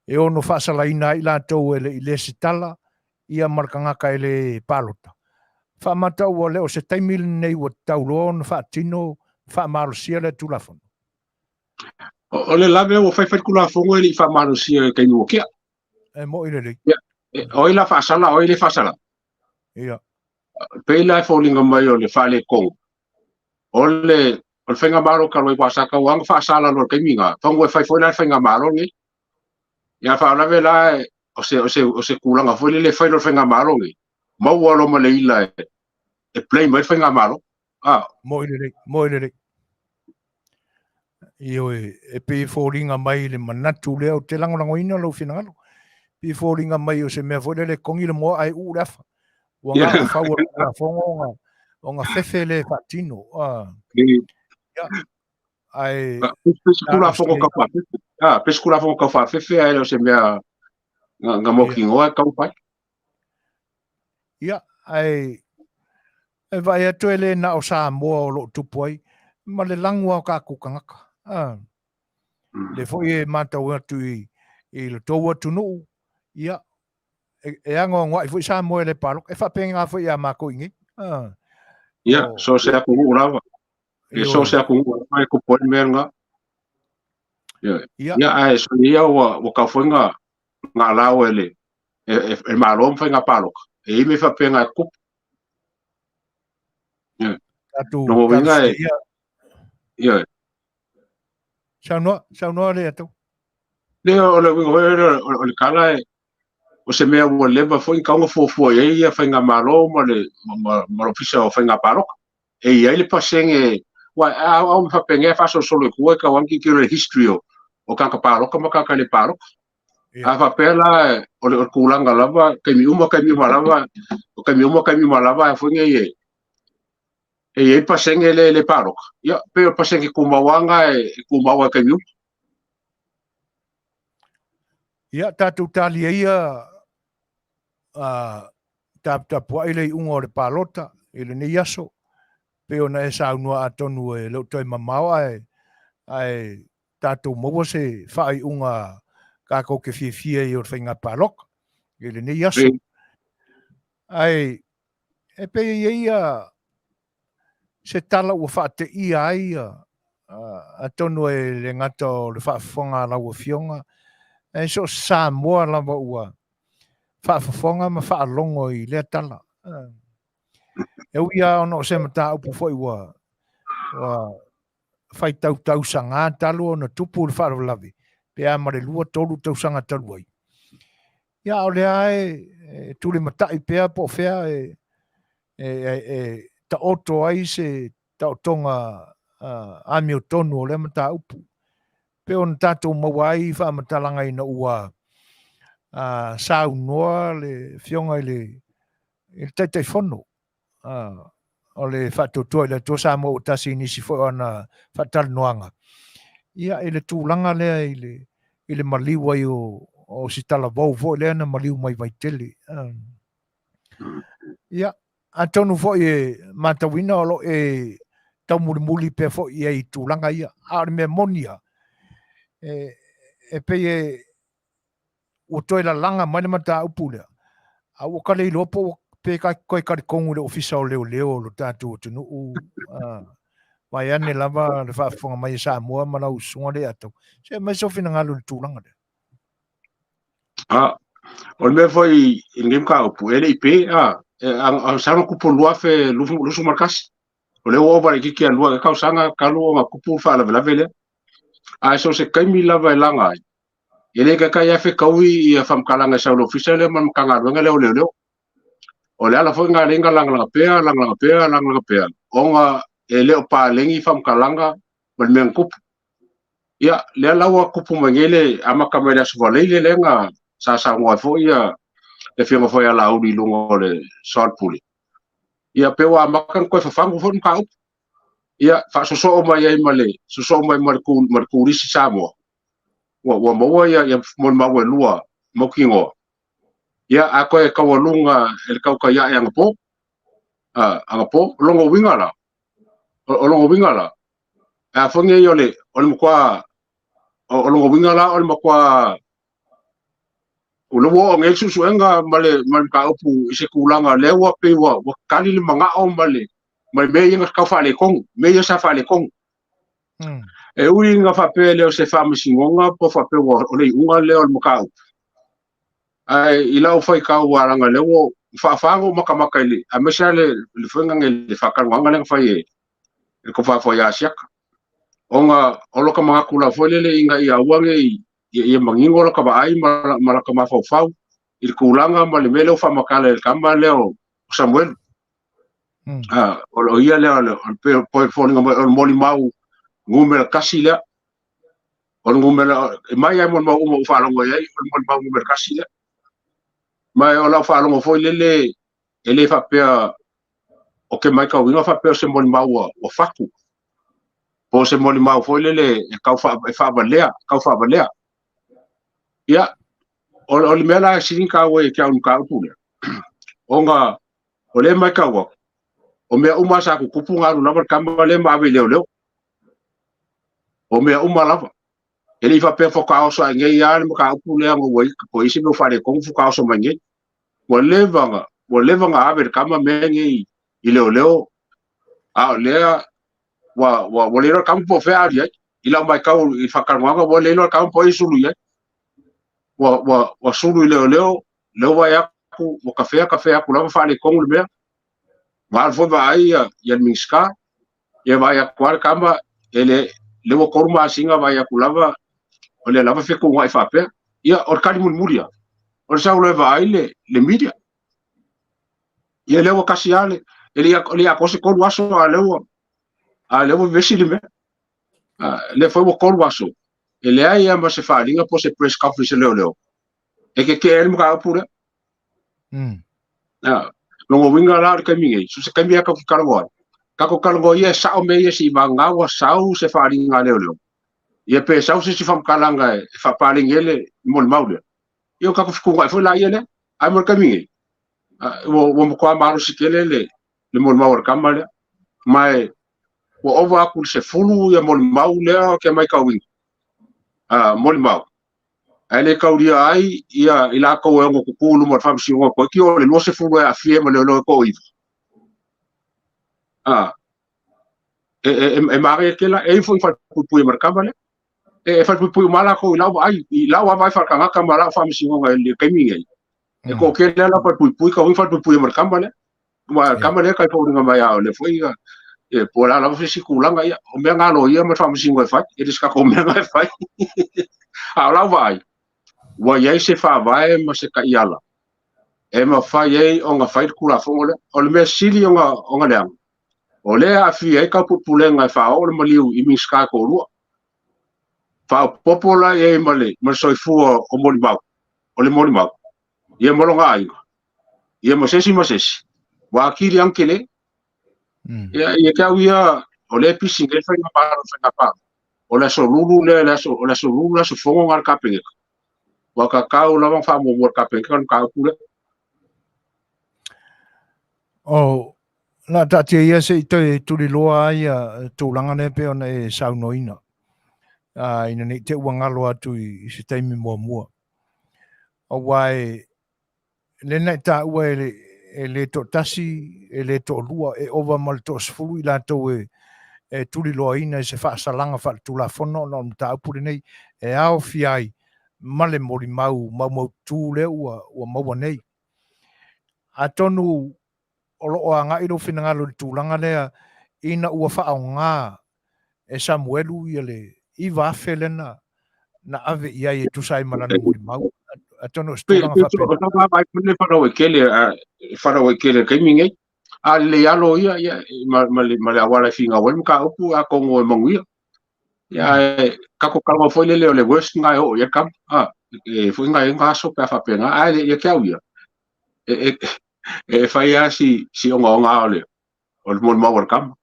e ono faasalaina ai i latou e le i lesitala ia ma le tagata e le palota. Faamata ua le o se taimi lenei ua tatau loa ona faatino faamalosia lea Tulafono. O le lave ua fai fai le Tulafono e le i faamalosia i le taimi ua tea. E moi lelei. Ia, o ai la faasala, o ai le faasala? Ia. Pei la e foliga mai o le faaletonu, o le o le faigamalo talu ai aua sa tau lava ona faasala loa i le taimi lena, fagu e fai foi la le faigamalo lenei. Ia a faalavelave la o se o se o se tulaga foi lele e fai loa le faigamalo lenei, maua loa ma le ila e blame ai le faigamalo. Ah. Moi lelei, moi lelei. Ioe, e pei e foliga mai le manatu lea, ou te lagolagoina lou finagalo. E pei e foliga mai o se mea foi lele e kogi le moa ae uu le afa. Ua na o fau o le Tulafono ona, ona fefe lea e faatino. Ah. Ia, ae... Pei se Tulafono tau faafefe. Ah, pei se Tulafono tau faafefe ae le o se mea na mautinoa e tau fai. Ia, ae e vaai atu e le na o Samoa o lo o tupu ai, ma le lagu lava o tatou tagata. A. Lea foi e matau atu i, i lo tou atunuu, ia, e, e anoanoai foi Samoa e le paloka. E faapena foi ia matou i inei. A. Ia, so o se atunuu lava. E so o se atunuu lava e tupu ai le mea lena. Ia, ia ae so ia ua, ua tau foi na, na allow e le, e, e, e Malo ma faiga palota. E i ai mea faapena e tutupu. Ia. Tatou Lona uiga e, ia. Saunoa, saunoa Leiataua. Le o le uiga foi lea o le tala e, o se mea ua leva foi na tatau ona fuafua i ai ia faigamalo ma le ma, ma le Ofisa o Faiga Palota. E i ai le pasene, aua a au faapenei e faasolosolo i tua e tau lava ona tilotilo i le history o, o tagata palota ma tagata le palota. A faapea la o le tulaga lava, taimi uma taimi uma lava, o taimi uma taimi uma lava a foi nei e e i ai pasene le le palota. Ia, pei o pasene tumau lava na e tumau lava i taimi uma. Ia, tatou talia ia taputapuai le iuga o le palota i lenei aso, pei ona e saunoa atonu e le o toe mamao ae ae tatou maua se faaiuga tatou te fiafia ai o le faiga palota i lenei aso. Ae e pei e i ai ia se tala ua faateia ai atonu e le gata o le faafofoga a lau Afioga, ae so o se Samoa lava ua faafofoga ma faalogo i lea tala. E ui lava ona o se mataupu foi ua faitau tausaga talu ona tupu le faalavelave, pe a ma le 2, 3 tausaga talu ai. Ia, a o lea e tulimatai pea po o fea e, e, e, e taoto ai se taotoga amiotonu o lea mataupu. Pe ona tatou maua ai faamatalaga ina ua saunoa le Afioga i le, i le Taitaifono o le Faatuatua i le Atua Samoa ua tasi i nisi foi o ana faatalanoaga, ia, i le tulaga lea i le, i le maliu ai o, o si talavou foi lea na maliu mai Vaitele. Ia, atonu foi e matauina o lo o e taumulimuli pea foi i ai i tulaga ia. A o le mea moni lava, e, e pei e, ua toe lalaga mai le mataupu lea, a ua ka le iloa po ua pe ka toe talitonu i le Ofisa o Leoleo o lo tatou atunuu, vaeane lava le faafofoga mai a Samoa ma lau usuga Leiataua. Se aumai sou finagalo i le tulaga lea. A, o le mea foi i lenei mataupu, e le i pe, a, a, sa ona tupu 2021. O lea ua ova laitiiti ia lua tausaga talu ona tupu le faalavelave lea. Ae so o se taimi lava e laga ai, e le taitai lava fetaui ia faamatalaga e sau i le ofisa lea ma le Matagaluega lea o Leoleo. O le ala foi lena lea na lagalaga pea, lagalaga pea, lagalaga pea, ona e le o paleni faamatalaga ma le mea na tupu. Ia, lea la ua tupu mai nei le amata mai le Aso Faraile lea na sa saunoa ai foi ia le afioga foi ia Laauli i luga o le Soalepule. Ia, pe ua amata ona toe fafagu foi le mataupu. Ia, faasosoo mai ai ma le sosoo mai ma le ma le turisi Samoa. Ua maua ia molimau e lua mautinoa. Ia, a toe taualuga e le tautai ae anapo, anapo, o lona uiga la, o lona uiga la, a foi nei o le matua, o lona uiga la o le matua, o le ua oo nei le suesuega ma le mataupu i se tulaga lea ua pei ua tali le manao ma le mea ia na tau faaletonu, mea ia sa faaletonu. E ui ina faapea lea o se faamasinoga po faapea ua o le iuga lea o le mataupu. Ae i lau faitau alaga lea ua faafago makamaka i le, aemaise lava le faiga nei le faatalanoaga lea na fai e le tofa foi ia Asiata. Ona o lota manatu la foi lele ina ia aua ne i ia manino lota vaai ma lota mafaufau i le tulaga ma le mea lea ua faamatala e le tama lea o Samuelu. O ia lea o le foliga mai o le molimau numera 1 lea. O le numera e mai ai molimau uma ua faalogo i ai, o le molimau numera 1 lea. Ma o lau faalogo foi lele e le faapea o ke matauina faapea o se molimau ua fatu. Po o se molimau foi lele e tau e faavalea, tau faavalea. Ia, o le mea la e sili taua i ke au mataupu lea. Ona o le matau atu, o mea uma sa tutupu na alu lava le tama lea ma ave i leoleo. O mea uma lava. E le i faapea faatoa oso ai nei lava le mataupu lea na ua i po i se mea faaletonu faatoa oso mai nei. Ua leva na ave le tama mea nei i leoleo. A o lea ua le iloa le tama po o fea a alu i ai. I lau matau i faatalanoaga ua le iloa le tama po o ai e sulu i ai. Ua sulu i leoleo, lea ua vaai atu, ua kafea atu lava faaletonu le mea. Ua alu foi vaai ia le Minisita, ia vaai atu lava le tama, e le ua 3 masina vaai atu lava, o lea lava fetuunai faapea. Ia, o le tali mulimuli lava, o le sau loa e vaai le media. Ia lea ua kasi lava e le atoa se 3 aso, a lea ua vevesi le mea. Lea foi ua 3 aso, e leai lava ma se faaaliga po o se press conference a leoleo, e tetee ai le mataupu lea. Lona uiga la o le taimi nei, so se taimi lava tatou te talanoa ai. Tatou talanoa ia e sao mea ia se i vagana ua sau se faaaliga a leoleo. Ia pe sau se isi faamatalaga e faapaleni ai le molimau lea. Ia o tatou fetuunai foi la ia lea. Ae mo le taimi nei, ua matua malosi tele le molimau a le tama lea. Ma ua ova atu i le 10 ia molimau lea ke matauina. Molimau. Ae le taulia ai ia i latou e ono tutu i luma o le faamasinoga toeiti o le 20 e aafia ma leoleo e toaiva. E manaia tele e i foi falepuipui ma le tama lea. E falepuipui uma latou i lau vaai, i lau vaai faatagata ma lau faamasinoga i le taimi nei. E toatele la falepuipui, tau falepuipui ma le tama lea. Ma le tama lea kai foliga mai a o le foi e po la lava se isi tulaga ia. O mea ngalo ia ma le faamasinoga e fai, e le se tatou mea nga e fai. A o lau vaai, ua i ai se faavae ma se taiala e mafai ai ona fai le Tulafono lea. O le mea sili ona leaga, o lea e aafia ai taupulepulega e faaoo le maliu i Minisita e toalua. Faaopoopo la i ai ma le soifua o molimau, o le molimau, ia ma lona aiga, ia ma se isi ma se isi, ua atili lava ona tele. Ia te au ia, o lea e pisi nei le faiga malo, faiga palota. O le aso Lulu lea, o le aso Lulu, le aso fono na le Kapeneta. Ua tatau lava ona faamuamua le Kapeneta le mataupu lea. O la taatia ia se i toe tuliloa ai ia tulaga lea pei ona e saunoaina. Ina nei te ua galo atu i se taimi muamua. Aua e le na i taua e le toatasi, e le toalua, e ova ma le toasefulu i latou e tuliloaina i se faasalaga faaletulafono ona o le mataupu lenei e aofia ai ma le molimau maumaututu lea ua maua nei. Atonu o lo o agai lou finagalo i le tulaga lea ina ua faaaoga e Samuelu ia le 9,000 lea na ave i ai e tusa ai ma lana molimau. Atonu o se tulaga faapena. Vai le whanau e kele, whanau e kele kaimi nei. A le alo ia, ia, ma le awala e whinga wai maka upu a kongo e manguia. Ia, e, kako kalama foi lele o le worst ngai o ia kam. A, e foi ngai ngā aso pe a whapenga. A, ia kia uia. E whai a si onga onga o le molimau o le kama.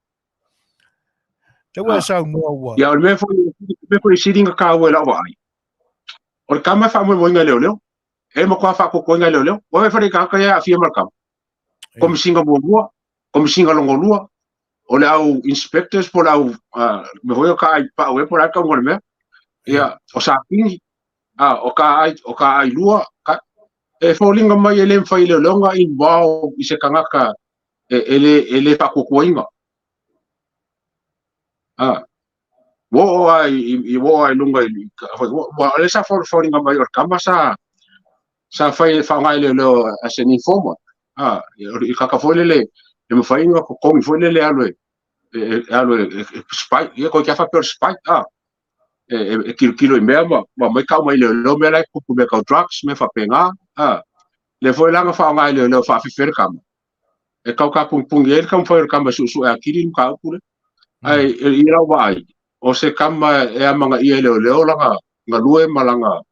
Lea ua e saunoa ua. Ia, o le mea foi, le mea foi e sili ona taua i lau vaai, o le kama e faamoemoeina e leoleo. E matua faakokoina e leoleo. Ua vaai fale i tagata ia e aafia ma le kama. Komesina muamua, komesina lona lua, o le au inspectors po o le au mea foi o ka ai pau e po o le a le tauga o le mea. Ia, o Sapini, o ka ai, o ka ai lua, ka, e foliga mai e le mafai e leoleo ona involve i se tagata e le faatuatuaina. Ua oo lava i ua oo lava i luga i ua o lea sa foliga mai o le kama sa sa fai e faaaoga e leoleo as an informer. I kaka foi lele e mafai ona totogi foi lele e alu e e alu e spy, ia koe kia faapea o le spy, e tilotilo i mea ma aumai tau mai leoleo mea la e tupu mea tau drugs, mea faapena, lea foi la na faaaoga e leoleo e faafefe ai le kama, e tau tapunipuni ai le taumafai o le kama e suesue atili le mataupu lea. Ae i lau vaai, o se kama e amanaia e leoleo lana galue ma lana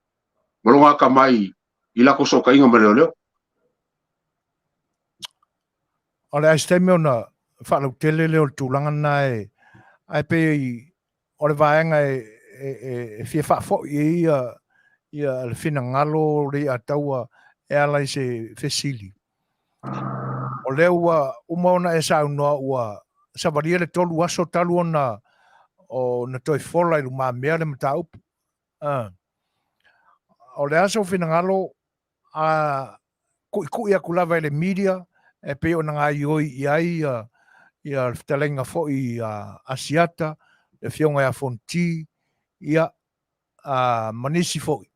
ma lona atamai i latou sootaiga ma leoleo. O le a se taimi ona faalautele lea o le tulaga lena e, ae pei o le vaega e fia faafoi ai ia le finagalo o Leiataua e ala i se fesili. O lea ua uma ona e saunoa ua savalia le 3 aso talu ona ona toe fola i lumamea le mataupu. O le a sou finagalo a kuʻikuʻi atu lava i le media e pei ona gaoioi i ai ia le fetalaiga foi a Asiata, le afioga ia Fonoti, ia, ma nisi foi.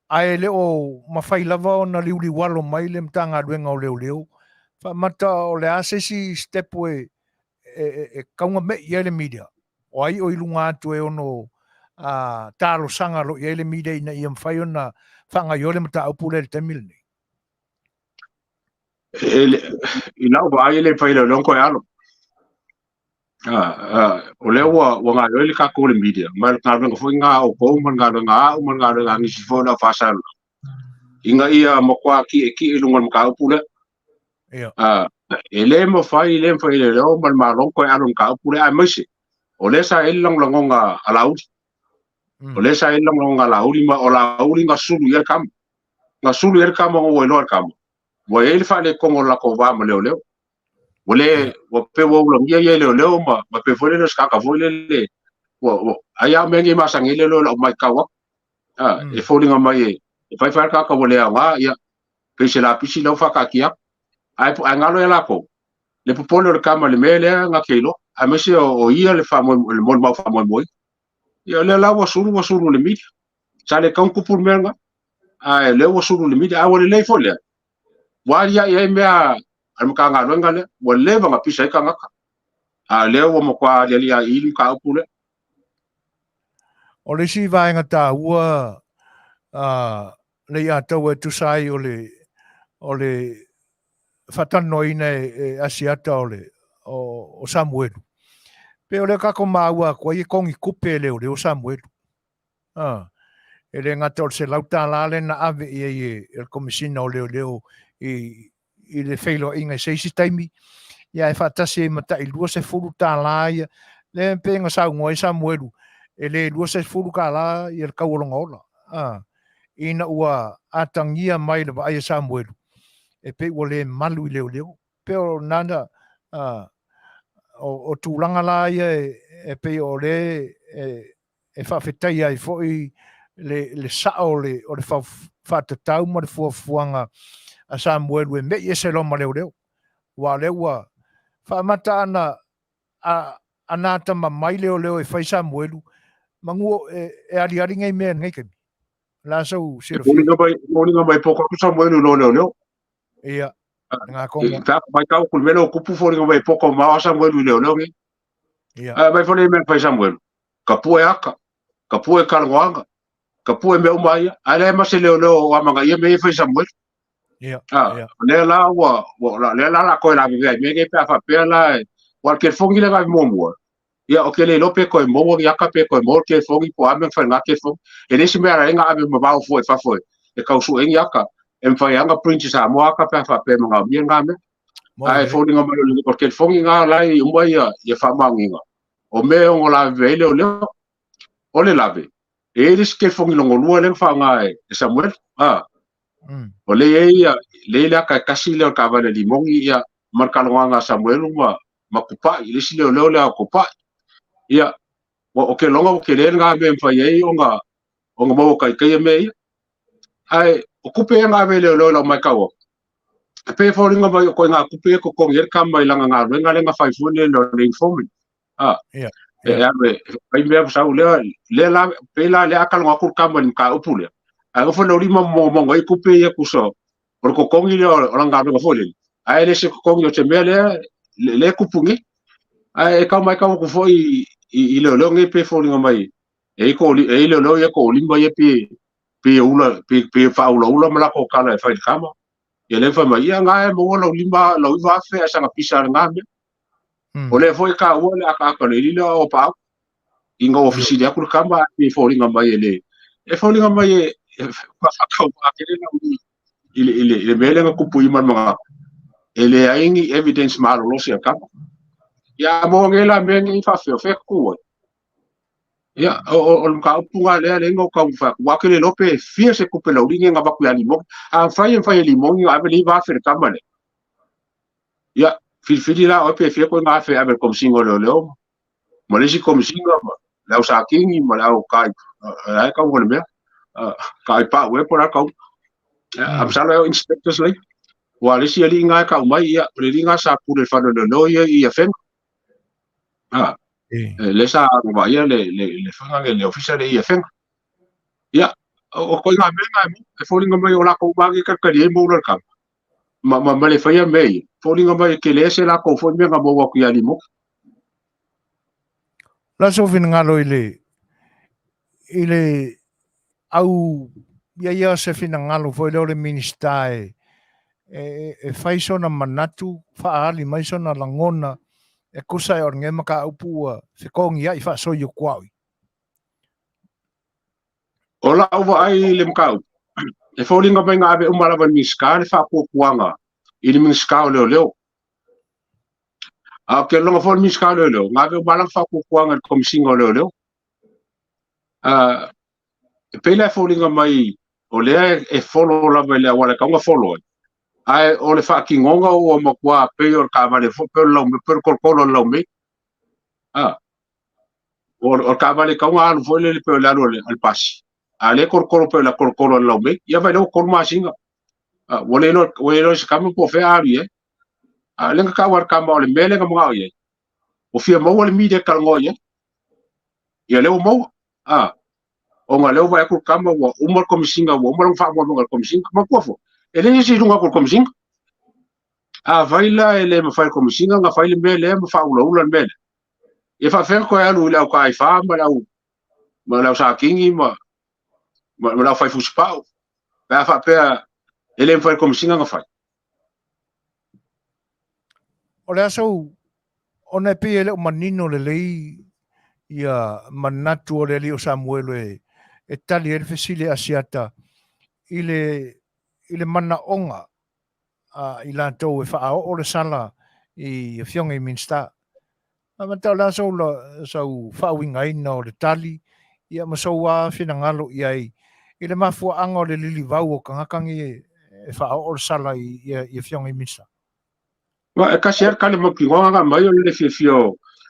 Ae le o mafai lava ona liuliualo mai le Matagaluega o Leoleo, faamata o le a se isi step e e taugame'i ai le media, o ai o i luga atu e ono talosaga loa i ai le media ina ia mafai ona faagaoioi le mataupu lea i le taimi lenei? I lau vaai e le mafai e leoleo ona toe alo. O lea ua gaoioi le tatou le media, ma le galuega foi lena a outou ma le galuega a au ma le galuega a nisi foi o le au faasalalau, ina ia matua tietie i luga o le mataupu lea. E le mafai, le mafai e leoleo ma le Malo ona toe alo i le mataupu lea, aemaise o lea sa i ai le lagolagoga a Laauli. O lea sa i ai le lagolagoga a Laauli, ma o Laauli na sulu i ai le kama. Na sulu i ai le kama ona ua iloa e le kama, ua i ai le faaletonu o le latou va ma leoleo. Ua le, ua pei ua ulagia ia e leoleo ma, ma pei foi lele o se tagata foi lele, ua, ua, ai lava o mea nei e masani ai leoleo i lau matau atu. E foliga mai e fai fai le tagata ua le aoga, ia, pei se lapisi lau faataatia atu. Ae, ae galo ia latou, le popole o le kama i le mea lea na te iloa, aemaise o ia le faamoe, le molimau faamoemoe. Ia o lea la ua sulu, ua sulu i le media. Sa le tatau ona tupu le mea lena, ae o lea ua sulu i le media. Ae ua lelei foi lea, ua aliae ai mea a le Matagaluega lea, ua leva ona pisa ai tagata, a o lea ua matua alialiai i i le mataupu lea. O le isi vaega taua Leiataua e tusa ai o le o le faatalanoaina e Asiata o le o Samuelu. Pei o lea tatou maua atu ai e togi tupe e leoleo Samuelu. E le gata o le $100 lea na ave i ai e le Komesina o Leoleo i i le feiloaiga i se isi taimi, ia ae faatasi ai ma tai $20 ia, lea e pei ona saunoa ai Samuelu, e le $20 ia le tau o lona ola. Ina ua atagia mai le vaai a Samuelu, e pei ua le malu i leoleo. Pei o lena, o tulaga la ia e pei o lea e faafetaia ai foi le sao o le faatatau ma le fuafuaga a Samuelu e me'i ese loa ma leoleo. Aua o lea ua faamata ana anatama mai leoleo e fai Samuelu, manu e aliali nei mea i lenei taimi. O le a sou silafia? E foliga mai poko atu Samuelu i lo leoleo. Ia, ngā konga. Pe a matau atu i le mea lea ua tupu, foliga mai e poko mamao lava Samuelu i leoleo nei. Ia. Ae mai foi le mea na fai Samuelu, ka pue aka, ka pue talanoaga, ka pue mea uma ia, ae leai ma se leoleo o amanaia mea ia e fai Samuelu. Ia, ia. O lea la ua, ua, lea la la toe lavevea i mea nei pe a faapea la, ua le telefoni lea na ave muamua, ia ou te le iloa pe toe maua ni aka pe toe maua le telefoni po o a mea na fai i lena telefoni. E leai se mea ala ai na ave mamao fua i fafo e tau sue ai ni aka, e mafai lava ona print i Samoa aka pe a faapea e manaomia lena mea. Ae foliga mai o le telefoni lena la e i uma ia faamaoniga. O mea e ono lavevea ai leoleo. O le lave, e i ai le isi telefoni lona lua lea na faaaoga e Samuel. A. O lea e i ai lea i le ata e tasi lea o le taavale a Limoni ia ma le talanoaga a Samuelu ma ma Tupai, le isi leoleo lea o Tupai. Ia, ou te lagona ua tele lena mea e mafai ai ona ona maua taitai mea ia. Ae o tupe ia na ave e leoleo i lau matau atu, e pei e foliga mai o ituaiga tupe ia e totogi ai le tama i lana galuega lea na fai foi lele o le informant. A, e alu e fai mea ma sau lea, lea la, pei la lea a talanoa atu le tama i le mataupu lea, ae nofo le laulima ma mogomogo ai tupe ia tusa o le totogi lea o lana galuega foi lele, ae le se totogi o se mea lea, lea e tupu nei. Ae e tau matau atu foi i leoleo nei pei e foliga mai e i leoleo ia toalima ia pei e ula, pei e faaulaula ma latou tala e fai i le tama. Ia lea fai mai, ia na e maua lau lima, lau 9,000 ae saga pisa lena mea. O lea foi e taua le akaaka o le alii lea o Apaau. Ina ua fesili atu le tama, e foliga mai e le, e foliga mai e faatauvaa tele lau i le mea lea na tupu i ma le manatu. E leai ni evidence malolosi a le tama. Ia a maua nei la mea nei faafefea, o fea e tu ai? Ia, o le mataupu lena lea lea na ou taumafai atu, aua ou te le iloa pe fia se tupe laulii na avatu ia Limoni. Afai e mafai e Limoni ona ave le 9,000 i le tama lea, ia, filifili la oe pe fia koe na afe e ave i le Komesina o Leoleo ma le isi Komesina ma le au Satini ma le au kai, ai kau le mea, kai pau e po o le a le kau. A masalo e o inspectors lai. Ua le isi alii na e kau mai, ia, o le alii na sa pule i le fale o leoleo ia i Afega. Le sa vaaia le faiga le ofisa le i Afega. Ia, o ituaiga mea na e foliga mai o latou uma lava e talitali ai ma ula le tama. Ma le faia mea ia, foliga mai e tele se latou foi mea na maua atu ia Limoki. O le a sou finagalo i le i le au ia ia se finagalo foi lea o le Minisita e e fai sona manatu, faaali mai sona lagona e tusa ai o lenei mataupu ua fetogiai faasoiokuaui. O lau vaai i le mataupu, e foliga mai na ave uma lava e le Minisita le faatuatuaga i le Minisita o Leoleo. A ou te lagona foi le Minisita o Leoleo, na ave uma lana faatuatuaga i le Komesina o Leoleo. E pei la e foliga mai o lea e follow lava i le auala e tatau ona follow ai, ae o le faatinoga ua matua pei o le taavale foi, pei o le laumei, pei o le tolotolo o le laumei. O le taavale e tatau ona alu foi lele pei o le alu a le pasi, a o lea e tolotolo pei o le tolotolo a le laumei. Ia vaai la ua 3 masina, ua le iloa e se tama po o fea a alu i ai. A o lea na tau lava e le tama o le mea lea na manao i ai, ua fia maua le media e talanoa i ai. Ia lea ua maua. Ona lea ua vaai atu le tama ua uma le Komesina, ua uma lona faamoemoega i le Komesina. Manatua foi, e leai se isi i luga atu o le Komesina. Afai la e le mafai e le Komesina ona fai le mea lea ma faaulaula le mea lea, ia faapefea ona toe alu i le au taaifa ma le au ma le au satini ma ma le au fai fusipau pe a faapea e le mafai e le Komesina ona fai. O le a sou ona e pei e le o manino lelei ia manatu o le alii o Samuelu e tali ai le fesili a Asiata i le i le manaoga a i latou e faaoo le sala i afioga i Minisita. A mata o le a sou, sau faauigaina o le tali ia ma sou a finagalo i ai i le mafuaaga o le lilivau o tagata nei e faaoo le sala i afioga i Minisita. Ma e tasi lava le tali mautinoa na aumai o le fiafia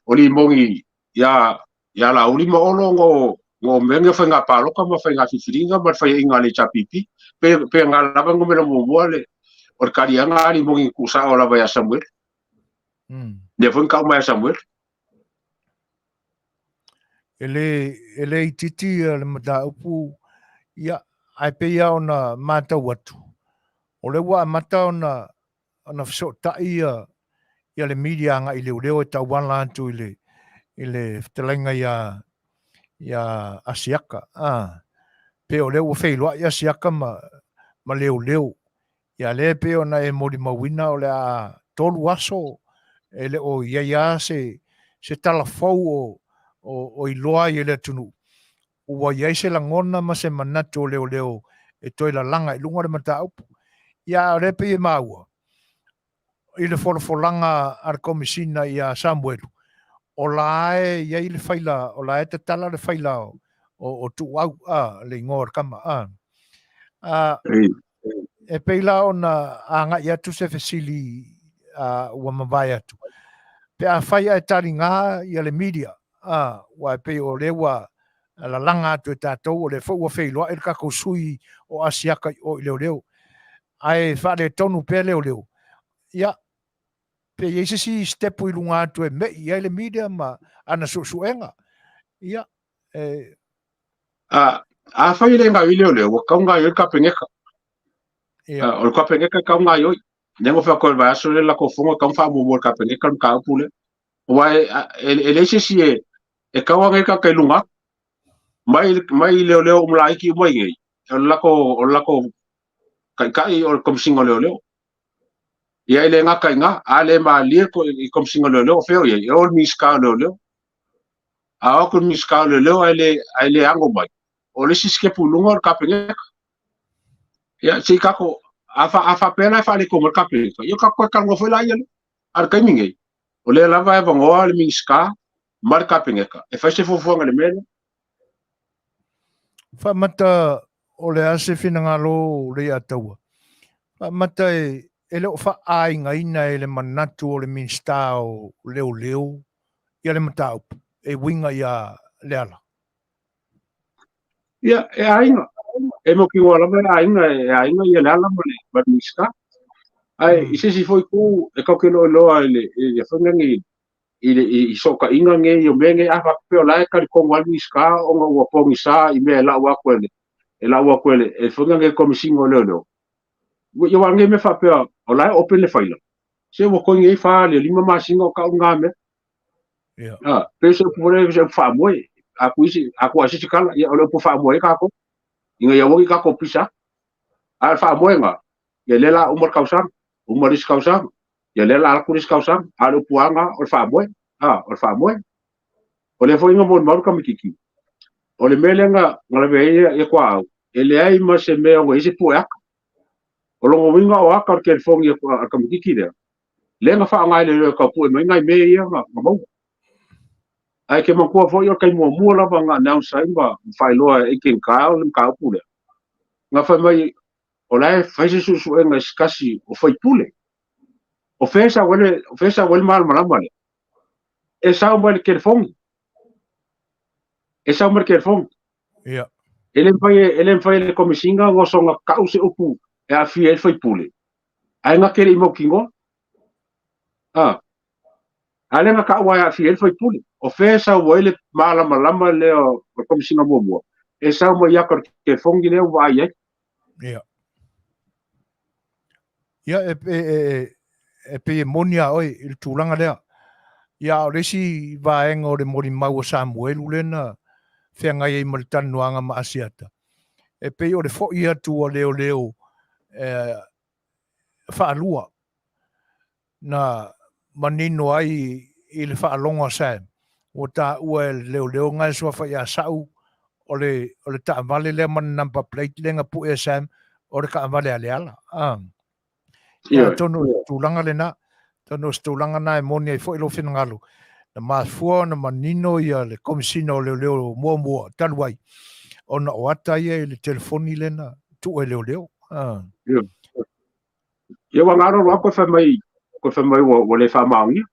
o Limoni ia ia Laauli ma Olo no mea nei o faiga palota ma faiga filifiliga ma le faiaina a le HRPP. Pe na lava numera muamua le o le taliaga a Limoni na tuusao lava ia Samuel. Lea foi na tau mai ia Samuel. E le itiiti le mataupu, ia, ae pei lava ona matau atu, o lea ua amata ona ona fesootai ia ia le media agai i leoleo e tauala atu i le i le fetalaiga ia ia Asiaka a pe o lea ua feiloai Asiaka ma ma leoleo ia lea pei ona e molimauina o le a 3 aso e le o i ai lava se se tala fou o o iloa ai e le atunuu ua i ai se lagona ma se manatu o leoleo e toe lalaga i luga o le mataupu. Ia, a o lea e pei e maua i le folafolaga a le Komesina ia Samuelu, O la e i ai le faila, o la e tatala le faila o Tuuau, a, le igoa o le tama, a. A, e pei la ona agai atu se fesili a, ua mavae atu. Pe afai ae taliga ia le media, a, ua e pei o lea ua lalaga atu e tatou, o lea foi ua feiloai le tatou sui o Asiata i o i leoleo, ae faaletonu pea leoleo, ia, pe i ai se isi step i luga atu e me'i i ai le media ma ana suesuega, ia, e. A, afai e le gaoioi leoleo, ua tau gaoioi le Kapeneta. Ia. O le Kapeneta e tau gaoioi. Lea na fai atu ai i le vaiaso lea le latou fono e tau faamuamua e le Kapeneta le mataupu lea. Aua e leai se isi e tau ane ai le tagata i luga atu. Mai leoleo uma laiti uma i nei, o le latou taitai o le Komesina o Leoleo. Ia e le gata i ina, a le malie i Komesina o Leoleo, o fea o i ai? E o i le Minisita o Leoleo. A o atu i le Minisita o Leoleo ae le ano mai, o le isi sitepu i luga o le Kapeneta. Ia, se i tatou, a faapea la e faaletonu mai le Kapeneta, ia tatou toe talanoa foi laia lea. A o le taimi nei, o lea lava e avanoa le Minisita ma le Kapeneta e fai se fuafuaga i le mea lea. Faamata o le a se finagalo o Leiataua? Faamata e le o faaaigaina e le manatu o le Minisita o Leoleo ia le mataupu e uiga ia Leala? Ia, e aiga. E mautinoa lava e aiga, e aiga ia Leala ma le Minisita. Ae i se isi foi itu, e tatou te iloiloa i le foi nei i sootaiga nei o mea nei, a faapea o la e talitonu lava le Minisita ona ua pogisa i mea e lau atu e le e lau atu e le foi nei Komesina o Leoleo. Ia aua o lenei mea faapea o la e open le faila, se ua togi ai 4 i le 5 masina o tau lena mea. Ia. Ah, pe se upu foi lea, se upu faamoe. A ku isi, a ku ai se kala, ia o le upu faamoe ai tatou. Ina ia aua ne i tatou pisa atu. A o le faamoega, ia lea la uma le tausaga, uma le isi tausaga, ia lea la alu atu le isi tausaga, a o le upu lava lena o le faamoe. Ah, o le faamoe. O lea foi na molimau le tamaitiiti. O le mea lea na lavea ai ia tuaau, e leai ma se mea ona i ai se pue ata. O lona uiga o ata o le telefoni a le tamaitiiti lea, lea na faaaoga e leoleo e tau pue mai nai mea ia na maua. Ae ke manatua foi o le taimi muamua lava na announce ai ma faailoa e Aiken Kyle le mataupu lea, na fai mai o la e fai se suesuega i se tasi o faipule. O fea e sau ai le, o fea e sau ai le malamalama lea? E sau mai le telefoni. E sau mai le telefoni. Ia. E le mafai e le mafai e le Komesina ona soona tau se upu e aafia ai le faipule, ae na te le i mautinoa. A. A lea na tau e aafia ai le faipule. O fea e sau ai le malamalama lea o le Komesina muamua? E sau mai ia ata o le telefoni lea ua vaai ai. Ia. Ia, e pei e moni a oe i le tulaga lea. Ia, a o le isi vaega o le molimau a Samuelu lea na feagai ai ma le talanoaga ma Asiata, e pei o le foi atu a leoleo faalua na manino ai i le faalogo a Sam, ua taua e le leoleo na e suafa ia Sa'u o le taavale lea ma le number plate lea na pue e Sam, o le taavale a Leala. Ia, atonu o le tulaga lena, atonu o se tulaga lena e moni ai foi lou finagalo, na mafua ona manino ia le Komesina o Leoleo muamua talu ai, ona o ata ia i le telefoni lea na tuu e leoleo. Ia ua galo loa koe fai mai, koe fai mai ua le faamaonia.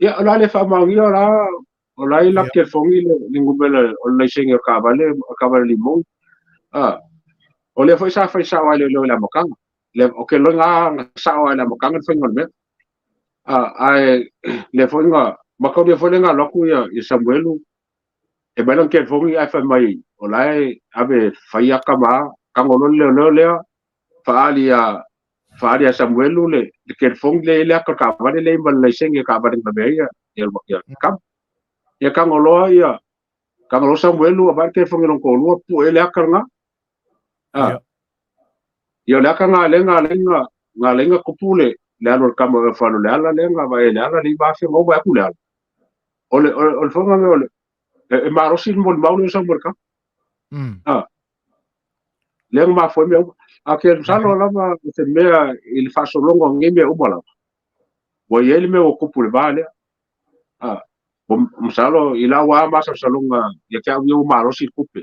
Ia, o le a le faamaonia o la o la i la telefoni le numera o le laisene o le taavale, o le taavale limoni. A, o lea foi sa fai sao ai leoleo i le amataga. Le, o ke loiga na sao ai le amataga le faiga o le mea. A, ae lea foi na mataulia foi le na alu atu ia Samuelu e mai lana telefoni ae fai mai o la e ave fai ata ma tago loa le leoleo lea faaali ia faaali ia Samuelu le telefoni lea i le ata o le taavale lea ma le laisene taavale na lavea ai ia kama. Ia tago loa ia tago loa Samuelu avai le telefoni lona toalua pue le ata lena. Ah. Ia o le ata na le na le na na le na kupu le le alu o le kama o falo le ala le na vai le ala le iva afe na ua aku le ala. O le o le fonga me o le e malosi le molimau lea o Samuelu kama. Ah. Lea na mafua ai mea uma. A ke masalo lava o se mea i le faasologa o nei mea uma lava, ua i ai le mea ua tupu i le va lea. A. Masalo i lau lava masalosaloga ia te au ia ua malosi le tupe.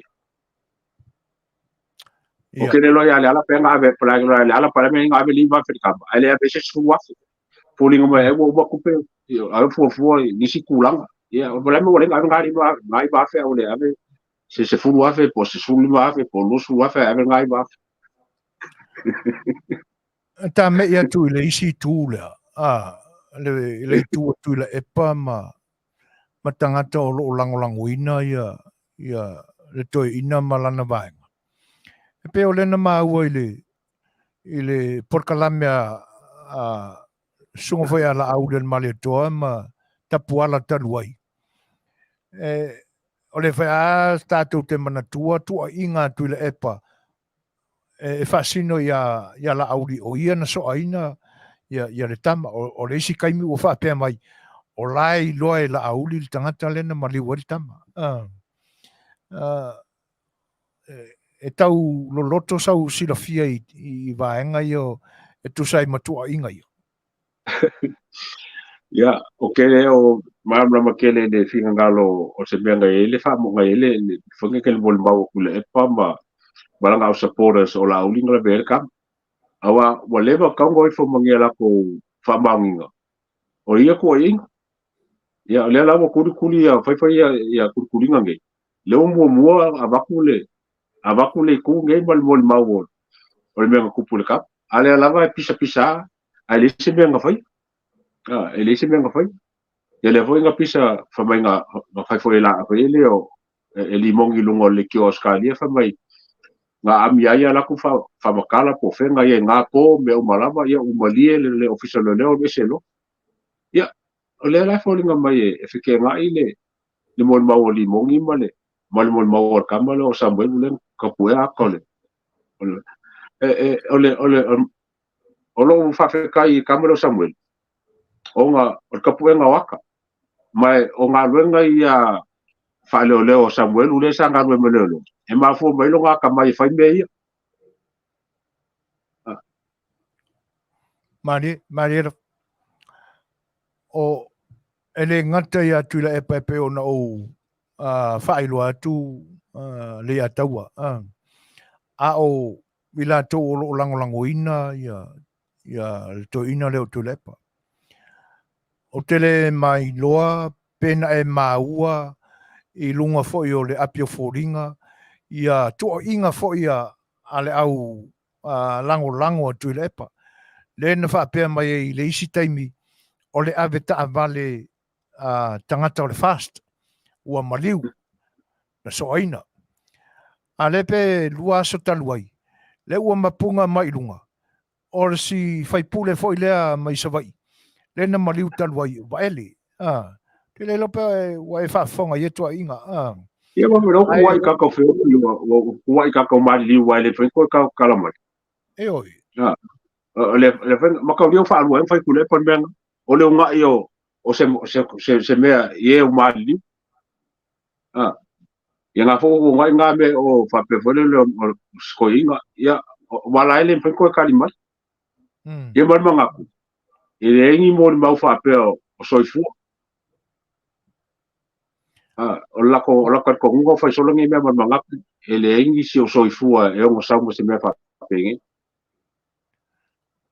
O ke le loa ia Leala pe na ave pala loa Leala pala me na ave 5,000 le kama. Ai le ave se 10,000. Foliga mai ai ua uma tupe ai fuafua i nisi tulaga. Ia o le mea ua le na ave na 9,000 au le ave se 10,000 po o se 15,000 po o 20,000 ae ave na 9,000. Ta me'i atu i le isi itu lea, a, le, le itu atu i le epa ma, ma tagata o lo o lagolagoina ia, ia le toeaina ma lana vaega. E pei o lea na maua i le, i le polokalame a, a susuga foi a Laauli o le Malietoa ma Tapuala talu ai. E, o le fai a tatou te manatua tuuaiga a Tuilaepa e faasino ia ia Laauli o ia na soaina ia ia le tama. O, o le isi taimi ua faapea mai, o la e iloa e Laauli le tagata lea na maliu ai le tama. E tau loloto sau silafia i, i vaega ia e tusa ai ma tuuaiga ia. Ia, o kele o malamalama tele i le finagalo o se mea na i ai le faamoe na i ai le foi ke le molimau a Tuilaepa ma ma lana au supporters o Laauli na lavea ai le tama. Aua ua leva tatau ona o ifo ma ni a latou faamaoniga o ia tuuaiga. Ia, o lea la ua tulikuli ia faifai ia, ia tulikuliga nei. Lea ua muamua avatu le avatu le itu nei ma le molimau o o le mea na tupu i le tama. A lea lava e pisapisa ae leai se mea na faia. E leai se mea na faia. Ia lea foi na pisa fai mai na na fai foi e la foi le o e Limogi i luga o le leitio o Ausetalia fai mai na ami ai a latou faamatala po o fea na i ai na po mea uma lava ia ua malie le le ofisa o leoleo alu ese loa. Ia o lea la e foliga mai e feteenai le le molimau o Limogi ma le ma le molimau o le tama lea o Samuelu lea na tapuea ata o le o le e, e, o le o le o lou faafetai i le tama lea o Samuelu ona o le tapuega o ata ma o galuega ia faaleoleo o Samuelu lea sa galue ma leoleo e mafua mai lona atamai e fai mea ia. Malie, malie o e le gata ia Tuilaepa e pei ona ou faailoa atu Leiataua, a o i latou o lo o lagolagoina ia ia le toeaina lea o Tuilaepa. Ou te le mailoa pe na e maua i luga foi o le api o foliga ia tuuaiga foi a le au lagolago a Tuilaepa, lea na faapea mai ai i le isi taimi o le ave taavale a tagata o le FAST ua maliu na soaina. A lea pe 2 aso talu ai, lea ua mapuga mai i luga, o le si faipule foi lea mai Savaii, lea na maliu talu ai, Vaele. Te le iloa pe ua e faafofoga i ia tuuaiga. Ia ma mea kuai kakau feomi ua kuai kakau maliliu ai le fai koe kau kala mai. E oi. Le le fai ma kau lio faalua ai fai kule pa mea o le ungai o o se se se, se mea i e o maliliu. Ia ngā fo o ngai ngā mea o whapea foi le o skoinga ia wala ele fai koe kali mai. Ia ma mangaku. E le engi mo le mau whapea o soifua. O lako o lako ko ngunga fai solo ngi mea ma mangaku e le engi si o soifua e ongo sau mo se mea whapea ngi.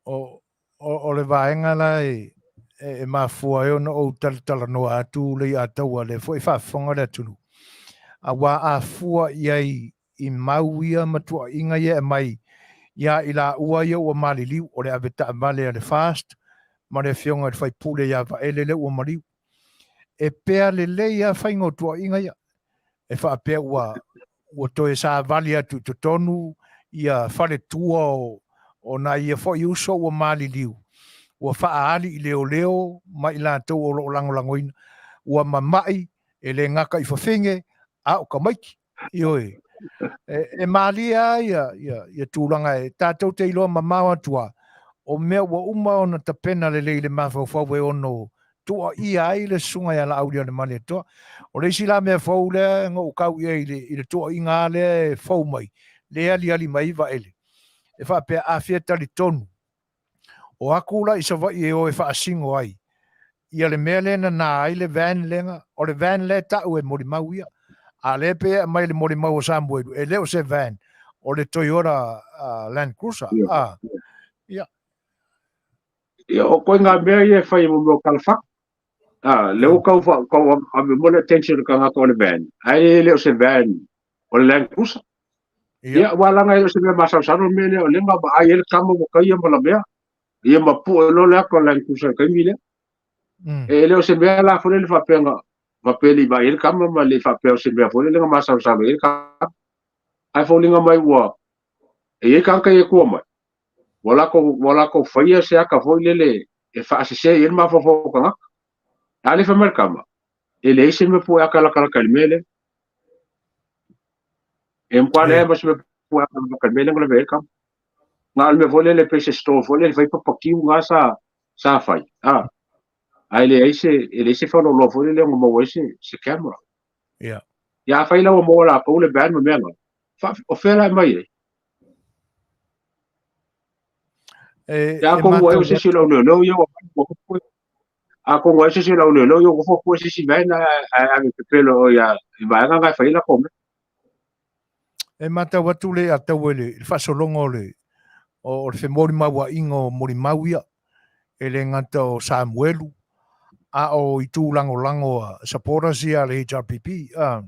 O, o, o le vaega la e, e, e mafua ai ona ou talatalanoa atu Leiataua lea foi e faafofoga le atunuu. Aua a fua i ai i mau ia ma tuuaiga ia e aumai ia i laua ia ua maliliu, o le ave taavale a le FAST ma le afioga i le faipule ia Vaele lea ua maliu. E pea lelei lava faiga o tuuaiga ia. E faapea ua ua toe savali atu i totonu ia faletua o, o nai ia foi uso ua maliliu, ua faaali i leoleo ma i latou o lo o lagolagoina, ua mama'i e le gata i fafine a o tamaiti. Ioe. E, e malie lava ia, ia, ia tulaga e tatou te iloa mamao atu lava, o mea ua uma ona tapena lelei i le mafaufau e ono tuuaia ai le susuga ia Laaulialemalietoa. O le isi la mea fou lea na ou tau i ai i le tuuaiga lava lea e fou mai, lea e aliali mai ai Vaele, e faapea a fia talitonu, o aku la i Savaii e o e faasino ai. Ia le mea lea na na ai le van lea, o le van lea e ta'u e molimau ia. A lea pei e aumai le molimau o Samuelu, e le o se van, o le Toyota Land Cruiser. Ia. Ia. Ia, o koe ngā mea ia e fai e mo mea o kalafaka. Ah, le o kau fa kau ave mo le attention le kangaka o le van. Ai e le o se van o le Land Cruiser. Ia, ua langa e o se mea masalosalo le mea lea o le ma ai ele kama mo kaia ma la mea. Ia ma pu e lo le ako Land Cruiser kaimi lea. E le o se mea la fole le faapea faapea le vai ele kama ma le faapea o se mea fole le masalosalo ele kama. Ai foliga mai ua e iai kaka ia kua mai. Ua lakou faia se aka foi lele e faasese i ai le mafaufau o tagata. A le fai mai le kama, e leai se mea pue aka lakalaka i le mea lea. E mkwa leai ma se mea pue aka lakalaka i le mea lea na lavea ai le kama. Na o le mea foi lele pei se store foi lele fai papakiu nga sa fai. A, ae leai se, e leai se faaloloa foi lele ona maua ai se camera. Ia. Ia afai la ua maua latou le van ma mea na, o fea la e mai ai? E, Ia e atonu ai o matau se isi o le au leoleo ia ua atonu ai se isi o le au leoleo ia ua nofo pue se isi van ae ave pepelo o ia i vaega na e fai ai latou mea. E matau atu le ataua i le faasologa o le o le femolimauaiga o molimau ia, e le gata o Samuelu, a o itu lagolago a supporters ia a le HRPP, a,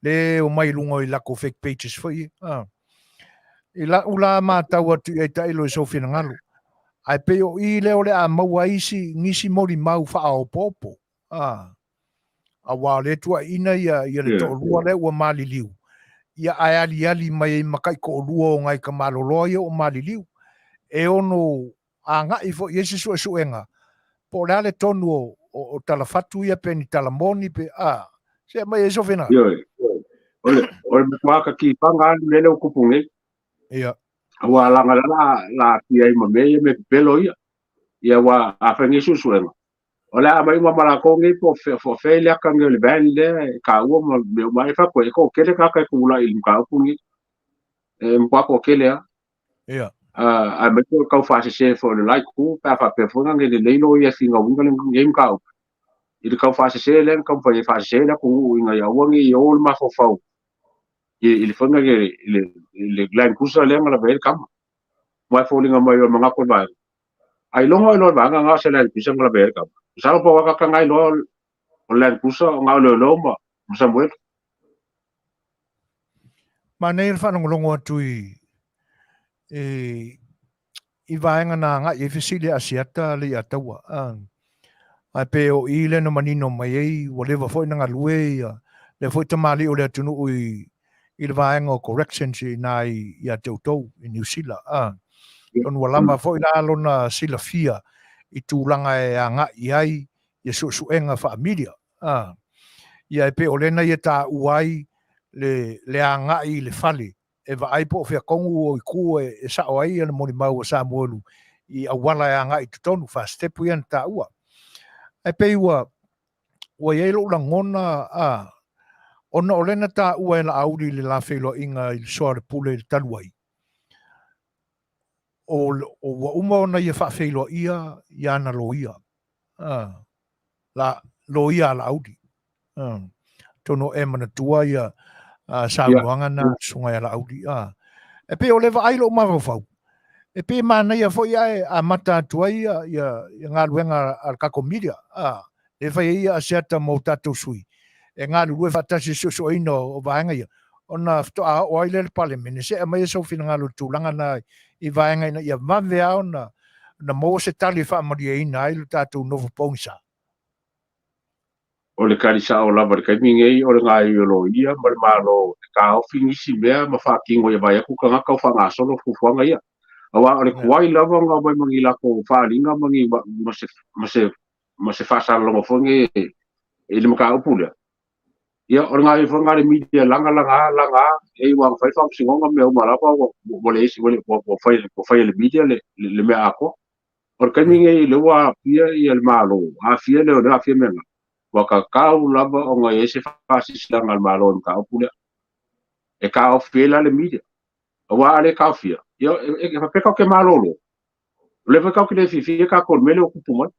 le omai i luga i lakou fake pages foi ia, a. I la'u la matau atu i ai tailo i sou finagalo, ae pei o i lea o le a maua ai isi nisi molimau faaopoopo, a. Aua o lea e tuuaiina ia, ia le toalua lea ua maliliu, ia ae aliali mai ai ma taitoalua o nai tamaloloa ia ua maliliu, e ono agai foi i ai se suesuega po o le a le tonu o talafatu ia pe ni tala moni pe a se aumai ai sou finagalo. Ioe. O le matua katifaga lava le mea lea ua tupu nei. Ia. Aua leaga o lea la aafia ai ma mea ia, mea pepelo ia. Ia aua a fai nei suesuega, o le a aumai uma ma latou nei po o fea le aka nei o le van lea e taua ma mea uma ai. E fai atu ai, e toatele tagata e tulai i le mataupu lenei. E matua toatele lava. Ia. Aemaise o le tau faasese foi o le la itu, pe a faapea foi na lelei loia e finauina lenei mataupu. I le tau faasese lea na taumafai ai e faasese le atunuu ina ia aua ne i o le mafaufau i le faiga i le Land Cruiser lea na lavea ai le tama. Aua e foliga mai o le manatu o le vaega. Ailoga o iloa e le vaega na o se Land Cruiser na lavea ai le tama. Masalo po o tagata na iloa o le Land Cruiser o na o leoleo ma Samuelu. Manaia le faalogologo atu i vaega na agai ai fesili a Asiata le Iataua. Ae pe o i lea na manino mai ai ua leva foi na galue ia lea foi tamalii o le atunuu i le vaega o corrections i ina ia te outou i Niu Sila. Atonu ua lava foi la lona silafia i tulaga e agai i ai ia suesuega faa-media. Ia e pei o lena ia taua ai le agai i le fale e vaai po o fea tonu o itu e sao ai le molimau a Samuelu i auala e agai i totonu, faa-step ia na taua. Ae pei ua i ai lou lagona, ona o lena taua e Laauli i le la feiloaiga i le soa o le pule i le talu ai, ua uma ona ia faafeiloaia i ana loia. La loia a Laauli. Atonu o e manatua ia saunoaga na a Susuga ia Laauli. E pei o le vaai lou mafaufau, e pei e manaia foi ae amata atu ai ia galuega a le tatou media, lea e fai ai ia Asiata mo tatou sui, e galulue faatasi i le suesueina o vaega ia, ona faatoa oo ai lea i le Palemene, se aumai sou finagalo i le tulaga na i vaega ina ia vave lava ona maua se tali e faamalieina ai lo tatou nofo pogisa. O le tali sao lava i le taimi nei o le gaoioi o loia ma le Malo e taofi nisi mea ma faatino ia vaai atu tagata o faagasolo fuafuaga ia. Aua o le tuai lava ona omai ma ni latou faaaliga ma ni ma se faasalaloga foi nei i le mataupu lea. Ia, o le gaoioi foi lena a le media laga laga laga e ua fai le faamasinoga ma mea uma lava ua leai se ua fai e le media le mea atoa. O le taimi lenei lea ua aafia le Malo, aafia leoleo, aafia mea na, ua tatau lava ona i ai se faasilasilaga a le Malo i le mataupu lea. E taofi ai la le media. Aua a le taofia, ia e faapea tatou te malolo. O lea foi tatou te le fiafia tatou i le mea lea ua tupu mai.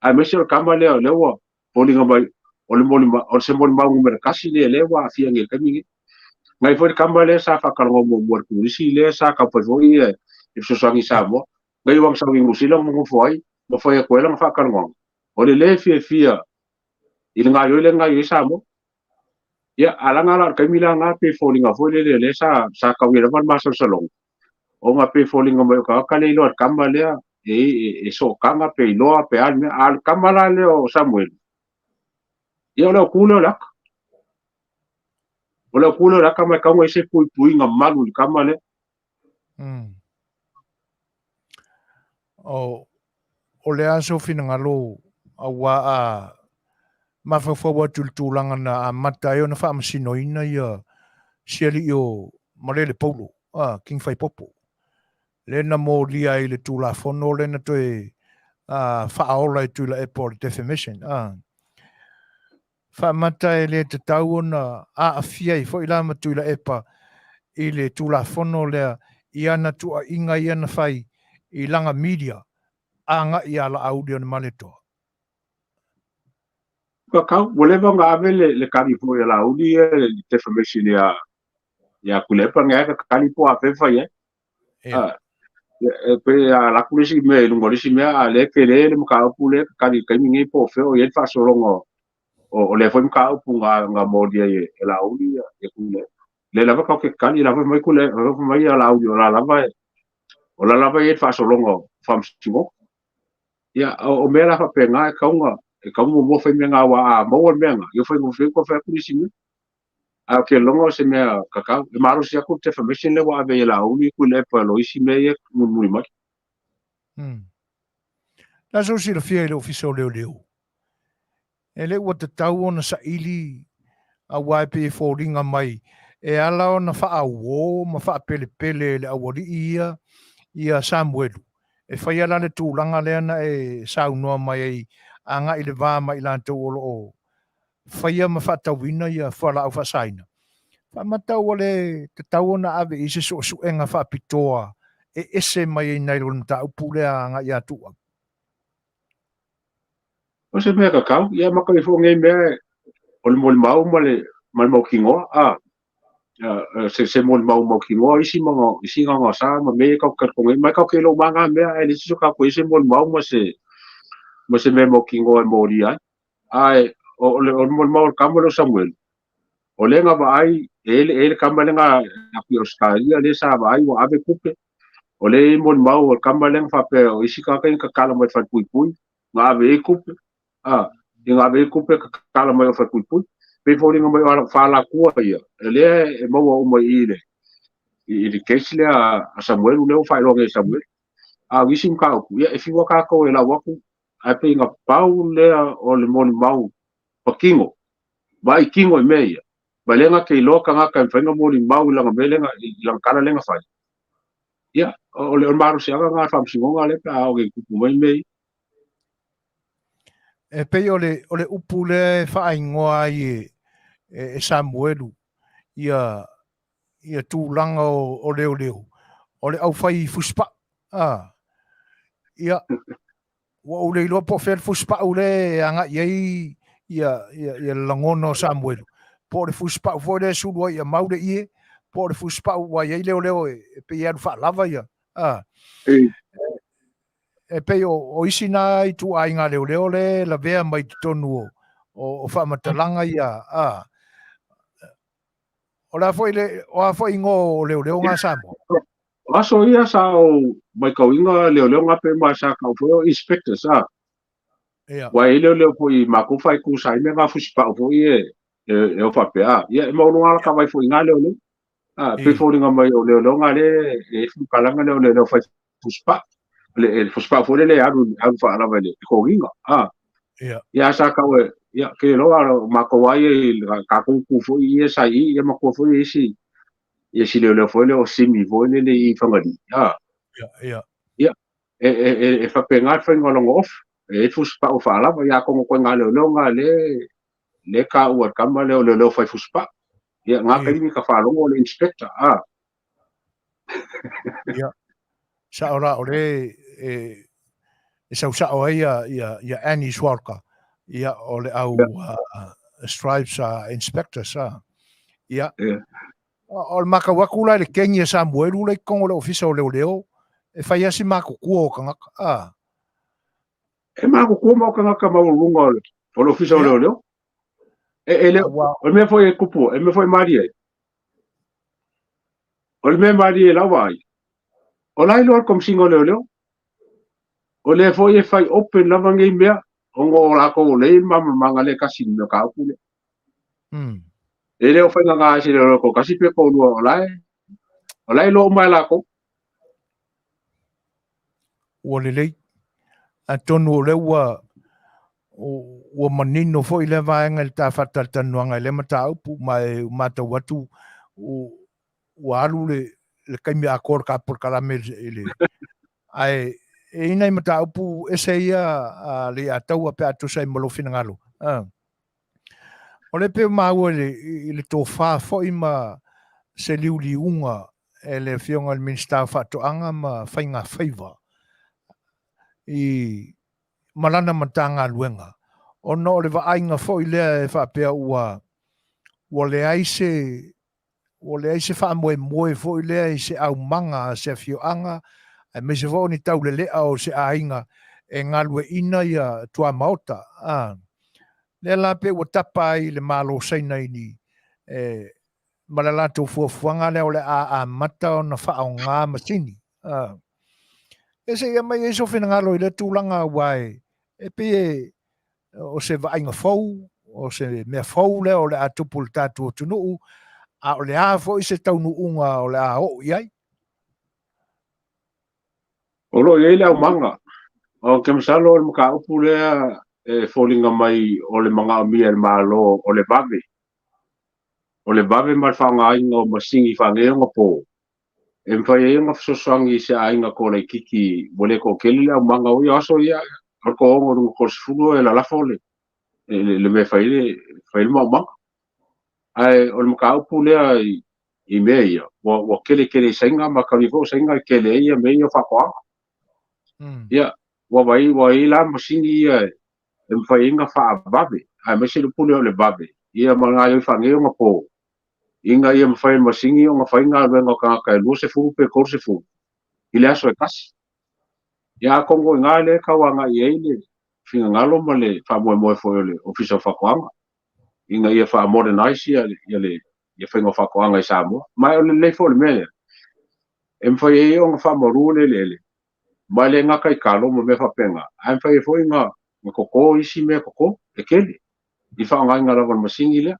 Aemaise o le kama lea o lea ua foliga mai o le moli o se molimau numera tasi lea lea ua aafia nei i le taimi lenei. Nai foi le kama lea sa faatalanoa muamua i le Komunisi lea sa taumafai foi e fesoasoani i Samoa. Nai ua sau i Niu Sila ma nonofo ai ma fai atu ai lana faatalanoaga. O le lē fiafia i le gaoioi lea na gaoioi ai Samoa. Ia, a laga la o le taimi la lena pei e foliga foi lele o lea sa sa tau ai lava le masalosaloga ona pei e foliga mai o tagata lea e iloa e le kama lea e, e, e sootaga pe iloa pe a le mea. A o le kama la lea o Samuelu, ia o le autu lea o le ata. O le autu lea o le ata ma e tatau ona i ai se puipuiga malu i le kama lea. O, o le a sou finagalo auā a mafaufau atu i le tulaga na amata ai ona faamasinoina ia si alii o Malele Paulo, a, King Faipopo, lea na molia ai i le Tulafono lea na toe faaola e Tuilaepa o le Defamation, a. Faamata e le tatau ona aafia ai foi la ma Tuilaepa i le Tulafono lea i ana tuuaiga ia na fai i lana media agai ia Laauli ona Maletoa. Kakau, ua leva ona ave le, le kali foi a Laauli ia le defamation ia, ia Tuilaepa, ngai ka kali po a fe fai ai. Ah, e pe a laku le isi mea i luga o le isi mea, a lea tele le mataupu lea kakali i le taimi nei po o fea o i ai le faasologa o lea foi mataupu na molia ai e Laauli ia Tuilaepa. Lea lava tatou te kakali, la foi mai Tuilaepa, la foi mai ia Laauli o la lava o la lava e i ai le faasologa o faamasinoga. Ia, o mea la faapena e tatau ona e tatau muamua fai mea na aua a maua le mea na, ia faigofie ona toe fai atu nisi mea. Ae ou te lagona o se mea tatau. E malosi atu le defamation lea ua ave i Laauli Tuilaepa i lo isi mea ia mulimuli mai. La sou silafia i le Ofisa o Leoleo, e le ua tatau ona saili aua e pei e foliga mai e ala ona faauo ma faapelepele e le aualii ia ia Samuelu e faia la le tulaga lea na e saunoa mai ai agai i le va ma i latou o lo o faia ma faatauina ia fualaau faasaina. Faamata ua le tatau ona ave i ai se suesuega faapitoa e ese mai ai nai lo le mataupu lea agai ia Tuuau. O se mea tatau, ia maka ifo nei mea o le molimau ma le ma le mautinoa, a se se molimau mautinoa isi ma isi gasagasa ma mea ia tatou te talitonu ai, mai tatou te iloa uma lava na mea, ae leai se isi o tatou e i ai se molimau ma se ma se mea mautinoa e molia ai. Ae o le molimau a le tama lea o Samuelu, o lea na vaai, e i ai le tama lea na atu i Ausetalia lea sa vaai ua ave tupe, o lea e i ai molimau o le tama lea na faapea o isi tagata ia na tatala mai i le falepuipui, na ave ai tupe, a, ia na ave ai tupe tatala mai o falepuipui. Pei foliga mai o falatua ia, o lea e maua uma i i le i le case lea a Samuelu lea ua faailoa nei e Samuelu. A o nisi mataupu, ia e fiu lava tatou e lau atu, ae pei na pau lea o le molimau patino, vaai tino i mea ia, ma lea na te iloa tagata e mafai ona molimau i lana mea lea i lana tala lea na fai. Ia, o le malosiaga lena o le faamasinoga lea pe a oo ina tupu mai mea ia. E pei o le, o le upu lea e faaigoa ai e, e, e Samuelu ia, ia tulaga o, o leoleo, o le aufai fusipau. Ah, ia, ua ou le iloa po o fea le fusipau lea e agai i ai ia, ia, ia le lagona o Samuelu. Po o le fusipau foi lea e sulu ai ia mau le ie, po o le fusipau ua i ai leoleo e, e pei e alu faalava ia. Ah. E pei o, o isi na ituaiga leoleo lea e lavea mai totonu o, o, o faamatalaga ia. Ah. O le a foi le, o a foi igoa o leoleo nga Samoa? O aso ia sa ou maitauina leoleo nga pe ma sa tau foi o inspectors a. Ia. Ua e leoleo foi i matou faaitu sa i mea nga fusipau foi e e, e o faapea a. Ia e maualuga la ka vai foi nga leoleo. A pe foliga mai o leoleo nga le e fukalaga lea o leoleo fai fusipau. Le e fusipau foi lele e alu alu faalava i le totogiga. A. Ia. Ia sa tau e ia ke loa matou ai i tatou tu foi ia sa i ia matua foi isi ia si leoleo foi lea o Simi foi lele i Fagalii. A. Ia, ia. Ia, e, e, e, e faapena le faiga o lona ofa. E i fusipau faalava, ia atonu koe ngā leoleo ngā le, le taua e le tama lea o leoleo fai fusipau. Ia, ngā taimi ka faalogo o le inspector, a. Ia, sao la, o le e, e sau sa'o ai ia ia ia Annie Sualka, ia o le au Stripes Inspectors a. Ia. O le matau atu la i le kegi a Samuelu la i totonu o le Ofisa o Leoleo, e fai lava si matutua o tagata. A. E matutua ma o tagata maualuluga o le o le Ofisa o Leoleo. E, e le, o le mea foi e kupu, e mea foi e malie ai. O le mea e malie i lau vaai, o la e iloa le Komesina o Leoleo. O lea foi e fai open lava nei mea, ona o latou o lea e i ai le malamalamaga lea e tasi i le mataupu lea. E le o faigata ai se leoleo toatasi pe toalua, o la e, o la e iloa uma e latou. Ua lelei. Atonu o lea ua, ua manino foi lea vaega i le ta faatalatalanoaga i lea mataupu, ma e ua matau atu ua alu le, le taimi atoa o le ta polokalame i le, ae e i ai nai mataupu ese ia a Leiataua pe a tusa ai ma lou finagalo. O lea pei ua maua i le, i le tofa foi ma se liuliuga e le Afioga i le Minisita o Faatoaga ma Faigafaiva i ma lana Matagaluega, ona o le vaaiga foi lea e faapea ua ua leai se ua leai se faamoemoe foi lea i se aumaga a se afioaga aemaise foi o ni taulelea o se aiga e galueaiina ia tuamaota. A lea la pei ua tapa ai le Malo Saina i ni e, ma le latou fuafuaga lea o le a amata ona faaaoga masini. A e se i aumai ai sou finagalo i lea tulaga aua e, e pei e o se vaaiga fou, o se mea fou lea o le a tupu i le tatou atunuu, a o le a foi se taunuuga o le a oo i ai? O lo o i ai le aumaga. Ou te masalo o le mataupu lea e foliga mai o le manaomia e le Malo o le vave, o le vave ma le faaaogaina o masini faaneionapo e mafai ai ona fesoasoani i se aiga kolaititi ua le toatele le aumaga o ia aso ia, o le toaono i luga 30 e lalafo le, le, le mea e fai le, fai le maumaga. Ae o le mataupu lea i, i mea ia, ua, ua tele tele i Saina, ma talu foi o Saina e tele ai ia mea ia o faatoaga. Ia, ua vai, ua i la masini ia e mafai ai ona faavave, aemaise le upu lea o le vave, ia ma gaoioi faaneionapo, ina ia mafai e le masini ona fai galuega o tagata e 20 pe 30 i le aso e tasi. Ia atonu o i ina lea e tau agai i ai le finagalo ma le faamoemoe foi o le Ofisa o Faatoaga ina ia faa-modernize ia, ia le ia faiga o faatoaga i Samoa. Ma o le lelei foi o le mea lea, e mafai ai ona faamalu le eleele, ma e le gata i talo ma mea faapena, ae mafai ai foi ona toto isi mea toto e tele i faaaogaina lava o le masini lea.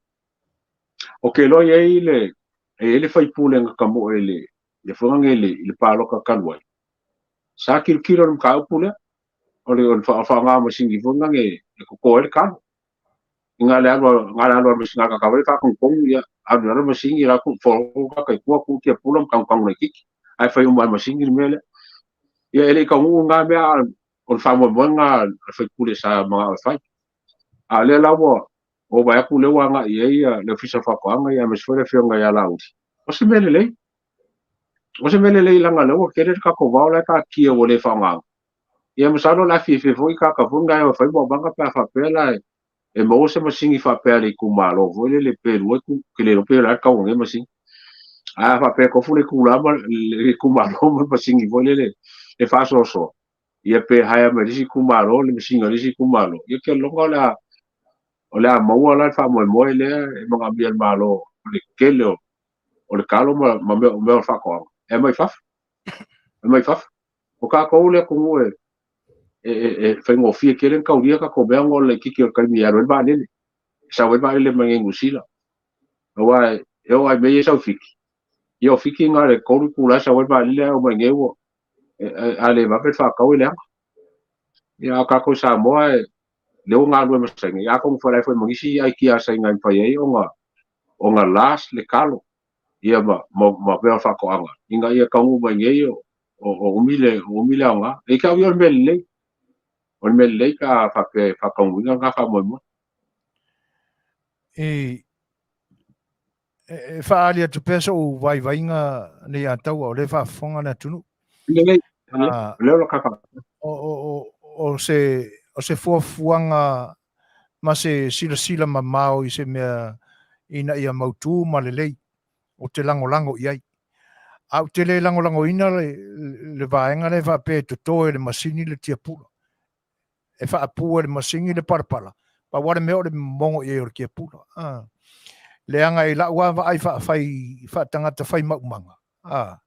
Ou te iloa e i ai le, e i ai le faipule na tamoe i le, le fofoga nei i le palota talu ai, sa tilotilo i le mataupu lea, o le, o le faaaoga masini foi lena e toto ai le talo. I na le alu, na le alu a le masini a le faatonutonu, ia, alu i lalo le masini, la tu folo ka kai tua, tu tia pula ma tanutanu laitiiti, ae fai uma e le masini le mea lea. Ia, e le i taunuu lena mea, a o le faamoemoega a le faipule sa manao e fai. A o lea la ua, ua vaai atu lea ua agai i ai le Ofisa o Faatoaga aemaise foi le Afioga ia Laauli. O se mea lelei. O se mea lelei leaga o lea ua tele le tatou vao la e taatia ua le faaaogaina. Ia masalo o le a fiafia foi tagata foi na e o e fai maumaga pe a faapea la e maua se masini faapea a le itumalo foi lele pe lua itu, ou te le iloa pe o le a le tau o nei masini. Ae a faapea e tofu le itula ma le itumalo ma le masini foi lele e faasoasoa, ia pe hire mai le isi itumalo le masini a le isi itumalo, ia ou te lagona o le a o le a maua la le faamoemoe lea e manaomia e le Malo o le tele o, o le talo ma, ma mea, mea o faatoaga e aumai fafo. E aumai fafo. O tatou le atunuu e, e, e, e faigofie tele ona taulia tatou mea ona o le laitiiti o le taimi e alu ai le vaalele. E sau ai le vaalele mai Niu Sila. Aua e oo lava i mea ia e sau i Fiti. Ia o Fiti na o le 3 itula e sau ai le vaalele ae oo mai i nei ua a le vave le faatau e leaga. Ia a o tatou i Samoa e lea ua galulue ma Saina, ia atonu foi o la e foi ma nisi aikia a Saina e mafai ai ona ona last le talo ia ma ma, ma mea o faatoaga ina ia taunuu mai nei o o, o umi le o umi le aoga. E te au ia o le mea lelei. O le mea lelei pe a faapea e faataunuuina lena faamoemoe. E e faaali atu pea sou vaivaiga Leiataua, o lea e faafofoga le atunuu. Lelei, lelei. O lea o lo o o se o se fuafuaga ma se silasila mamao i se mea ina ia mautu ma lelei ou te lagolago i ai. Ae ou te le lagolagoina le, le vaega lea e faapea e toto e le masini le tiapula. E faapu e le masini le palapala, pau lava le mea o le momogo i ai o le tiapula. A. Leaga i lau lava vaai faafai, faatagata fai maumaga, a,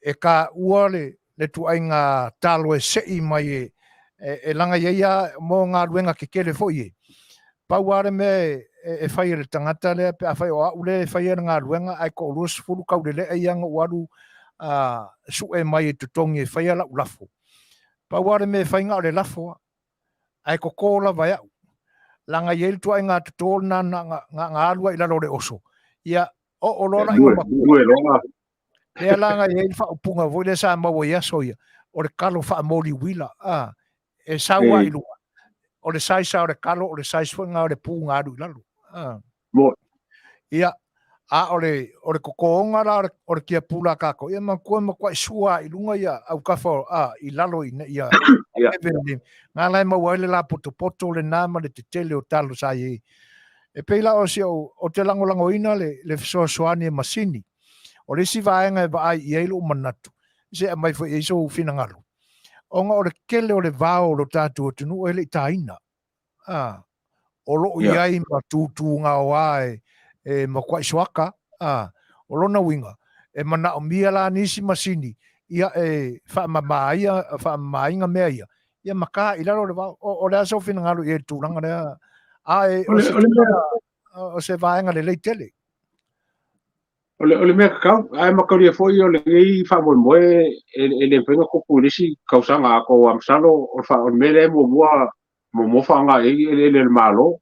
e taua le, le tuaiga talo e sei mai e, e, e laga i ai a mo galuega tetele foi e. Pau lava le mea e, e, e fai e le tagata lea pe afai o au lea e faia le galuega ae toalua sefulu taulelea ia na ou alu a, sue mai e totogi e faia lau lafo. Pau lava le mea e fai na o le lafo lava, ae toto lava e au. Leaga e i ai le tuaiga toto lena na, na, na, na alu ai i lalo o le oso. Ia, oo loa la ina matua. Lea la na i ai le faaupuga foi lea sa maua i aso ia, o le kalo faamoli uila, a, e sau lava i luga, o le size lava o le kalo, o le size foi lena o le pu na alu i lalo. A. Ia, a o le, o le totoga la o le, o le tiapula a kātou, ia manatua e matuai sua i luga ia autafa o, a, i lalo ina ia, ia. Nga la e maua ai le lapotopoto lena ma le tetele o talo sa i ai. E pei la o si ou, ou te lagolagoina le, le fesoasoani e masini. O le isi vaega e vaai i ai lou manatu, se aumai foi i ai sou finagalo, ona o le tele o le vao o lo tatou atunuu e le i taina. A, o lo o i ai ma tūtūgaoā e, e matuai soaka, a, o lona uiga, e manaomia la nisi masini, ia e faamama ai, faamamaina mea ia, ia ma ta i lalo o le vao. O, o le a sou finagalo i ai i le tulaga lea? A e, o, se, o se vaega lelei tele. O le, o le mea tatau, ae mataulia foi o lenei faamoemoe e, e le mafai ona tupu i le isi tausaga atoa, aua masalo o le, o le mea lea e muamua muamua faaaoga i ai eleele a le Malo.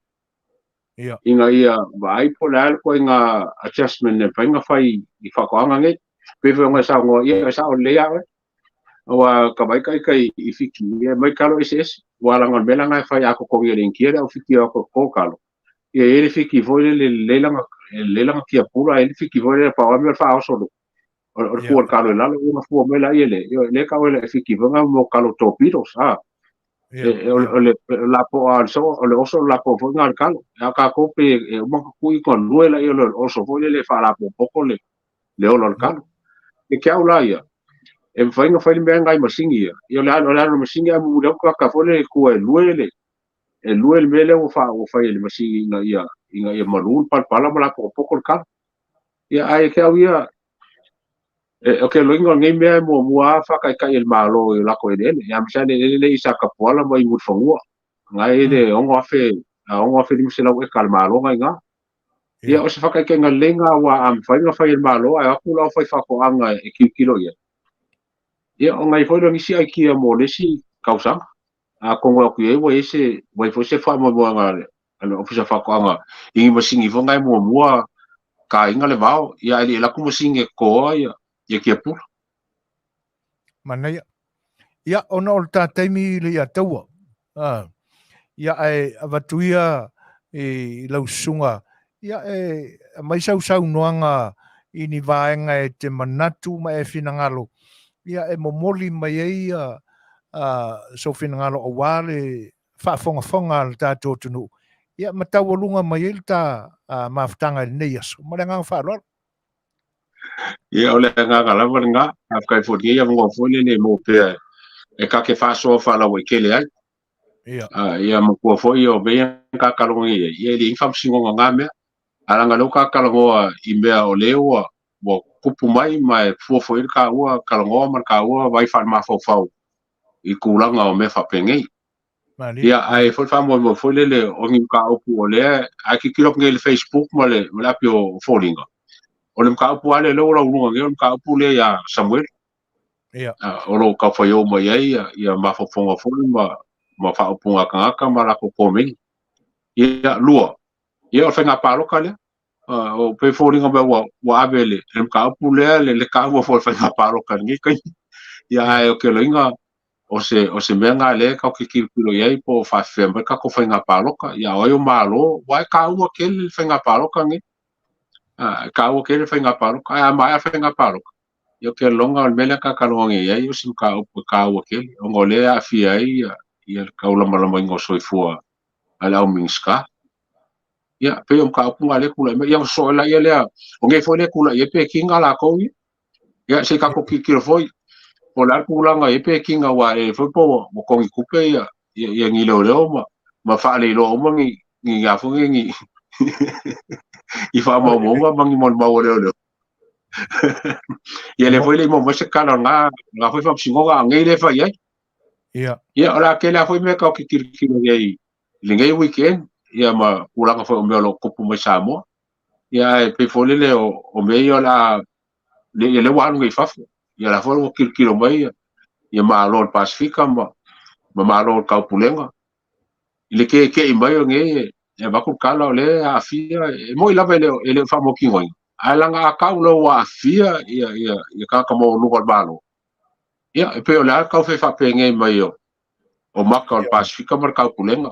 Ia. Ina ia vaai po o le a le ituaiga adjustment e mafai ona fai i faatoaga nei. Pei foi ona e saunoa, ia e sao lelei lava oe. Aua ka vaai ita i Fiti, ia e aumai talo eseese. Aua leaga o le mea lena e fai a totogi e le Initia le au Fiti e o atu e toto talo. Ia e i ai le Fiti foi lele e lelei lana, e lelei lana tiapula, e i ai le Fiti foi lele pau lava le mea o le faaoso o le o le fua o le talo i lalo, ia ona fua mai lea le, lea e tau e Fiti foi lena mo talo torpedoes, a. O le lapoa o le so, o le oso o le lapoa foi lena o le talo. A tatou pe e uma ona tui ona lue lea o le oso foi lele e faalapopoto le le ola o le talo. E ke au la ia, e mafai ona fai le mea lena i masini ia. Ia o le alu o le masini ae mulimuli atu tagata foi lele e tua e lue le e lue le mea lea ua fa ua fai e le masini ina ia ina ia malu le palapala ma lapopopo le talo. Ia ae ke au ia e, o ke loiga o lenei mea e muamua lava faataitai e le Malo i o latou eleele. Ia aemaise lava le eleele lea i Satapuala ma i Mulifanua. Na e i le 6,500 eka a le Malo na i ina. Ia o se faataitaiga lelei lena aua a mafai ona fai e le Malo ae o atu le aufaifaatoaga e tilotilo i ai, ia ona i ai foi lea o nisi aikia mo le isi tausaga. Atonu e o atu i ai ua i ai se, ua i ai foi se faamoemoega a le Ofisa o Faatoaga i ni masini foi na e muamua taina le vao, ia ae le i alu atu masini e totoa ia, ia tiapula. Manaia. Ia, ona o le ta taimi le ia taua. Ah. Ia, ae avatu ia i lau susuga, ia e aumai sau saunoaga i ni vaega e te manatu ma e finagalo, ia e momoli mai ai ia sou finagalo aua le faafogafoga a le tatou atunuu, ia ma taualuga mai ai le ta mafutaga i lenei aso. Ma le agaga faaaloalo. Ia, o le agaga lava lena. Faafetai foi i lenei avanoa foi lele e maua pea e ta te faasoa faalauaitele ai. Ia. Ia matua foi o mea ia na ta talanoa nei ai, ia e leai ni faamasinoga na mea. Ae leaga o lea ua ta talanoa i mea o lea ua ua tupu mai ma e fua foi i ai le taua talanoa ma le taua vaai faalemafaufau i tulaga o mea faapenei. Ia, ae foi le faamoemoe foi lele o ni mataupu o lea, a tilotilo atu nei i le Facebook ma le, ma le api o foliga, o le mataupu lava lea ua lauluga nei, o le mataupu lea ia Samuel. Ia. O lo o taufai oo mai ai ia, ia mafaufauga foi ma, ma faaupuga a tagata ma latou komeni. Ia, lua, ia o le faiga palota lea. O pei foliga mai ua, ua ave le, le mataupu lea le, le taua foi o le faiga palota i lenei taimi. Ia, ae o ke loiga, o se, o se mea lena lea tatou te tilotilo i ai po o faafefea mai le tatou faiga palota. Ia, o ai o Malo, aua e taua tele le faiga palota lenei. E taua tele le faiga palota, ae a maea le faiga palota, ia ou te lagona o le mea lea ta talanoa nei i ai, o se mataupu e taua tele, ona o lea e aafia ai ia le taulamalamaina o soifua a le au Minisita. Ia, pei o mataupu na lea e tulai mai. Ia, ona sosoo ai lea, o nei foi lea e tulai ai pe kina latou ia. Ia, se i tatou tilotilo foi, po o le a le tulaga e i ai pe kina, aua e foi po ua togi tupe ia, ia, ia ni leoleo ma, ma faaleiloa uma ni, ni a foi ni, ni faamaumauga ma ni molimau a leoleo. Ia, lea foi le i maua mai se tala o lena, lena foi faamasinoga, a o nei lea e fai ai. Ia. Ia, o le a tele lava foi mea tatou te tilotilo i ai i lenei weekend, ia ma tulaga foi o mea o lo o tupu mai Samoa. Ia, ae pei foi lele o, o mea ia o le a, le, ia lea ua alu nei i fafo. Ia la foi ua tilotilo mai ia, ia Malo o le Pasefika ma, ma Malo o le Taupulega. I le keke'i mai o nei e, e avatu le tala o lea e aafia, e moni lava e le, e le o faamautinoina. Ae leaga a tau loa ua aafia ia, ia, ia tagata maualuga o le Malo, ia, e pei o le a tau fai faapenei mai o, o maka o le Pasefika ma le Taupulega.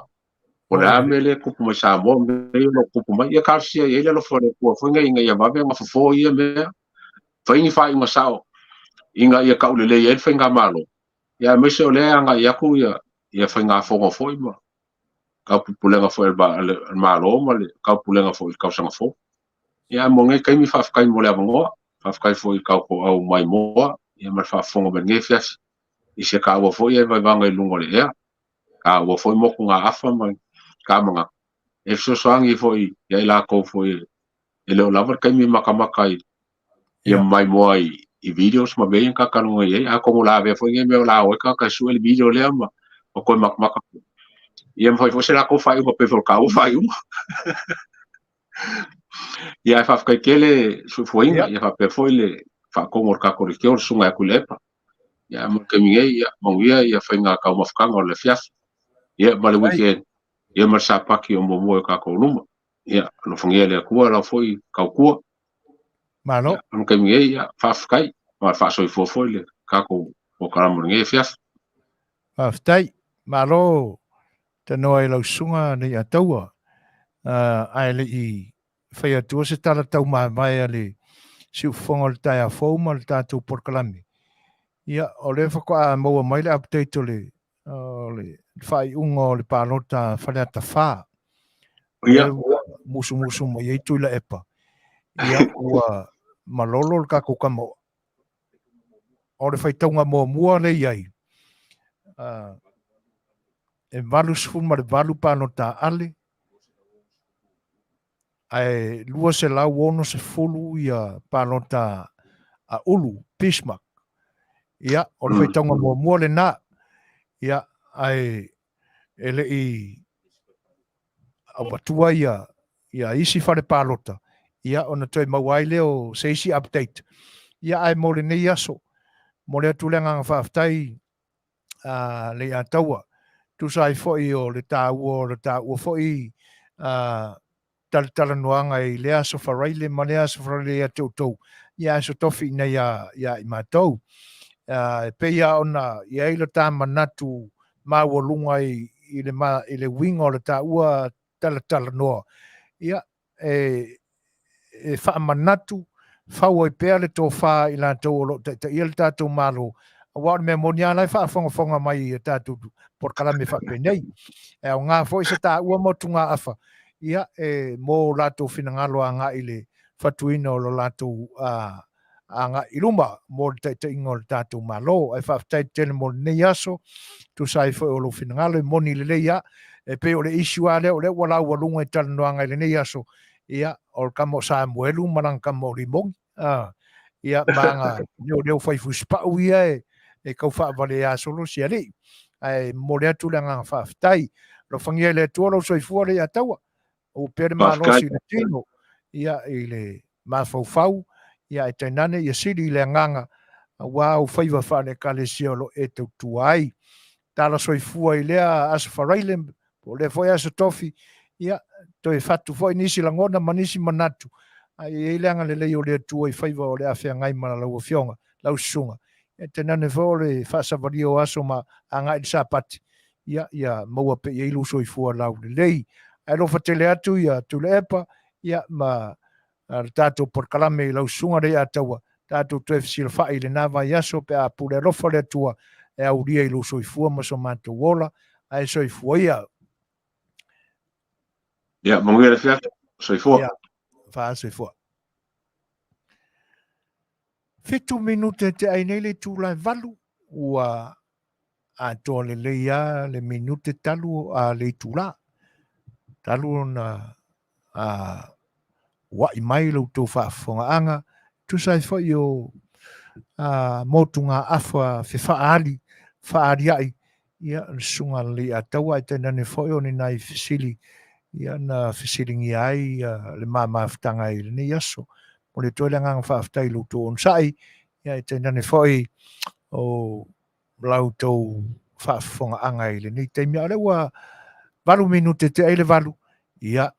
Po o le a mea lea e tupu mai Samoa, mea ia o lo o tupu mai. Ia talosia i ai le alofa o le Atua foi nei ina ia vave ona fofo ia mea, fai ni faaiuga sao ina ia taulelei ai le faigamalo, ia aemaise o lea e agai atu ia, ia faigafono foi ma taupulega foi a le Malo ma le taupulega foi i le tausaga fou. Ia mo lenei taimi faafetai mo le avanoa, faafetai foi i le tautoau maimoa ia ma le faafofoga mai i lenei afiafi i se taua foi e vaivaga i luga o le ea, taua foi motugaafa ma tamanatu e fesoasoani foi ia i latou foi e le o lava le taimi e matamata ai ia maimoa i, i videos ma mea ia na tatalanoa i ai. Atonu o le a avea foi lenei mea o le a o ai tagata e sue le video lea ma, ma toe matamata. Ia ma fai foi se latou faaiuga pei foi o le taua faaiuga. Ia ae faafetai tele soifuaina, ia faapea foi le faatonu o le tatou leitio le susuga ia Tuilaepa. Ia mo le taimi nei, ia manuia ia faiga taumafataga o le afiafi. Ia ma le weekend, ia ma le sapati o muamua i o tatou luma. Ia alofagia e le Atua lau foi tautua. Malo. Ia, mo le taimi nei, ia faafetai ma le faasoifua foi le tatou polokalame o lenei afiafi. Faafetai. Malo tanoa i lau susuga Leiataua. Ae le i fai atua se tala taumamae a le siufofoga o le taeao fou ma le tatou polokalame, ia, o lea faatoa maua mai le update o le, o le faaiuga o le palota a Faleata 4. Ia. Ua musumusu mai ai Tuilaepa. Ia, ua malolo le tatou tama o le faitauga muamua lea i ai, e 88 palota a Ale, ae 260 ia palota a Ulu, Bismarck. Ia, o le faitauga muamua lena. Ia, ae e le i avatua ia, ia isi fale palota, ia ona toe maua ai lea o se isi update. Ia, ae mo lenei aso, momoli atu le agaga faafetai a Leiataua, tusa ai foi o le taua o le taua foi a talatalanoaga i lea aso Faraile ma lea aso Faraile ia te outou, ia aso Tofi inei ia i matou. E pei lava ona i ai lo ta manatu maualuga i le, i le uiga o le taua talatalanoa, ia, e, e faamanatu fau ai pea le tofa i latou o lo o taitaia le tatou Malo, aua o le mea moni lava la e faafogafoga mai i a tatou polokalame faapenei. E aoga foi se taua motugaafa, ia, e mo latou finagalo agai i le fatuina o lo latou agai i luma mo le taitaiga o le tatou Malo. Ae faafetai tele mo lenei aso, tusa ai foi o lou finagalo e moni lelei lava. E pei o le issue lava lea o lea ua laualuga i talanoaga i lenei aso, ia, o le tama o Samuelu ma lana tama o Rimoni. A, ia, ma ana leoleo fai fusipau ia e tau faavalea solo si alii. Ae momoli atu le agaga faafetai. Alofagia e le Atua lou soifua Leiataua. Aua pea le malosi i le tino, ia, i le mafaufau, ia, ae tainane ia sili i le agaga, aua ou faiva faale-Ekalesia o lo o e tautua ai. Tala soifua i lea Aso Faraile, po o lea foi Aso Tofi, ia, toe fatu foi nisi lagona ma nisi manatu, ae i ai le agalelei o le Atua i faiva o le a feagai ma lau Afioga, lau Susuga. Ia, tainane foi o le faasavalia o aso ma agai i le Sapati, ia, ia maua pea i ai lou soifua laulelei. Ae alofa tele atu ia Tuilaepa, ia, ma le tatou polokalame i lau Susuga Leiataua, tatou toe fesilafai i lena vaiaso pe a pule alofa le Atua e aulia i lou soifua ma so matou ola. Ae soifua ia. Ia, manuia le afiafi. Soifua. Ia, faasoifua. 7 minute te ai nei le itula e 8, ua atoa lelei lava le minute talu a le itula. Talu ona a ua'i mai lo outou faafofogaaga, tusa ai foi o a motugaafa fefaali, faalia'i, ia, le Susuga a le Leiataua, ae tainane foi o ni nai fesili ia na fesiligia ai le ma mafutaga i lenei aso. Momoli atu ai le agaga faafetai i lo outou onosai, ia ae tainane foi o la outou faafofogaaga i lenei taimi. A o lea ua 8 minute te ai le 8, ia,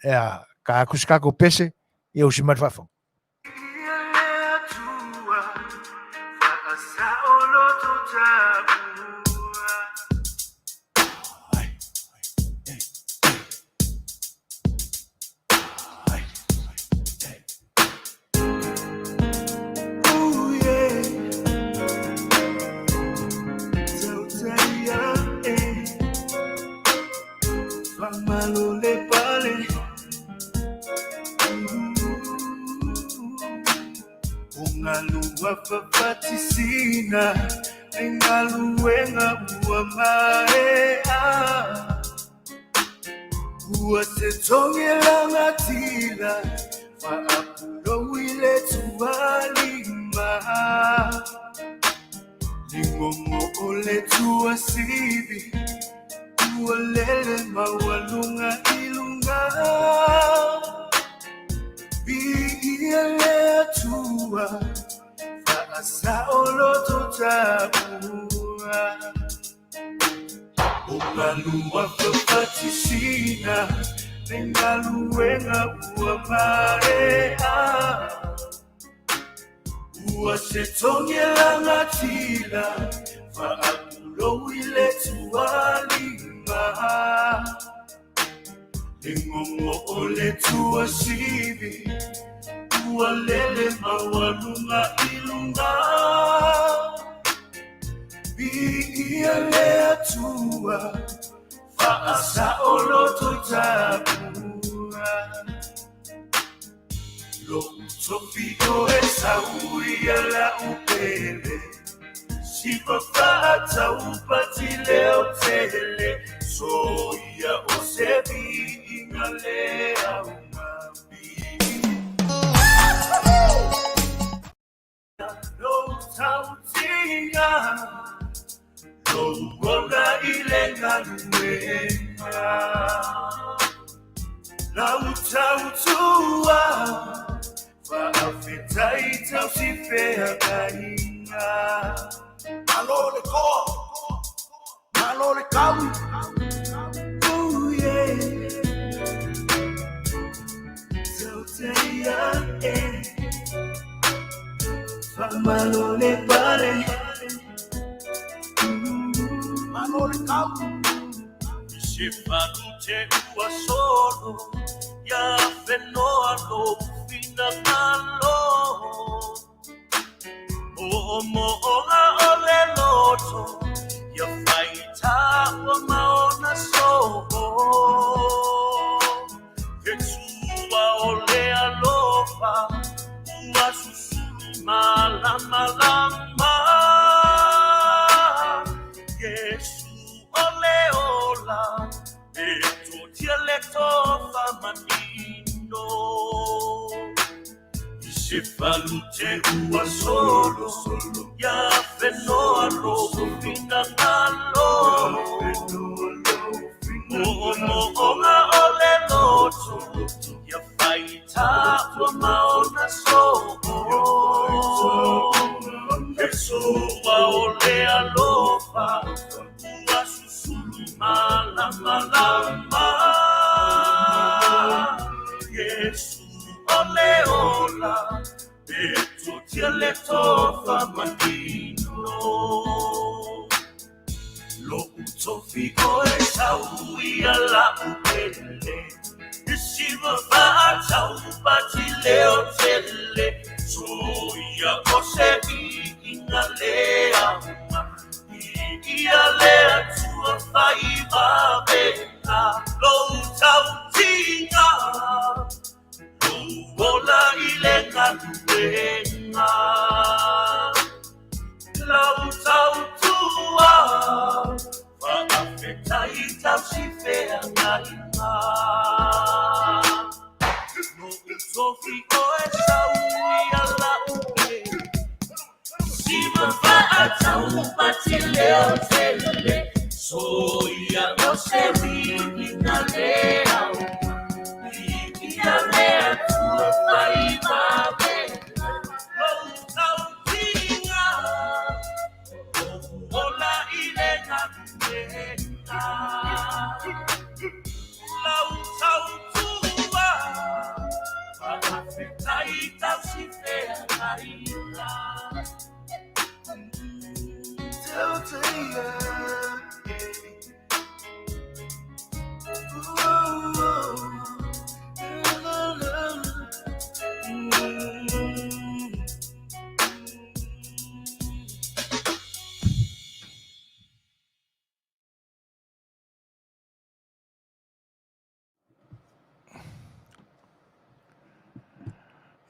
ea, ka atu se tatou pese, ia usi mai le faafofoga.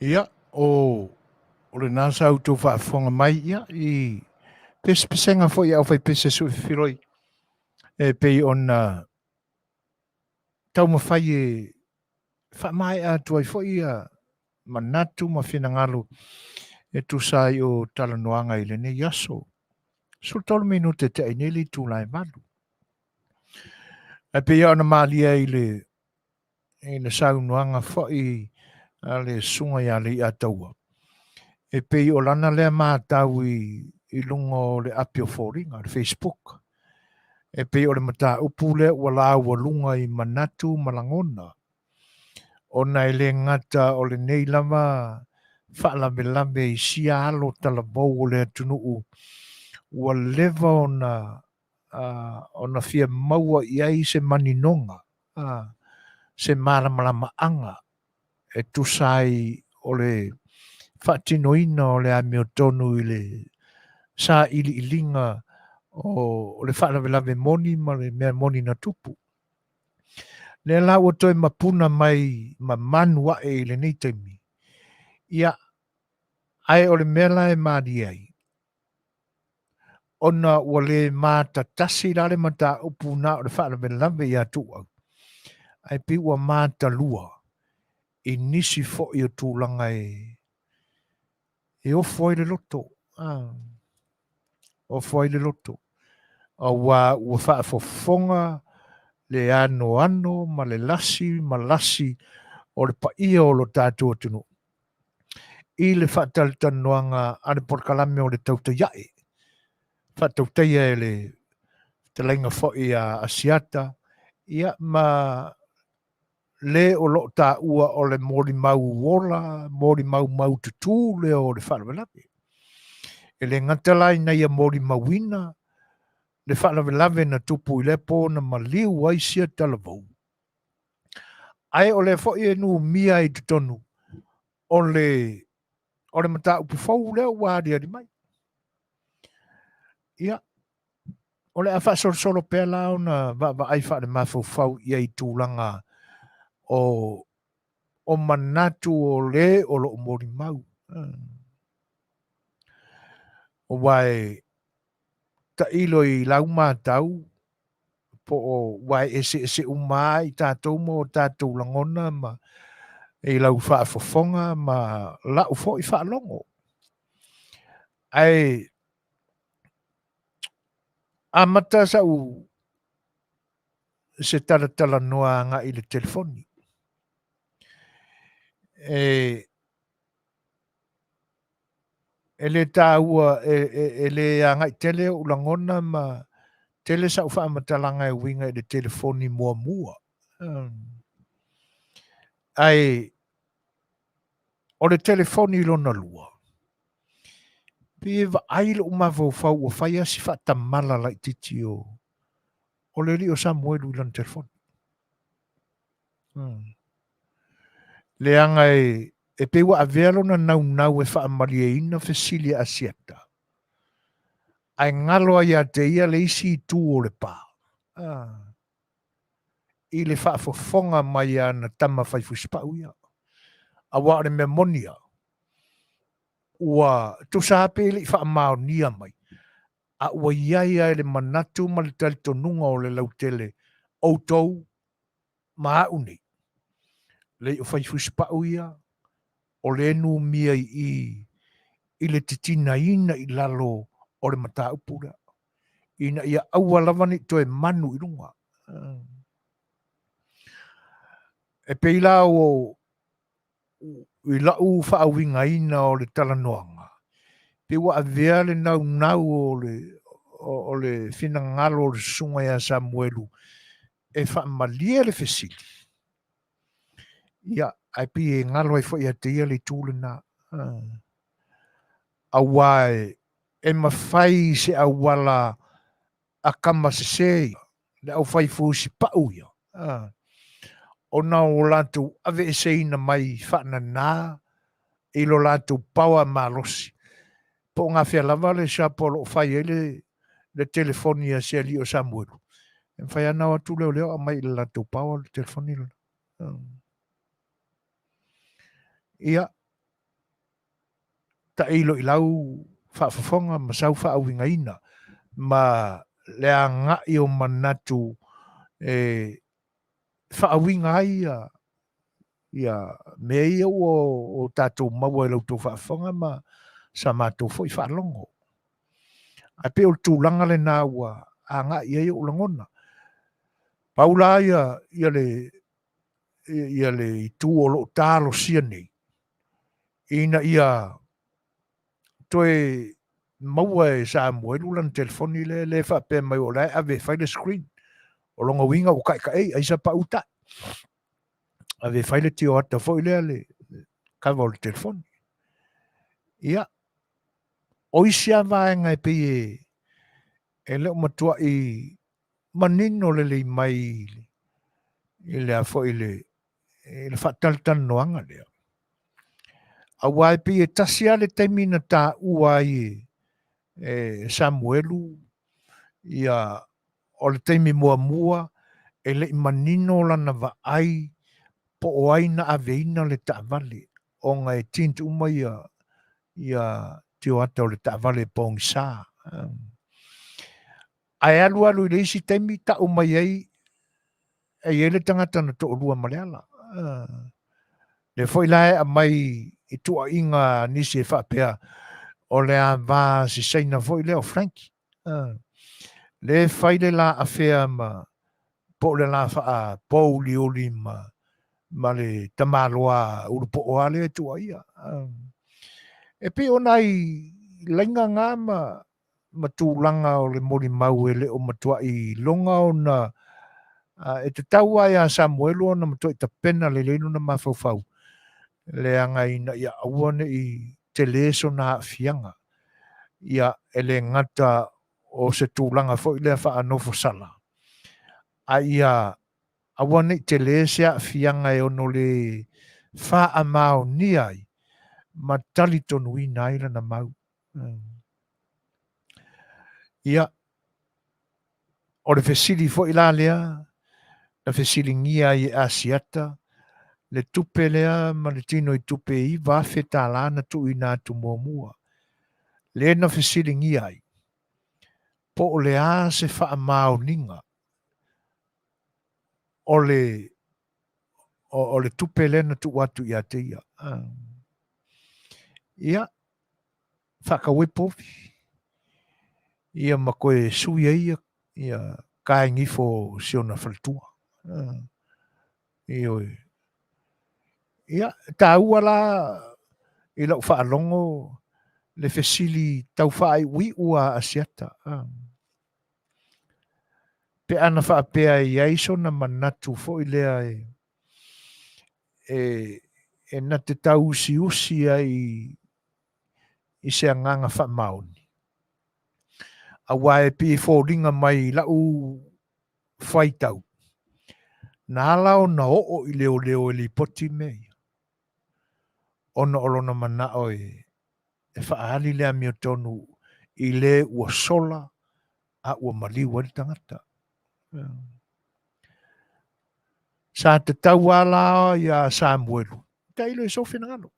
Ia, o, o lena sa outou faafofoga mai ia i pesepesega foi a aufaipese suefefiloi e pei ona taumafai e faamaea atu ai foi ia manatu ma finagalo e tusa ai o talanoaga i lenei aso. 13 minute te ai nei le itula e 8. Ae pei ona malie i le i le saunoaga foi a le susuga ia Leiataua, e pei o lana lea matau i, i luga o le api o foliga, le Facebook. E pei o le mataupu lea ua laualuga i manatu ma lagona, ona e le gata o lenei lava faalavelave i sia alo talavou o le atunuu ua leva ona ona fia maua i ai se maninoga, se malamalamaaga e tusa ai o le faatinoina o le amiotonu i le sailiiliga o le faalavelave moni ma le mea moni na tupu. Lea la ua toe mapuna mai ma manu ae i lenei taimi. Ia, ae o le mea la e malie ai, ona ua le matatasi la le mataupu na o le faalavelave ia Tuuau, ae pei ua matalua i nisi foi o tulaga e e ofo ai le loto. Ah, ofo ai le loto. Aua ua faafofoga le anoano ma le lasi ma lasi o le paia o lo tatou atunuu i le faatalatalanoaga a le polokalame o le Tautaiae, faatautaia e le fetalaiga foi a Asiata, ia ma le o lo o taua o le molimau ola, molimau maututū lea o le faalavelave. E le gata la ina ia molimauina le faalavelave na tupu i lea pō na maliu ai sia talavou, ae o lea foi e numia i totonu o le o le mataupu fou lea ua aliali mai. Ia, o le a faasolosolo pea la ona vaavaai faalemafaufau i ai i tulaga o o manatu o le o lo o molimau. Aua e tailo i lau matau po o ua e eseese uma lava i tatou ma o tatou lagona ma i lau faafofoga ma lau foi faalogo. Ae amata sau se talatalanoa agai i le telefoni. E, e le taua, e, e, e le agai tele ou lagona ma tele sau faamatalaga e uiga i le telefoni muamua. Ae o le telefoni lona lua, pei e vaai lou mafaufau ua fai lava si faatamala laitiiti o, o le alii o Samuelu i lana telefoni. Leaga e, e pei ua avea lona naunau e faamalieina fesili a Asiata, ae galo ai ia te ia le isi itu o le pa. Ah. I le faafofoga mai a ana tama fai fusipau ia. Aua o le mea moni ia, ua tusa lava pe le i faamaonia mai, a ua i ai lava i le manatu ma le talitonuga o le lautele outou ma a'u nei, le i o fai fusipa'u ia, o le numia i i i le titinaina i lalo O le mataupu lea. Ina ia aua lava ne i toe manu i luga. E pei la o i la'u faauigaina o le talanoaga, pei ua avea le naunau o le finagalo o le susuga ia Samuelu e faamalie le fesili, ia, ae pei e galo ai foi ia te ia le itu lena. Auā e mafai se auala a kama sese le aufai fusipau ia, ona o latou aveeseina mai faanana i lo latou power malosi. Po o gafea lava le shop o lo o fai ai le telefoni a si alii o Samuelu, e mafai lava ona o atu leoleo aumai i le latou power le telefoni lena. Ia, tailo i lau faafofoga ma sau faauigaina ma le agai o manatu e faauiga ai ia, ia mea ia ua o tatou maua i la outou faafofoga ma sa matou foi faalogo. Ae pei o le tulaga lena ua agai i ai ou lagona. Pau la ia, ia le, ia le itu o lo o talosia nei, ina ia toe maua e Samuelu lana telefoni lea, lea e faapea mai o la e ave e fai le screen. O lona uiga ua taetaei, ai sa pau tai. Ave e fai le tioata foi lea le cover o le telefoni. Ia, o isi lava vaega e pei e le o matuai manino lelei mai i le a foi le i le faatalatalanoaga lea. Aua e pei e tasi lava le taimi na taua ai e Samuelu ia o le taimi muamua e le i manino lana vaai po o ai na aveina le taavale ona e tint uma ia ia tioata o le taavale pogisa. Ae alu alu i le isi taimi tau mai ai e i ai le tagata na toalua ma Leala. Lea foi la e aumai i tuuaiga a nisi e faapea o le ava si Saina foi lea o Frankie. Lea e fai le la afea ma po o le la faapouliuli ma ma le tamaloa ulupoo lea e tuuaia. E pei o nai laiga na ma ma tulaga o le molimau e le o matuai iloga ona e tatau lava ia Samuelu ona matuai tapena lelei lona mafaufau, leaga ina ia aua ne i tele sona aafiaga. Ia, e le gata o se tulaga foi lea faanofosala, a ia aua ne i tele se aafiaga e ono le faamaonia ai ma talitonuina ai lana mau. Ia, o le fesili foi la lea na fesiligia ai e Asiata le tupe lea ma le tino i tupe e $9,000 na tuuina atu muamua. Lea na fesiligia ai, po o le a se faamaoniga o le o le tupe lea na tuu atu ia te ia. Ia, faatau ai povi, ia ma toe sui ai ia, ia kaegifo o si ona faletua. Ioe. Ia, taua la i lau faalogo le fesili tau faaiuiu a Asiata. Pe ana faapea e i ai sona manatu foi lea e, e, e na te tauusiusi ai i se agaga faamaoni. Aua e pei e foliga mai i la'u faitau, na ala ona oo i leoleo e lipoti mea ia, ona o lona mana'o e e faaali le amiotonu i le ua sola a ua maliu ai le tagata. Sa tatau lava la iā Samuelu, tailo i sou finagalo,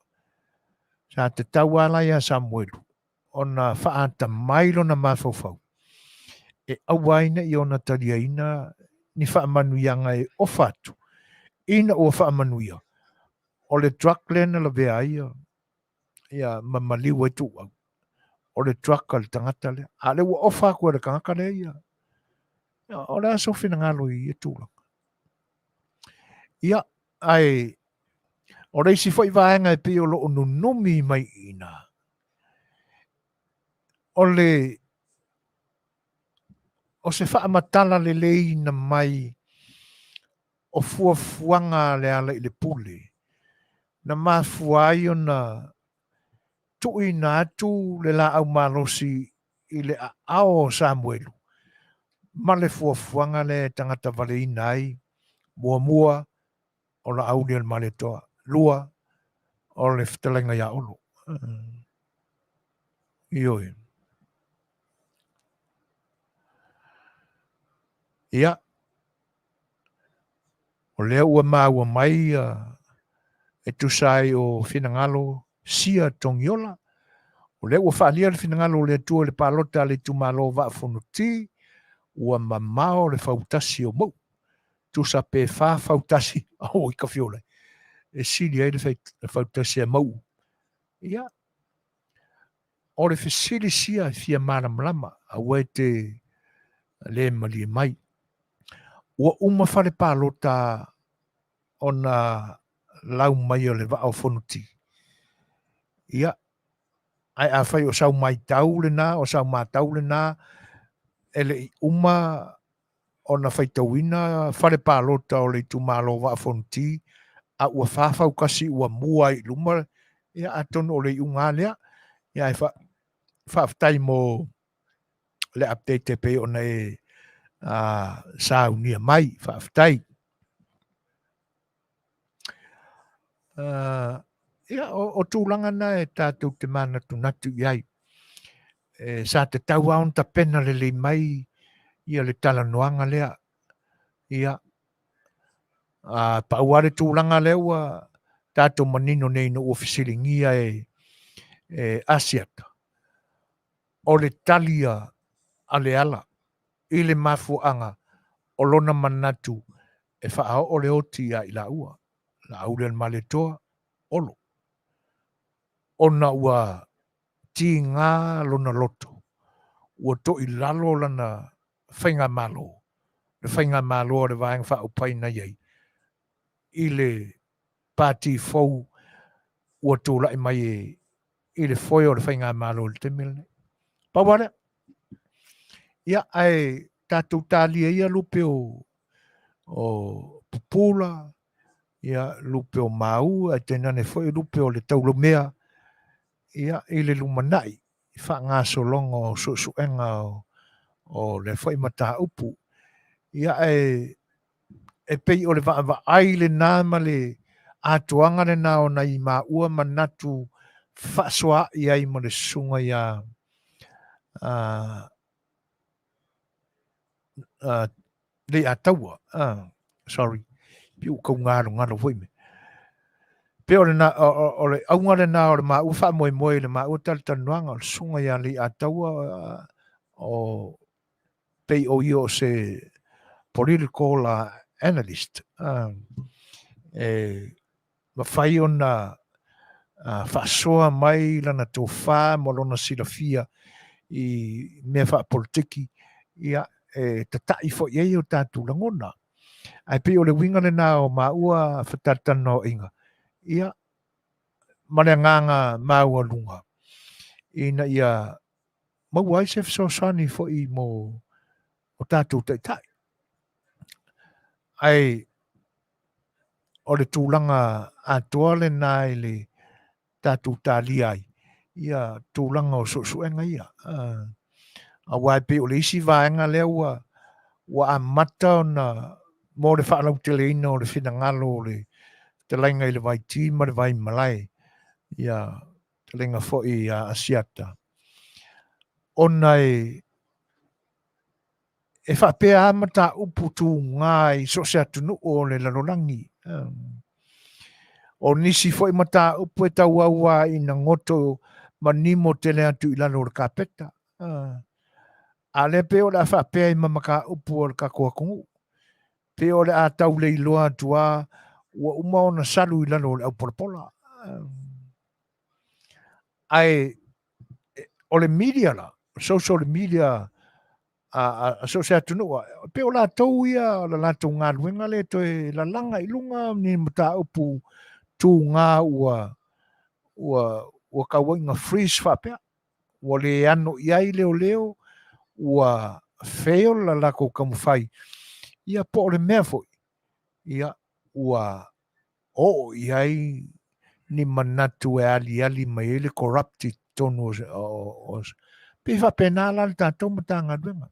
sa tatau lava la iā Samuelu ona faatamai lona mafaufau e aua ai ne i ona taliaina ni faamanuiaga e ofa atu ina ua faamanuia o le drug lea na lavea ai ia ma maliu ai tuuau. O le truck a le tagata lea. A o lea ua ofa atu e le tagata lea ia. O le a sou finagalo i ia tulaga? Ia, ae o le isi foi vaega e pei o lo o nunumi mai i ina, o le o se faamatala leleiina mai o fuafuaga a Lealailepule na mafua ai ona tuuina atu le laau malosi i le aao o Samuelu ma le fuafuaga lea e tagatavaleina ai, muamua, o Laauli-a-le-Malietoa, lua, o le fetalaiga ia Olo. Ioe. Ia, o lea ua maua mai e tusa ai o finagalo sia Togiola, o lea ua faaalia le finagalo o le Atua i le palota a le itumalo Vaa Fonoti, ua mamao le fautasi o Mou. Tusa pe fa fautasi, oi ka fiola, e sili ai le fautasi a Mou. Ia, o le fesili sia e fia malamalama, aua e te le malie mai. Ua uma fale palota ona lau mai o le Vaa o Fonoti. Ia, ae afai o sau maitau lena, o sau matau lena, e le i uma ona faitauina fale palota o le itumalo Vaa o Fonoti, a ua fa fautasi ua mua ai i luma, ia atonu o le iuga lava lea. Ia ae faafetai mo le update e pei ona e saunia mai. Faafetai. Ia, o tulaga na e tatou te manatunatu i ai. E, sa tatau lava ona tapena lelei mai ia le talanoaga lea. Ia, a, pau lava le tulaga lea ua tatou manino nei ina ua fesiligia e, e Asiata, o le tali a Leala i le mafuaaga o lona manatu e faaoo le oti ia i laua, Laauli-a-le-Malietoa, Olo, ona ua tiga lona loto, ua toilalo lana faigamalo, le faigamalo a le Vaega Faaupufai na i ai, i le pati fou ua tulai mai i le foe o le faigamalo i le taimi lenei. Pau lava lea. Ia, ae tatou talia ia lupe o, o pupula, ia lupe o mau, ae tainane foi lupe o le taulomea, ia, i le lumanai, i faagasologa o suesuega o, o lea foi mataupu. Ia, ae e pei o le vaavaai lena ma le atoaga lena o nai maua manatu fefaasoaai ai ma le susuga ia Leiataua, sorry, pei ua tau galogalo foi mea. Pei o le, o le auga lena o le maua faamoemoe i le maua talatalanoaga o le susuga ia Leiataua o pei o ia o se political analyst e mafai ona faasoa mai lana tofa ma lona silafia i mea faapolitiki, ia, e tata'i foi i ai o tatou lagona. Ae pei o le uiga lena o maua fetalanoaiga, ia, ma le agaga maualuga ina ia maua ai se fesoasoani foi mo o tatou taitai. Ae o le tulaga atoa lena i le tatou talia ai ia tulaga o suesuega ia. Aua e pei o le isi vaega lea ua ua amata ona mo le faalauteleina o le finagalo o le fetalaiga i le Vaiti ma le Vaimalae, ia fetalaiga foi ia Asiata, ona e e faapea lava mataupu tuga i so o se atunuu o le lalolagi. O nisi foi mataupu e tauau lava ina goto ma nimo tele atu i lalo o le kapeta. A o lea pei o le a faapea ai ma mataupu a le tatou atunuu. Pei o le a tau le iloa atu lava ua uma ona salu i lalo o le aupolapola. Ae O le media la, social media a so o se atunuu, pei o latou ia o le latou galuega lea e toe lalaga i luga ni mataupu tuga ua tau ai ina freeze faapea, ua le ano i ai leoleo, ua fail la latou taumafai, ia po o le mea foi, ia ua oo i ai ni manatu e aliali mai ai le corrupt i totonu o pei faapena la le tatou Matagaluega.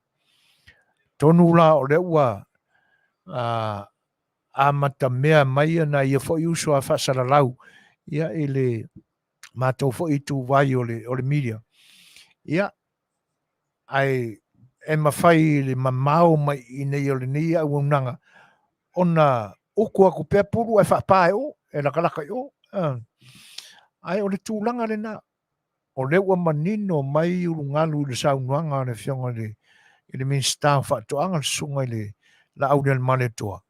Tonu la o lea ua amatamea mai nai ia foi uso a faasalalau ia i le matou foi ituvai o le media. Ia, ae e mafai i le mamao mai i inei o lenei auaunaga ona utu atu pea pulu ae faapa e o, e latalata i o. Ae o le tulaga lena, o lea ua manino mai ulugalu i le saunoaga a le Afioga i le Minisita o Faatoaga, le Susuga i le Laaulialemalietoa,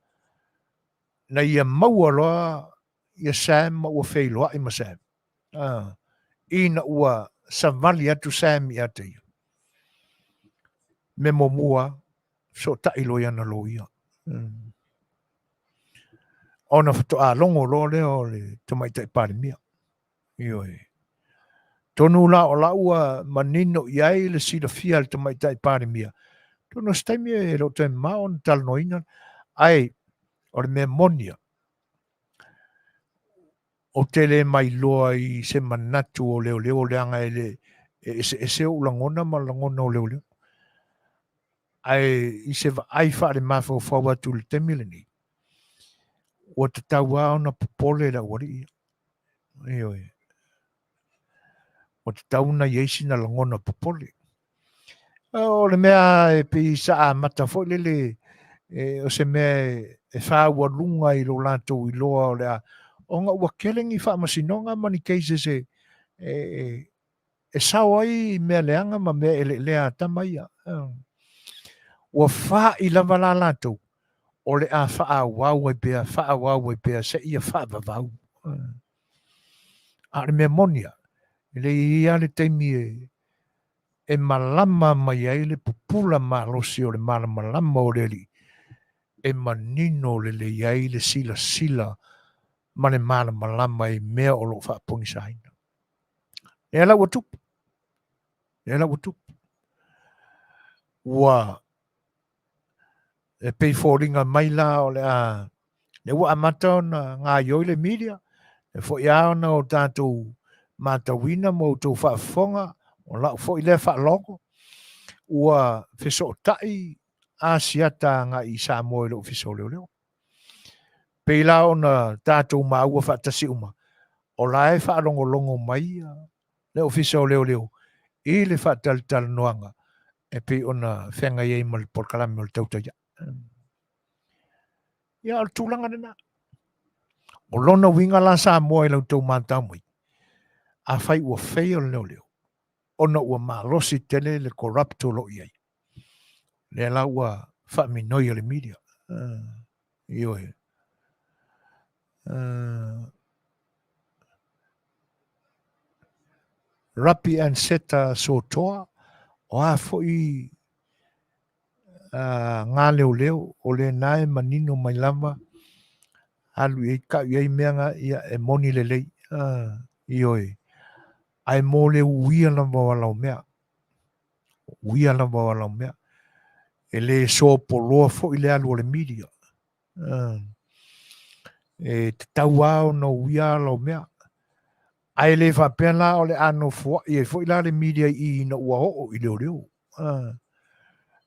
na ia maua loa ia Sam ma ua feiloai ma Sam. Ina ua savali atu Sam ia te ia. Mea muamua, fesootai loa i ana loia. Ona faatoa logo loa lea o le Tamaitai Palemia. Ioe. Tonu la o la ua manino i ai le silafia a le Tamaitai Palemia. Tonu o se taimi e le o toe mamao ona talanoaina, ae o le mea moni ia, ou te le mailoa i se manatu o leoleo leaga e le e eseese ou lagona ma lagona o leoleo. Ae i se vaai faalemafaufau atu i le taimi lenei, ua tatau lava ona popole le aualii ia. Ioe. Ua tatau ona i ai sina lagona popole. O le mea e pei sa amata foi lele o se mea e fāualuga i lo latou iloa o le a, ona ua tele ni faamasinoga ma ni cases e sao ai mea leaga ma mea eleelea a tama ia. Ua fa'i lava la latou o le a faaauau ai pea, faaauau ai pea seia faavavau. A o le mea moni lava, e le i i ai lava le taimi e malama mai ai le pupula malosi o le malamalama o le Alii, e manino lelei ai le silasila ma le malamalama i mea o lo o faapogisaina. Lea la ua tupu. Lea la ua tupu. Ua e pei foliga mai la o le a lea ua amata ona gaioi le media, e foi lava ona o tatou matauina ma outou faafofoga, o lau foi lea faalogo, ua fesootai Asiata agai i Samoa i le Ofisa o Leoleo. Pei la ona tatou maua faatasi uma, o la e faalogologo mai le Ofisa o Leoleo i le faatalatalanoaga e pei ona feagai ai ma le polokalame o le Tautai Ae. Ia, o le tulaga lena. O lona uiga la Samoa i la outou matau mai, afai ua fail le leoleo, ona ua malosi tele le corrupt o lo o i ai. Lea la ua faaminoi e le media. Ioe. Rapi and Seta Sotoa, o a foi ngā leoleo, o lena e manino mai lava, alu i ai, kau i ai mea nga, ia, e moni lelei. Ioe. Ae mo le uia lava o ala o mea. Uia lava o ala o mea. E le sopoloa foi le alu o le media. E tatau lava ona uia ala o mea. Ae le faapea la o le a nofoai ai foi la le media i i ina ua oo i leoleo.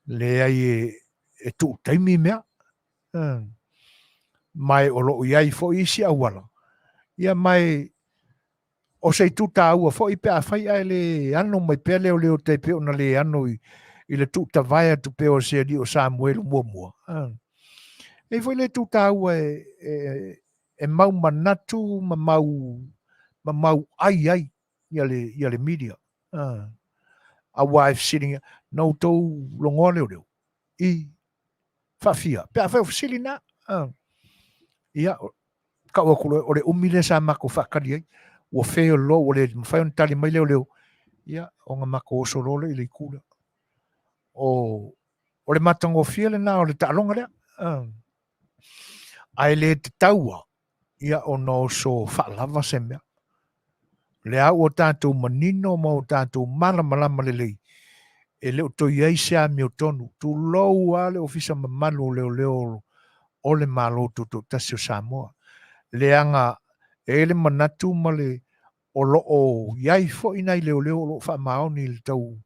Leai e tuu taimi mea. Ma o lo o i ai foi isi auala. Ia ma o se itu taua foi pe afai ae le ano mai pea leoleo tai pei ona le ano i le tuutavae atu pea o se alii o Samuelu muamua. E i ai foi le itu taua e mau manatu ma mau ma mau ai ai ia le ia le media. Aua e fesiligia, na outou logoa leoleo i faafia pe afai o fesili na. Ia, tau atu loa, o le umi lea sa matou faatali ai, ua fail loa, ua le mafai ona tali mai leoleo. Ia, ona matou oso loa lea i le itu lea. O, o le matagofie lena o le taaloga lea. Ae le tatau lava ia ona oso faalava se mea. O lea ua tatou manino ma ua tatou malamalama lelei, e le o toe i ai se amiotonu. Tulou lava le Ofisa Mamalu o Leoleo o le Malo Tutoatasi o Samoa, leaga e i ai le manatu ma le o lo o i ai foi nai leoleo o lo o faamaoni i le tau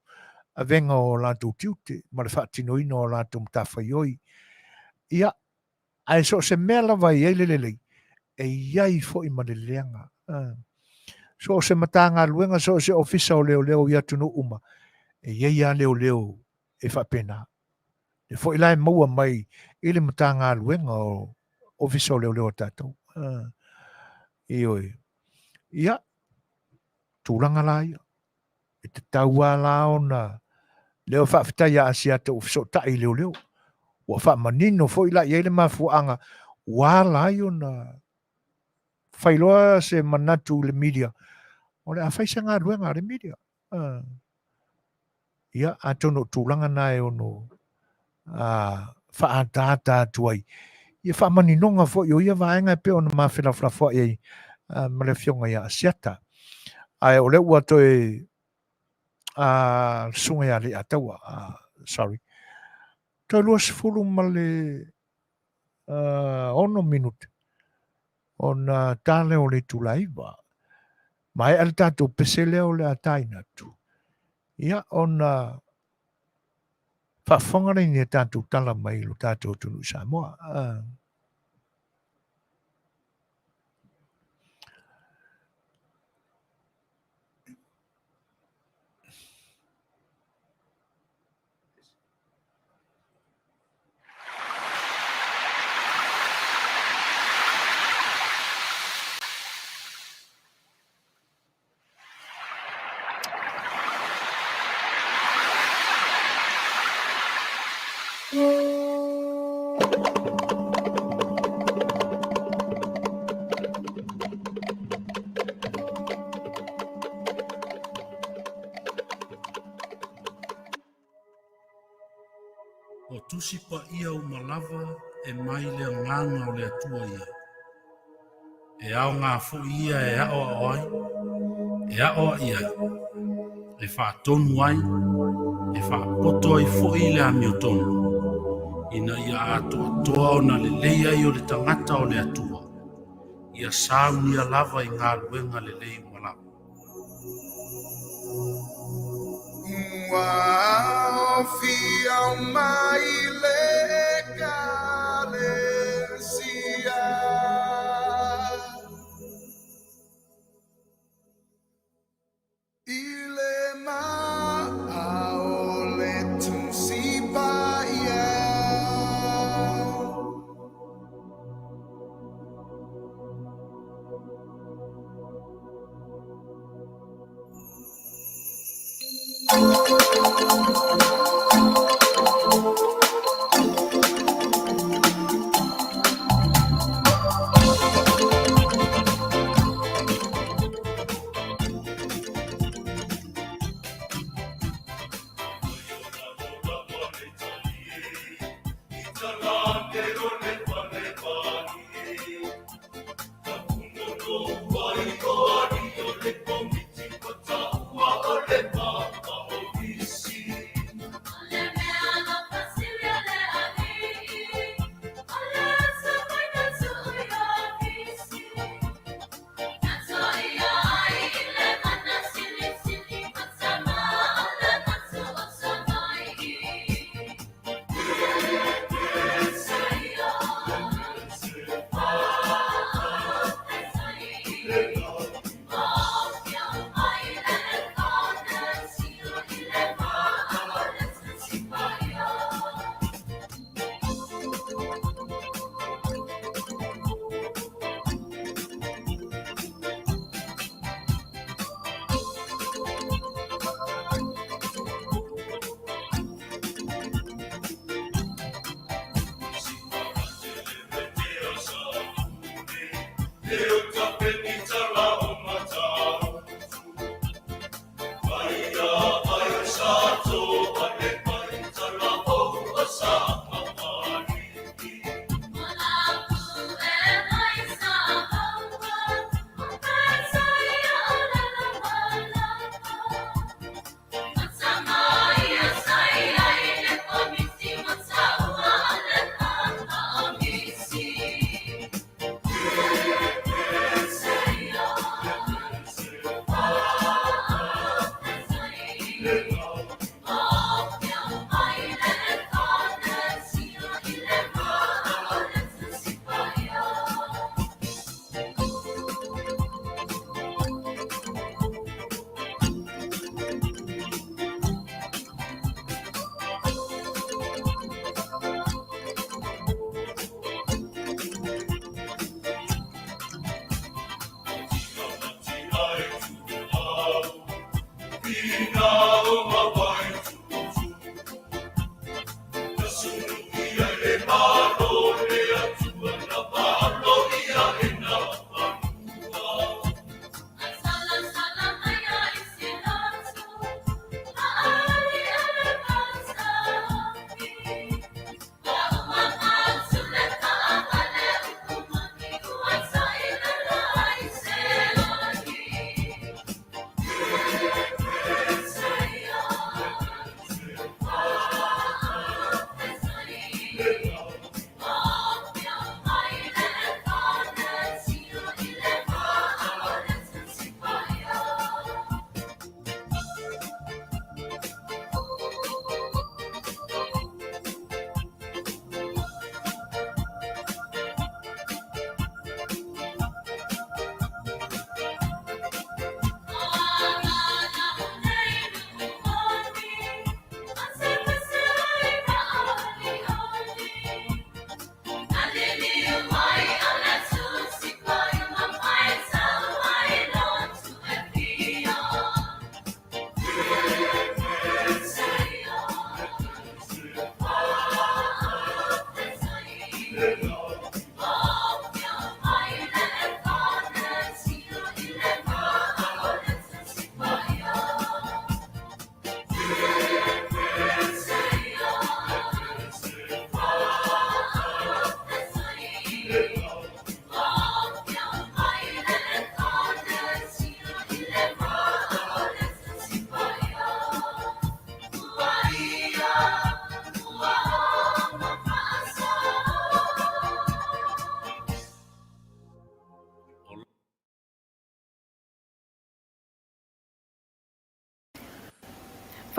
avega o latou tiute ma le faatinoina o latou matafaioi. Ia, ae so o se mea lava e i ai le lelei, e i ai foi ma le leaga. So o se Matagaluega, so o se Ofisa o Leoleo i atunuu uma, e i ai lava leoleo e faapena. E foi la e maua mai i le Matagaluega o Ofisa o Leoleo a tatou. Ioe. Ia, tulaga la ia. E tatau lava la ona leo faafetai a Asiata ua fesootai i leoleo. Ua faamanino foi la i ai le mafuaaga ua ala ai ona fai loa se manatu i le media, o le a fai se galuega a le media. Ia, atonu o tulaga na e ono faaataata atu ai ia faamaninoga foi o ia vaega e pei ona ma felafolafoai ai ma le afioga ia Asiata. Ae o lea ua toe le susuga ia Leiataua, sorry, toe 26 minute ona ta lea o le itula e 9. Maea le tatou pese lea o le a taina atu, ia ona faafofoga lea i ni a tatou tala mai lo tatou atunuu i Samoa. O Tusi Paia uma lava e mai le Agaga o le Atua ia. E aoga foi ia e aʻoaʻo ai, e aʻoaʻi ai, e faatonu ai, e faapoto ai foi le amiotonu, ina ia atoatoa ona lelei ai o le tagata o le Atua, ia saunia lava i galuega lelei uma lava. Ua aofia mai le Ekalesia. I le ma'a o le Tusi Paia.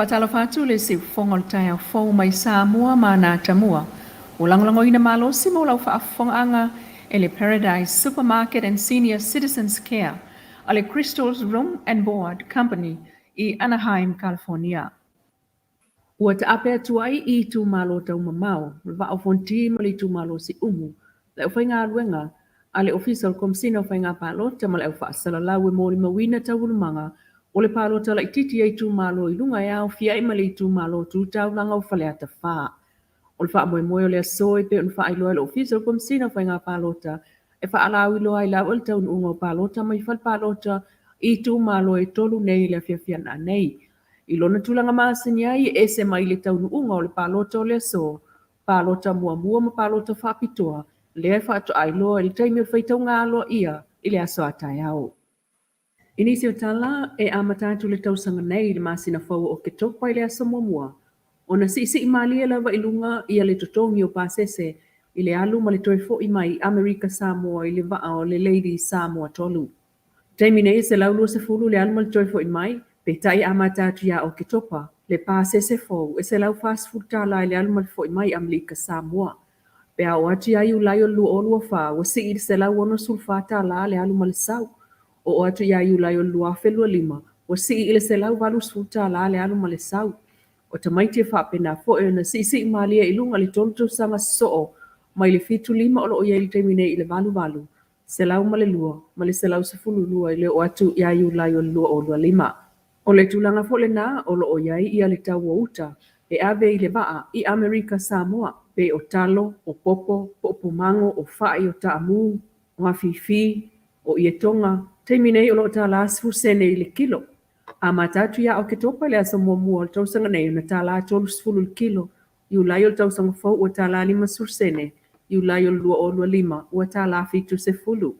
Faatalofa atu le siufofoga o le taeao fou mai Samoa ma ana atamua. Ua lagolagoina malosi mo lau faafofogaaga e le Paradise Supermarket and Senior Citizens Care a le Crystals Room and Board Company i Anaheim, California. Ua taape atu ai i itumalo taumamao, o le Vaa o Fonoti ma le itumalo o Siumu, le aufaigaluega a le Ofisa o le Komesina o Faiga Palota ma le au faasalalau e molimauina taualumaga o le palota laitiiti a itumalo i luga e aofia ai ma le itumalo tu taulaga o Faleata 4. O le faamoemoe o le aso e pei ona faailoa e le Ofisa o le Komesina o Faiga Palota e faalauiloa ai lava le taunuuga o palota mai fale palota i itumalo e tolu nei i le afiafi nei. I lona tulaga masani ai e ese mai le taunuuga o le palota o le aso, palota muamua ma palota faapitoa, lea e faatoa iloa i le taimi o le faitauga aloaia i le aso a taeao. I nisi o tala e amata atu le tausaga nei i le masina fou o Oketopa i le aso muamua, ona siisii malie lava i luga ia le totogi o pasese i le alu ma le toe fo'i mai Amerika Samoa i le vaa o le Lady Samoa 3. Taimi nei e $120 le alu ma le toe fo'i mai, peitai amata atu ia Oketopa, le pasese fou e $140 i le alu ma le fo'i mai Amerika Samoa. Pe a oo atu ia Iulai o le 2024, ua sii i le $164 le alu ma le sau. Oo atu ia Iulai o le 2025, ua sii i le $180 le alu ma le sau. O tamaiti e faapena foi ona siisii malie i luga le tolu tausaga sosoo mai le 75 o loo i ai le taimi nei i le 88, 102 ma le 112 i le oo atu ia Iulai o le 2025. O le tulaga foi lena o loo i ai ia le tau o uta e ave i le vaa i Amerika Samoa, pe o talo, o popo, po o pumago, o fai, o taamu, o gafifi, o ietoga, taimi nei o loo tala 10 sene i le kilo. Amata atu ia Oketopa i le aso muamua o le tausaga nei ona tala 30 le kilo, Iulai o le tausaga fou ua tala 50 sene, Iulai o le 2025 ua tala 70.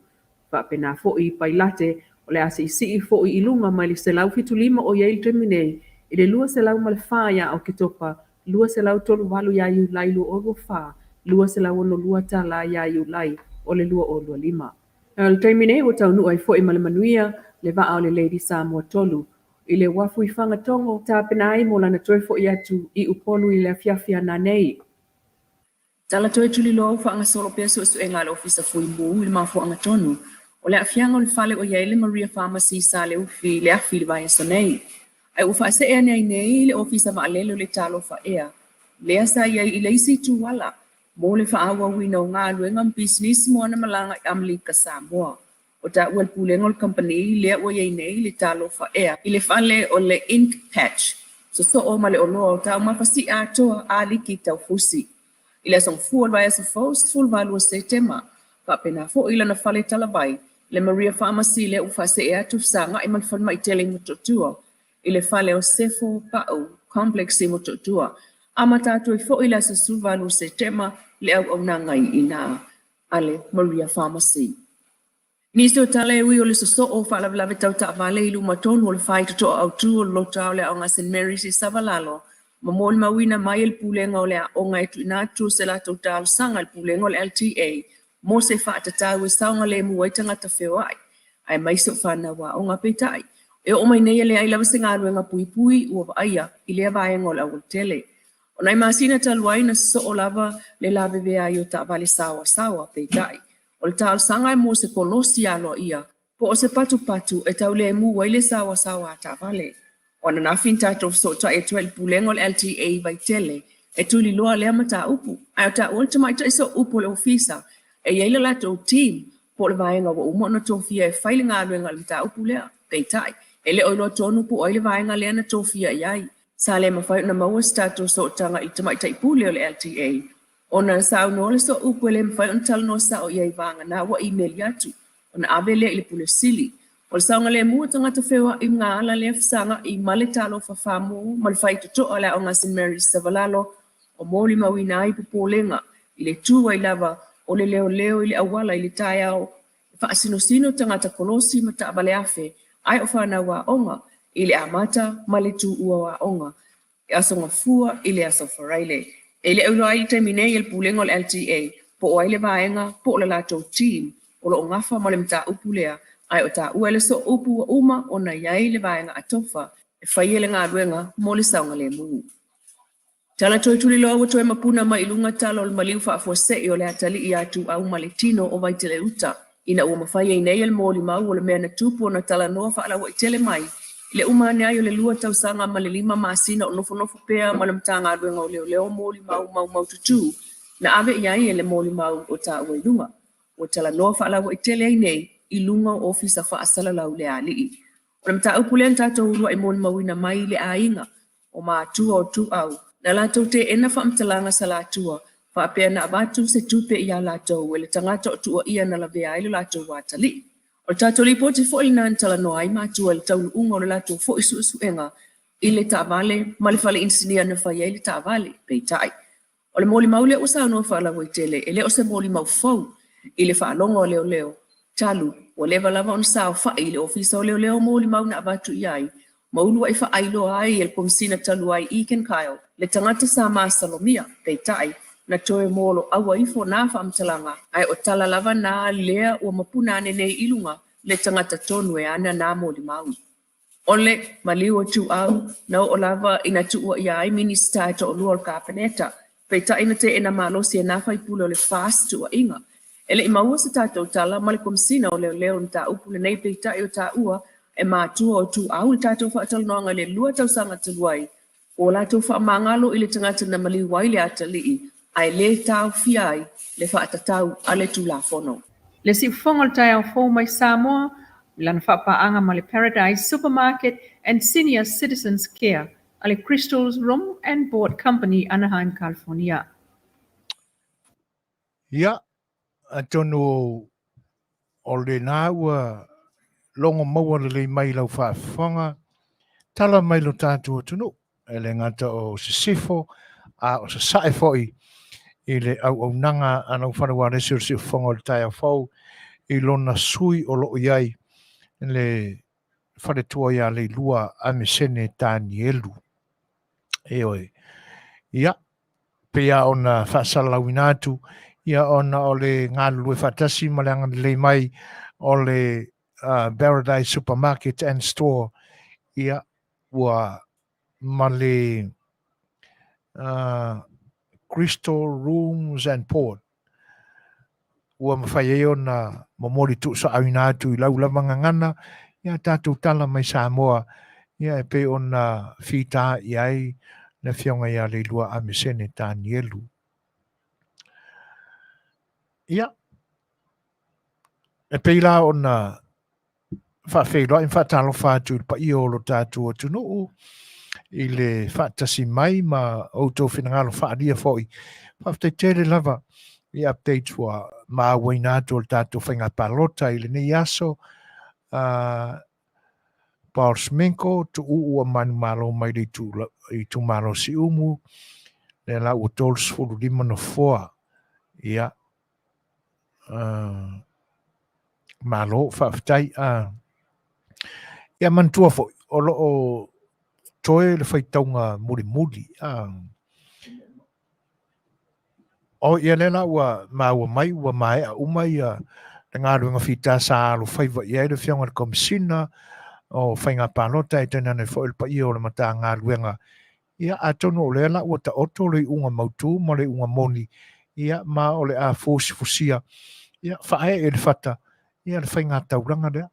Faapena foi i pailate o le a siisii foi i luga mai le 175 o i ai le taimi nei i le 204 ia Oketopa, 238 ia Iulai 2024, 262 tala ia Iulai o le 2025. O le taimi nei ua taunuu ai foi ma le manuia le vaa o le Lady Samoa 3. i le uafu i Fagatogo, tapena ai mo lana toe fo'i atu i Upolu i le afiafi a nanei. Tala toe tuliloa ua faagasolo pea suesuega a le Ofisa Fui Mu i le mafuaaga tonu o le aafiaga o le fale o i ai le Maria Pharmacy i Saleufi i le afi i le vaiaso nei. Ae ua faasee ane ai nei le Ofisa Vaalele o le Talofa Air lea sa i ai i le isi itu ala mo le faaauauina o galuega ma pisinisi mo ana malaga i Amelika Samoa. O taua e le Pulega o le Kamupani lea ua i ai nei le Talofa Air i le fale o le Ink Patch, sosoo ma le oloa o taumafa si'a atoa a liki taufusi. I le Aso Gafua o le vaiaso fou 18 o Setema, faapena foi lana fale talavai, le Maria Pharmacy lea ua faasee atu fesagai ma le falemai tele i Motootua i le fale o Sefo Pa'u Complex i Motootua. Amata atu ai foi le aso 18 o Setema le auaunaga i ina a le Maria Pharmacy. Nisi o tala e ui o le sosoo o faalavelave tau taavale i luma tonu o le faitotoa autu o le lota o le aoga St Mary's i Savalalo ma molimauina mai e le Pulega o le Aoga e tuuina atu se latou talosaga i le Pulega o le LTA mo se faatatau e saogalemu ai tagata feoai aemaise o fanau aoga. Peitai, e oo mai nei e leai lava se galuega puipui ua vaaia i lea vaega o le aualatele. O nai masina talu ai na sosoo lava le lavevea ai o taavale saoasaoa, peitai, o le talosaga e mo se kolosi aloaia po o se patupatu e tau lemu ai le saoasaoa a taavale. O ananafi na tatou fesootai atu ai i le Pulega o le LTA i Vaitele e tuliloa lea mataupu, ae o taua le tamaitai sooupu o le ofisa e i ai le latou team po o le vaega ua uma ona tofia e fai le galuega i le mataupu lea. Peitai, e le o iloa tonu po o ai le vaega lea na tofia i ai. Sa le mafai ona maua se tatou sootaga i le tamaitai pule o le LTA ona na saunoa le sooupu e le mafai ona talanoa sao i ai vagana ua imeli atu ona ave lea i le pule sili. O le saogalemu o tagata feoai ma ala lea fesagai ma le talofa famu ma le faitotoa o le aoga St Mary's Savalalo o molimauina ai popolega i le tu ai lava o le leoleo i le auala i le taeao e faasinosino tagata kolosi ma taavale afe ae o fanau aoga i le amata ma le tuua o aoga e Aso Gafua i le Aso Faraile. E le o iloa ai i le taimi nei e le Pulega o le LTA po o ai le vaega po o le latou team o lo o gafa ma le mataupu lea, ae o taua e le sooupu ua uma ona i ai le vaega atofa e faia le galuega mo le saogalemu. Tala toe tuliloa ua toe mapuna mai i luga tala o le maliu faafuasei o le atalii ia Tuau ma le tino o Vaitele-uta ina ua mafai ai nei e le molimau o le mea na tupu ona talanoa faalauaitele mai i le uma ane ai o le lua tausaga ma le lima masina o nofonofo pea ma le Matagaluega o Leoleo molimau maumaututu na ave i ai e le molimau o taua i luga. Ua talanoa faalauaitele ai nei i luga o ofisa faasalalau le alii. O le mataupu lea na tatou uluai molimauina mai i le aiga o matua o Tuau, na latou teena faamatalaga Salatua faapea na avatu se tupe iā latou e le tagata o tuuaia na lavea ai lo latou atalii. O le tatou lipoti foi lena na talanoa ai matua i le taunuuga o le latou foi suesuega i le taavale ma le fale inisinia na fai ai le taavale. Peitai, O le molimau lea ua saunoa faalauaitele, e le o se molimau fou i le faalogo a leoleo, talu ua leva lava ona saofai i le Ofisa o Leoleo molimau na avatu i ai ma uluai faailoa ai e le Komesina talu ai Egan Kyle le tagata sa masalomia, peitai, na toe moloaua ifo na faamatalaga, ae o tala lava na lea ua mapuna ane nei i luga le tagata tonu e ana na molimau. O le maliu o Tuau, na oo lava ina tuuaia ai Minisita e toalua o le Kapeneta, peitai na teena malosi e nā faipule o le FAST tuuaiga. E le i maua se tatou tala ma le Komesina o Leoleo i mataupu lenei peitai o taua e matua o Tuau i le tatou faatalanoaga i le lua tausaga talu ai Ua latou faamagalo i le tagata na maliu ai le atalii, ae le taofia ai le faatatau a le Tulafono. Le siufofoga o le taeao fou mai Samoa i lana faapaaga ma le Paradise Supermarket and Senior Citizens Care a le Crystals Room and Board Company, Anaheim, California. Ia, atonu o lena ua logo maua lelei mai lau faafofoga, tala mai lo tatou atunuu, e le gata o sisifo, a o sasae foi i le auaunaga a lau Fale Ualesi o le Siufofoga o le Taeao Fou i lona sui o lo o i ai le faletua ia Leilua Amesene Tanielu. Ioe. Ia, pei lava ona faasalalauina atu, ia ona o le galulue faatasi ma le agalelei mai o le Paradise Supermarket and Store, ia, ua ma le Crystal Rooms and Port ua mafai ai ona momoli tuusaoina atu i lau lava gagana ia tatou tala mai Samoa ia e pei ona fita i ai le afioga ia Leilua Amesene Tanielu. Ia, e pei la ona faafeiloai ma faatalofa atu i le paia o lo tatou atunuu i le faatasi mai ma outou finagalo faaalia foi. Faafetai tele lava i updates ua maauaina atu o le tatou faiga palota i lenei aso. Paul Sminko, tuuu ua manumalo mai le itumalo Siumu, lea la ua 35 nofoa. Ia, malo, faafetai. Ia manatua foi, o lo o toe le faitauga mulimuli. O ia lea la ua maua mai ua maea uma ia le galuega fita sa alofaiva i ai le afioga i le Komesina o Faiga Palota e tainane foi le paia o le Matagaluega. Ia atonu o lea la ua taoto le iuga mautu ma le iuga moni, ia ma o le a fusifusia, ia faaee i le fata ia le faiga taulaga lea.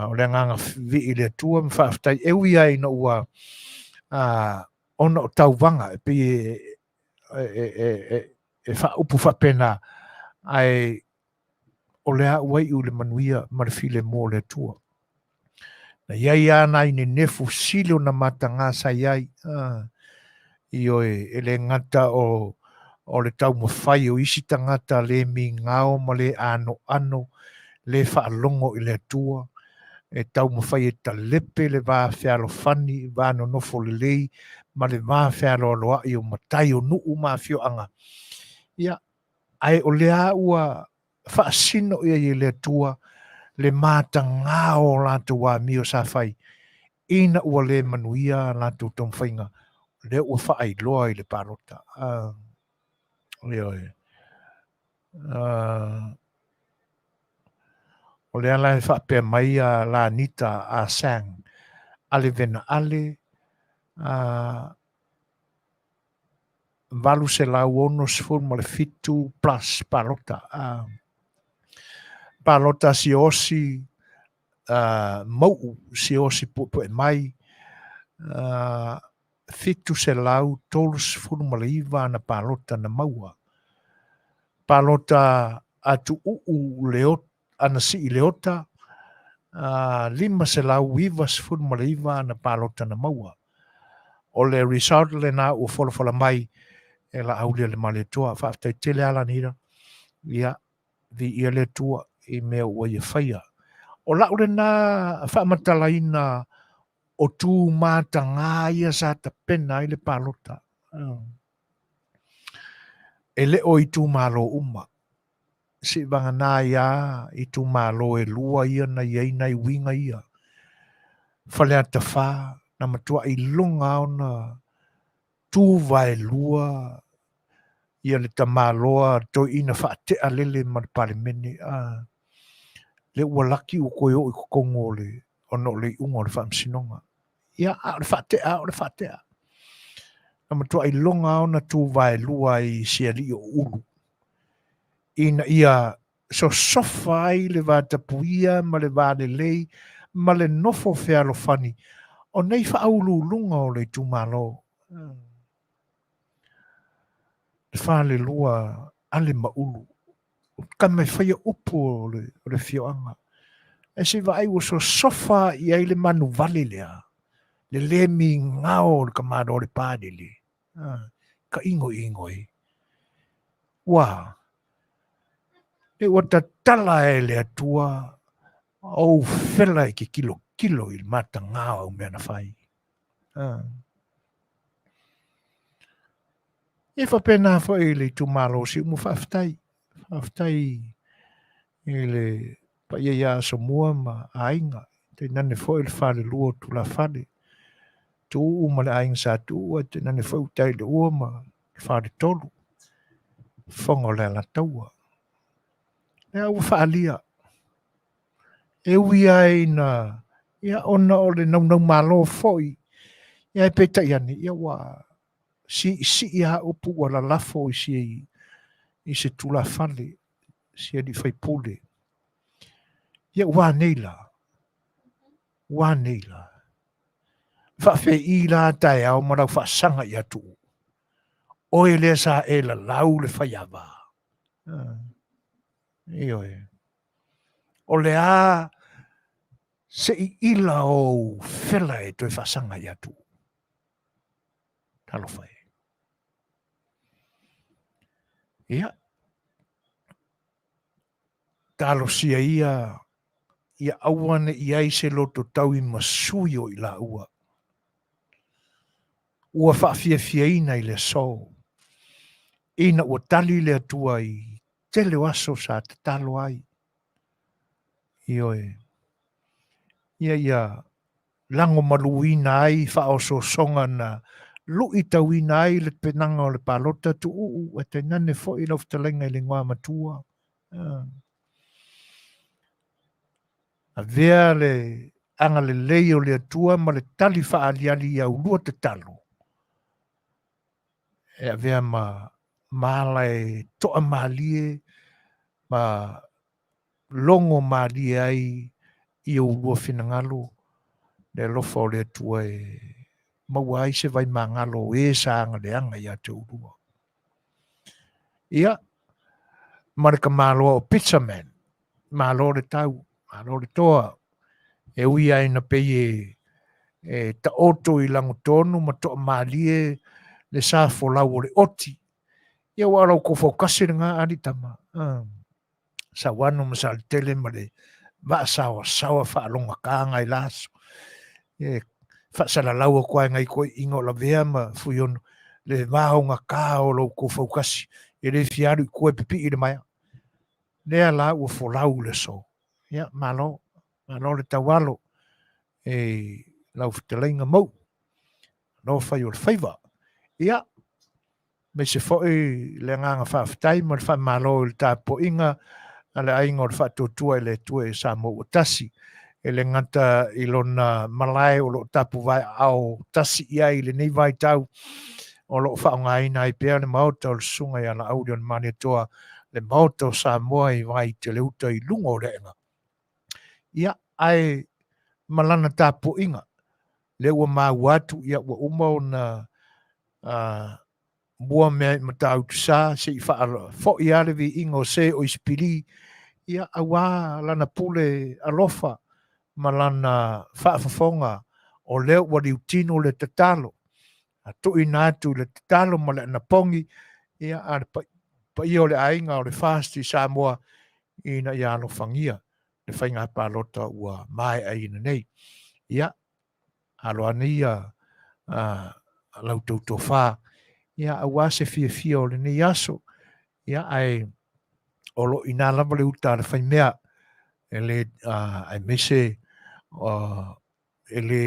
O le agaga vii i le Atua ma faafetai e ui ai ina ua ona o tauvaga e pei e faaupu faapena, ae o lea ua iu i le manuia ma le filemu o le Atua. Na i ai lava nai nenefu sili ona mataga sa i ai, ioe, e le gata o le taumafai o isi tagata le migao ma le anoano, le faalogo i le Atua, e taumafai e talepe le va fealofani, va nonofo lelei, ma le va fealoaloai o matai o nuu ma afioaga. Ia, ae o lea ua faasino i ai e le Atua le mataga o latou amio sa fai, ina ua le manuia latou taumafaiga, lea ua faailoa i le palota. Ioe. O lea la e faapea mai a Lanita a Sang, ale vena ale, 867 plus palota. Palota siaosi mau'u siaosi puepue'e mai, 739 ana palota na maua. Palota a Tuuu ana sii Leota, 599 ana palota na maua. O le result lena ua folafola mai e Laauli Malietoa. Faafetai tele lava Lanira. Ia, viia le Atua i mea ua ia faia. O lau lena faamatalaina o tu mataga ia sa tapena ai le palota. E le o itumalo uma. Seivagana ai lava itumalo e lua ia na i ai nai uiga ia. Faleata 4, na matuai iloga lava ona tu vaelua ia le tamaloa toeaina faatea lele ma le Palemene. Lea ua laki ua toe oo i totonu o le ona o le iuga o le faamasinoga. Ia, a o le faatea, o le faatea. Na matuai iloga lava ona tu vaelua ai i si alii o Ulu, ina ia sosofa ai le vatapuia ma le va lelei ma le nofo fealofani o nei faauluuluga o le itumalo. Le falelua Ale ma Ulu, o tama e faia upu o le afioaga. Ae se i vaai ua sosofa i ai le manuvale lea, le le migao o le tamaloa o le palele. Ka igoigo e. Ua, le ua tatala e le Atua ou fela e te tilotilo i le mataga o au mea na fai. E faapena foi i le itumalo o Siumu, faafetai. Faafetai i le paia ia Asomua ma aiga, tainane foi le falelua o Tulafale, Tuuu ma le aiga sa Tuuu, ae tainane foi Utaileuo ma le faletolu, Fofoga o le Alataua. Lea ua faalia, e ui ai ina Ia, ona o le naunau malo foi, ia ae peitai ane, ia ua siisii lava upu ua lalafo i si i se tulafale, si alii faipule. Ia ua a nei la? Ua a nei la? Faafeii la taeao ma lau faasaga ia Tuuu. Oe lea sa e lalau le faiava. Ioe. O le a se iila ou fela e toe faasaga ia Tuuu? Talofa e. Ia, talosia ia ia aua ne i ai se loto tauimasui o i laua. Ua faafiafiaina i le aso, ina ua tali le Atua i tele o aso sa tatalo ai. Ioe. Ia ia lagomaluina ai faaosoosoga na luitauina ai le penaga o le palota tuuu, ae tainane foi lau fetalaiga i le Igoamatua. Avea le agalelei o le Atua ma le tali faaaliali i aulua tatalo, e avea ma ma ala e toamalie ma logo malie ai i oulua finagalo le alofa o le Atua e maua ai se vaimagalo o e sa agaleaga ia te oulua. Ia, ma le tamaloa o Pizza Man, malo le tau, malo le toa, e ui ai na pei e, e taoto i lagotonu ma toamalie le sa folau o le oti. Ia ua lau kou faukasi lena alii tama. Ah. Sauano ma Saletele ma le vaa saoasaoa faalogata nai la aso. E faasalalau atu ai nai toeaiina o Lavea ma Fuiono le vaogata o lo outou fautasi e le fia alu i tua e pipii i le maea. Lea la ua folau le aso. Ia, malo, malo le taualo e lau fetalaiga Mauu. Malo fai o le faiva. Ia, aemaise foi le agaga faafetai ma le faamalo i le tapuaiga a le Aiga o le Faatuatua i le Atua ia Samoa ua tasi, e le gata i lona malae o lo o tapuvaeaao tasi i ai i lenei vaitau, o lo o faaaogaina ai pea le Maota o le Susuga ia Laauli o le Malietoa, le Maota o Samoa i Vaiteleuta i luga o le aega. Ia, ae ma lana tapuaiga, lea ua maua atu, ia ua uma ona mua mea i Matautusa se i faafoi lava le viiga o se o Isipili, ia aua lana pule alofa ma lana faafofoga o lea ua liutino le tatalo, a tuuina atu i le tatalo ma le anapogi ia a le paia o le aiga o le FAST i Samoa ina ia alofagia le faiga palota ua maeaina nei. Ia, alo ane ia lau tou tofa, ia aua se fiafia o lenei aso, ia ae o lo o i ina lava le uta a le faimea, e le, aemaise e le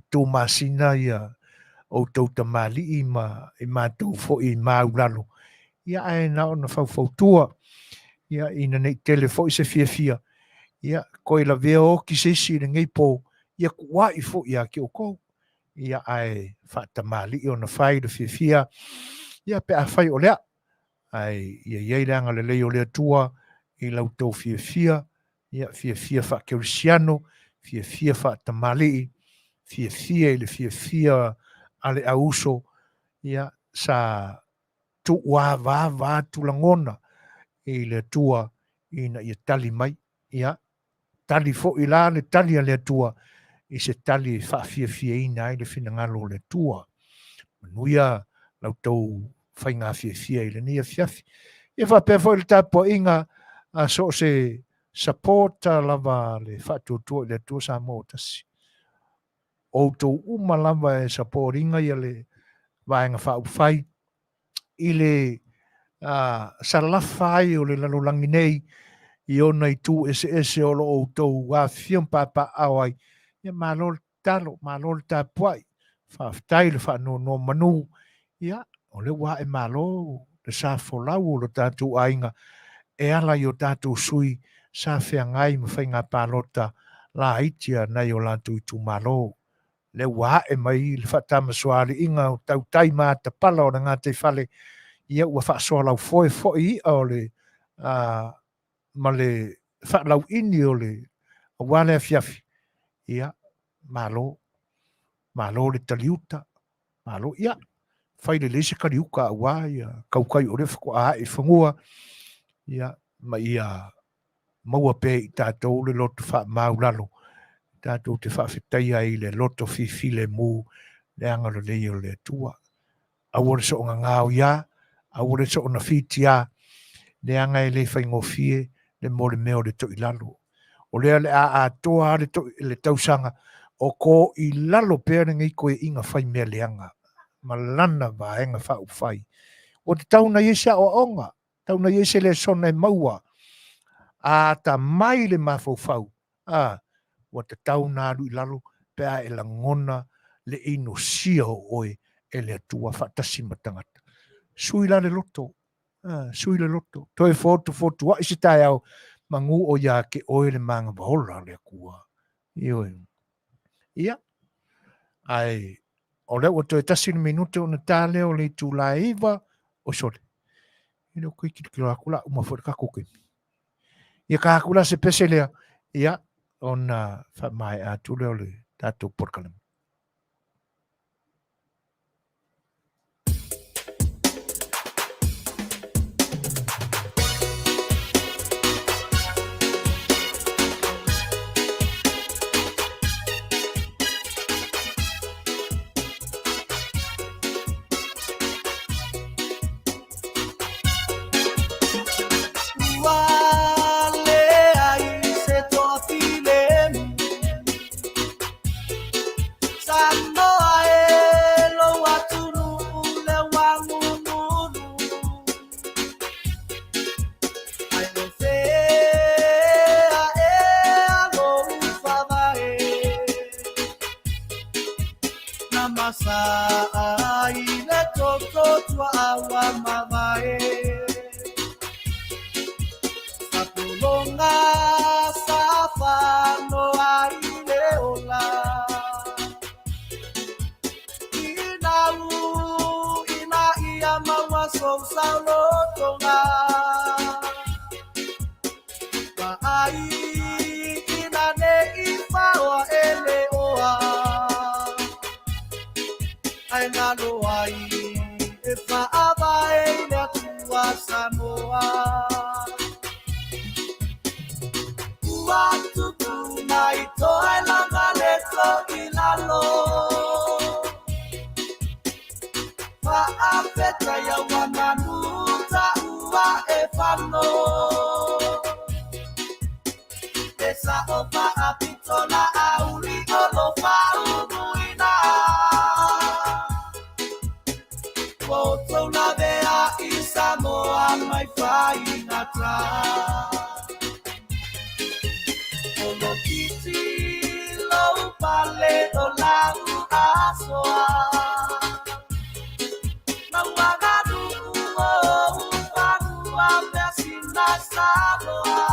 tumasina ia outou tamalii ma i matou foi i maulalo, ia ae na ona faufautua, ia ina nei tele foi se fiafia, ia toe lavea oti se isi i lenei po, ia tuuai foi ia te outou, ia ae faatamalii ona fai le fiafia, ia pe afai o lea, ae ia i ai le agalelei o le Atua i la outou fiafia, ia fiafia faakerisiano, fiafia faatamalii, fiafia i le fiafia a le auuso, ia sa tuuavaava atu lagona i le Atua ina ia tali mai. Ia, tali foi la le tali a le Atua i se tali e faafiafiaina ai le finagalo o le Atua. Manuia la outou faiga fiafia i lenei afiafi. Ia faapea foi le tapuaiga a so o se supporter lava a le Faatuatua i le Atua Samoa ua Tasi. Outou uma lava e support ina ia le Vaega Faaupufai i le salafa ai o le lalolagi nei i ona itu eseese o lo o outou afifio ma papaaao ai. Ia malo le tatalo, malo le tapuai, faafetai le faanonomanu. Ia, o lea ua ae malo le sa folau o lo tatou aiga e ala i o tatou sui sa feagai ma faiga palota laiti a nai o latou itumalo. Lea ua ae mai le faatamasoaliiga o tautai ma atapala o le gataifale, ia ua faasoa laufoe foi i'a o le a, ma le faalauini o le aua le afiafi, ia, malo, malo le taliuta, malo, ia, fai lelei se taliuka aua ia tautai o lea faatoa ae i fanua, ia, ma ia maua pea i tatou le loto faamaulalo, tatou te faafetaia ai le loto fifilemu le agalelei o le Atua. Aua le soona gaoiā, aua le soona fitiā, leaga e le faigofie le molemea o le toilalo. O lea le a atoa le, to, le tausaga o ko i lalo pea lenei toeaiina fai mea leaga ma lana vaega faaupufai. Ua tatau ona i ai se aoaoga, tatau ona i ai se lesona e maua. A atamai le mafaufau, a, ua tatau ona alu i lalo pe a e lagona le inosia o oe e le Atua faatasi ma tagata. Sui la le loto, a, sui le loto, toe fotufotua'i se taeao, manu o ia te oe le magavaola a le Atua. Ioe. Ia, ae o lea ua toe tasi le minute ona ta lea o le itula e 9, oi sole. E le o toe tilotilo atu la, uma foi le tatou taimi. Ia ta atu la se pese lea, ia, ona faamaea atu lea o le tatou polokalame. Ua leai se toafilemu Samoa e lou atunuu lea ua nununu Ai o fea ea lou faavae Na masa ai le toto tuaa ua mavae Sa sa fanoa i le ola Ina u ina ia maua sou saolotoga Vaai ina nei faoa e le oa Ae galo ai e faavae i le Atua Samoa. Ua tupu mai toe lava le toilalo Faafetai ua manu taua e fano E sa'o faapito laauli o lo faauluina Ua outou lavea i Samoa mai faigata O lo titi lou pale o lau asoa Mauaganuu o ou fanua mea sina Samoa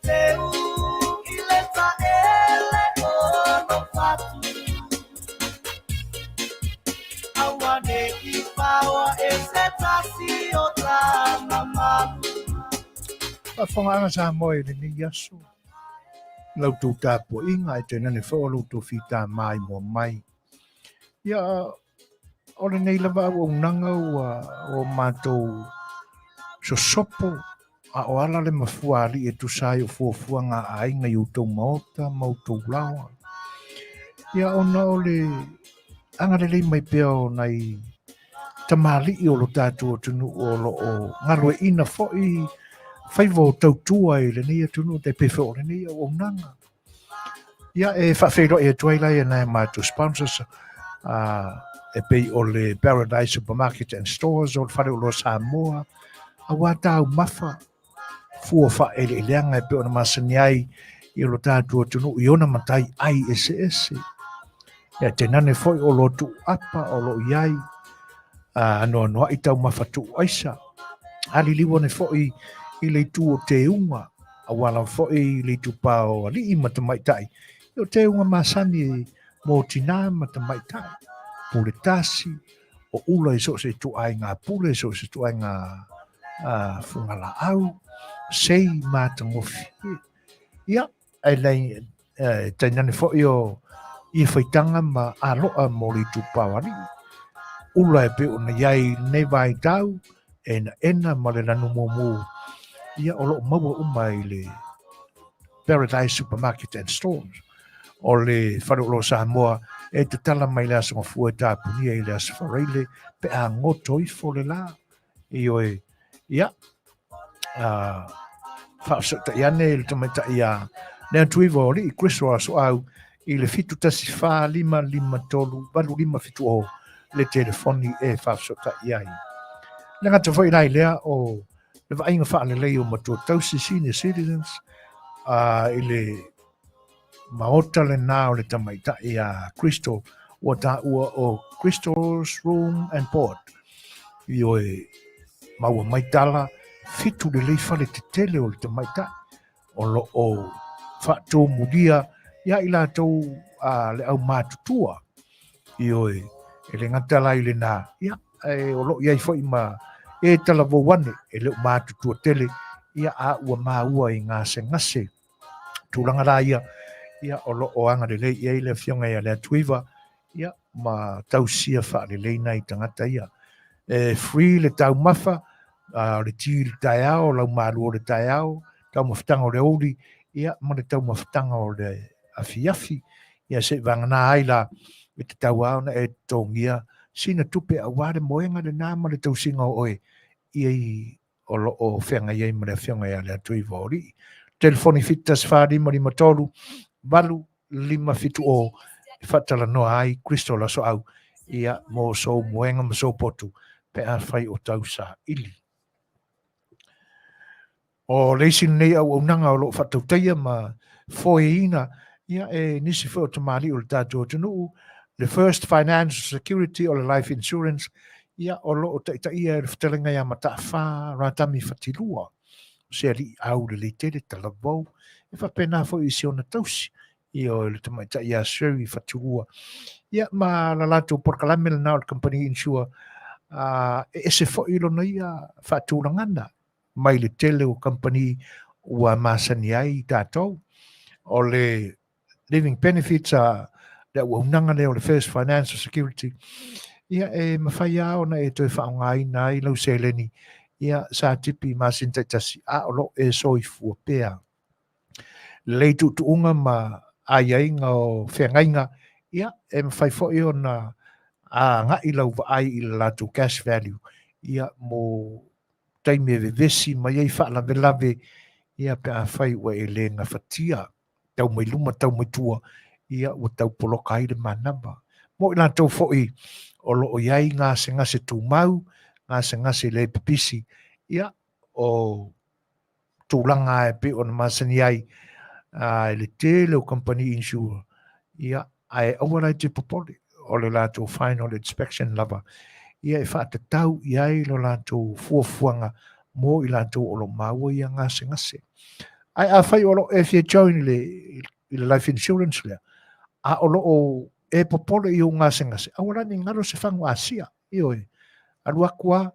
Teu i le taele o lo fatu Aua nei paoa e se tasi o tamamalu. Faafofogaaga Samoa i lenei aso, la outou tapuaiga ae tainane foi o lo outou fita maimoa mai. Ia, o lenei lava auaunaga ua o matou sosopo a o ala le mafuaalii e tusa ai o fuafuaga a aiga i outou maota ma outou laoa. Ia, ona o le agalelei mai pea o nai tamalii o lo tatou atunuu o lo o galueaiina foi faiva o tautua i lenei atunuu, tai pei foi o lenei auaunaga. Ia, e faafeiloai atu ai la ia nai a matou sponsors, e pei o le Paradise Supermarket and Stores o le Fale Oloa Samoa, aua taumafa fua faaeleeleaga e pei ona masani ai i lo tatou atunuu i ona matai ai eseese. Ia tainane foi o lo tuuapa o lo o i ai anoanoai taumafa tuuaisa. Aliliu ane foi i le itu o Teuga. Aua lava foi le itupa o alii ma tamaitai, o teuga masani mo tinā ma tamaitai, pule tasi, o ula i so o se ituaiga pule, so o se ituaiga fugalaau, sei matagofie. Ia, ae tainane foi o ia faitaga ma aloa mo le itupa o alii. Ula e pei ona i ai i lenei vaitau, enaena ma le lanu mumu, ia o lo o maua uma i le Paradise Supermarket and Stores. O le faleoloa Samoa e tatala mai le Aso Gafua e tapunia i le Aso Faraile pe a goto ifo le la. Ioe, ia, faafesootai ane i le tamaitai ia Leatuiva o Alii Kristo Asoau i le 714 553 8570 le telefoni e faafesootai ai. Le gata foi la i lea o le vaaiga faalelei o matua tausi senior citizens i le maota lena o le tamaitai a Crystal ua taua o Crystal's Room and Board. Ioe, maua mai tala, fitu lelei fale tetele o le tamaitai o lo o faatumulia ia i latou le aumatutua. Ioe, e le gata la i lena, ia, e o lo o i ai foi ma e talavou ane, e le o matutua tele, ia, a ua maua i gasegase. Tulaga la ia, ia, o lo o agalelei i ai le Afioga ia Leatuiva, ia, ma tausia faalelei nai tagata ia. E free le taumafa, o le ti i le taeao, o laumalu o le taeao, taumafataga o le aoauli, ia, ma le taumafataga o le afiafi. Ia se i vagana ai la, e tatau lava ona e totogia sina tupe aua le moega lena ma le tausiga o oe ia i o lo o feagai ai ma le Afioga ia Leatuivaoalii. Telefoni 714 553 8570 e faatalanoa ai Crystal Asoau ia mo sou moega ma sou potu pe afai o tausaili. O le isi lenei auaunaga o lo o faatautaia ma foeina ia e nisi foi o tamalii o le tatou atunuu, le First Financial Security o le Life Insurance, ia o lo o taitaia e le fetalaiga ia Mataafa Ratami Fatilua, o se alii au lelei tele talavou, e faapena foi i si ona tausi, ia o le tamaitai ia Sherry Fatilua. Ia ma la latou polokalame lena o le Company Insure, e ese foi lona ia faatulagana mai le tele o kamupani ua masani ai i tatou. O le living benefits a le auaunaga lea o le First Financial Security, ia e mafai lava ona e toe faaaogaina ai lau seleni ia sa tipi i masina taitasi a o lo o e soifua pea. Lelei tuutuuga ma aiaiga o feagaiga, ia e mafai foi ona agai lau vaai i le latou cash value ia mo taimi e vevesi mai ai faalavelave ia pe afai ua e le gafatia tau mai luma tau mai tua ia ua tau poloka ai le manava. Mo i latou foi o lo o i ai gasegase tumau, gasegase le pipisi, ia o tulaga e pei ona masani ai i le tele o kamupani insure, ia, ae aua la e te popole, o le latou final inspection lava, ia e faatatau i ai lo latou fuafuaga mo i latou o lo o maua ia gasegase. Ae afai o lo o e fia join i le, i le life insurance lea, a o lo o e popole i ou gasegase, aua la ne i galo se fagu Asia, ioe, alu atu lava,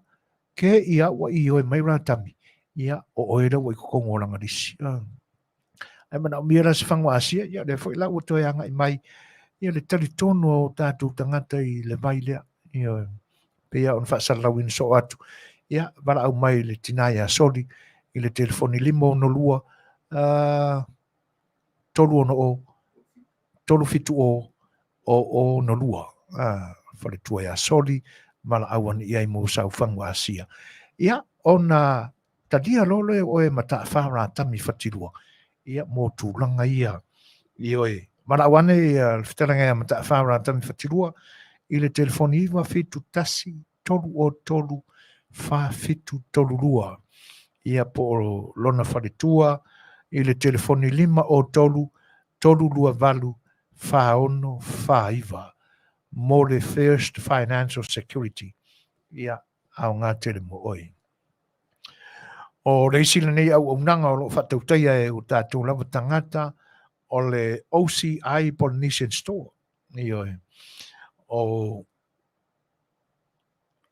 Ke ia ua ioe mai Ratami, ia, o oe lea ua i totonu o lana lisi. Ae manaomia la se fagu Asia, ia lea foi la ua toe agai mai ia le talitonu o tatou tagata i le vai lea. Ia, pei lava ona faasalalauina soo atu, ia, valaau mai le tina ia Soli i le telefoni 562 360 370 062, faletua ia Soli, valaau ane i ai mo sau fagu Asia. Ia, ona talia loa lea o oe Mataafa Ratami Fatilua, ia, mo tulaga ia. Ioe, valaau ane ia le fetalaiga ia Mataafa Ratami Fatilua i le telefoni 971 303 4732. Ia, po o lona faletua i le telefoni 503 328 4649 mo le First Financial Security, ia, aoga tele mo oe. O le isi lenei auaunaga o lo o faatautaia e o tatou lava tagata o le OCI Polynesian Store. Ioe. O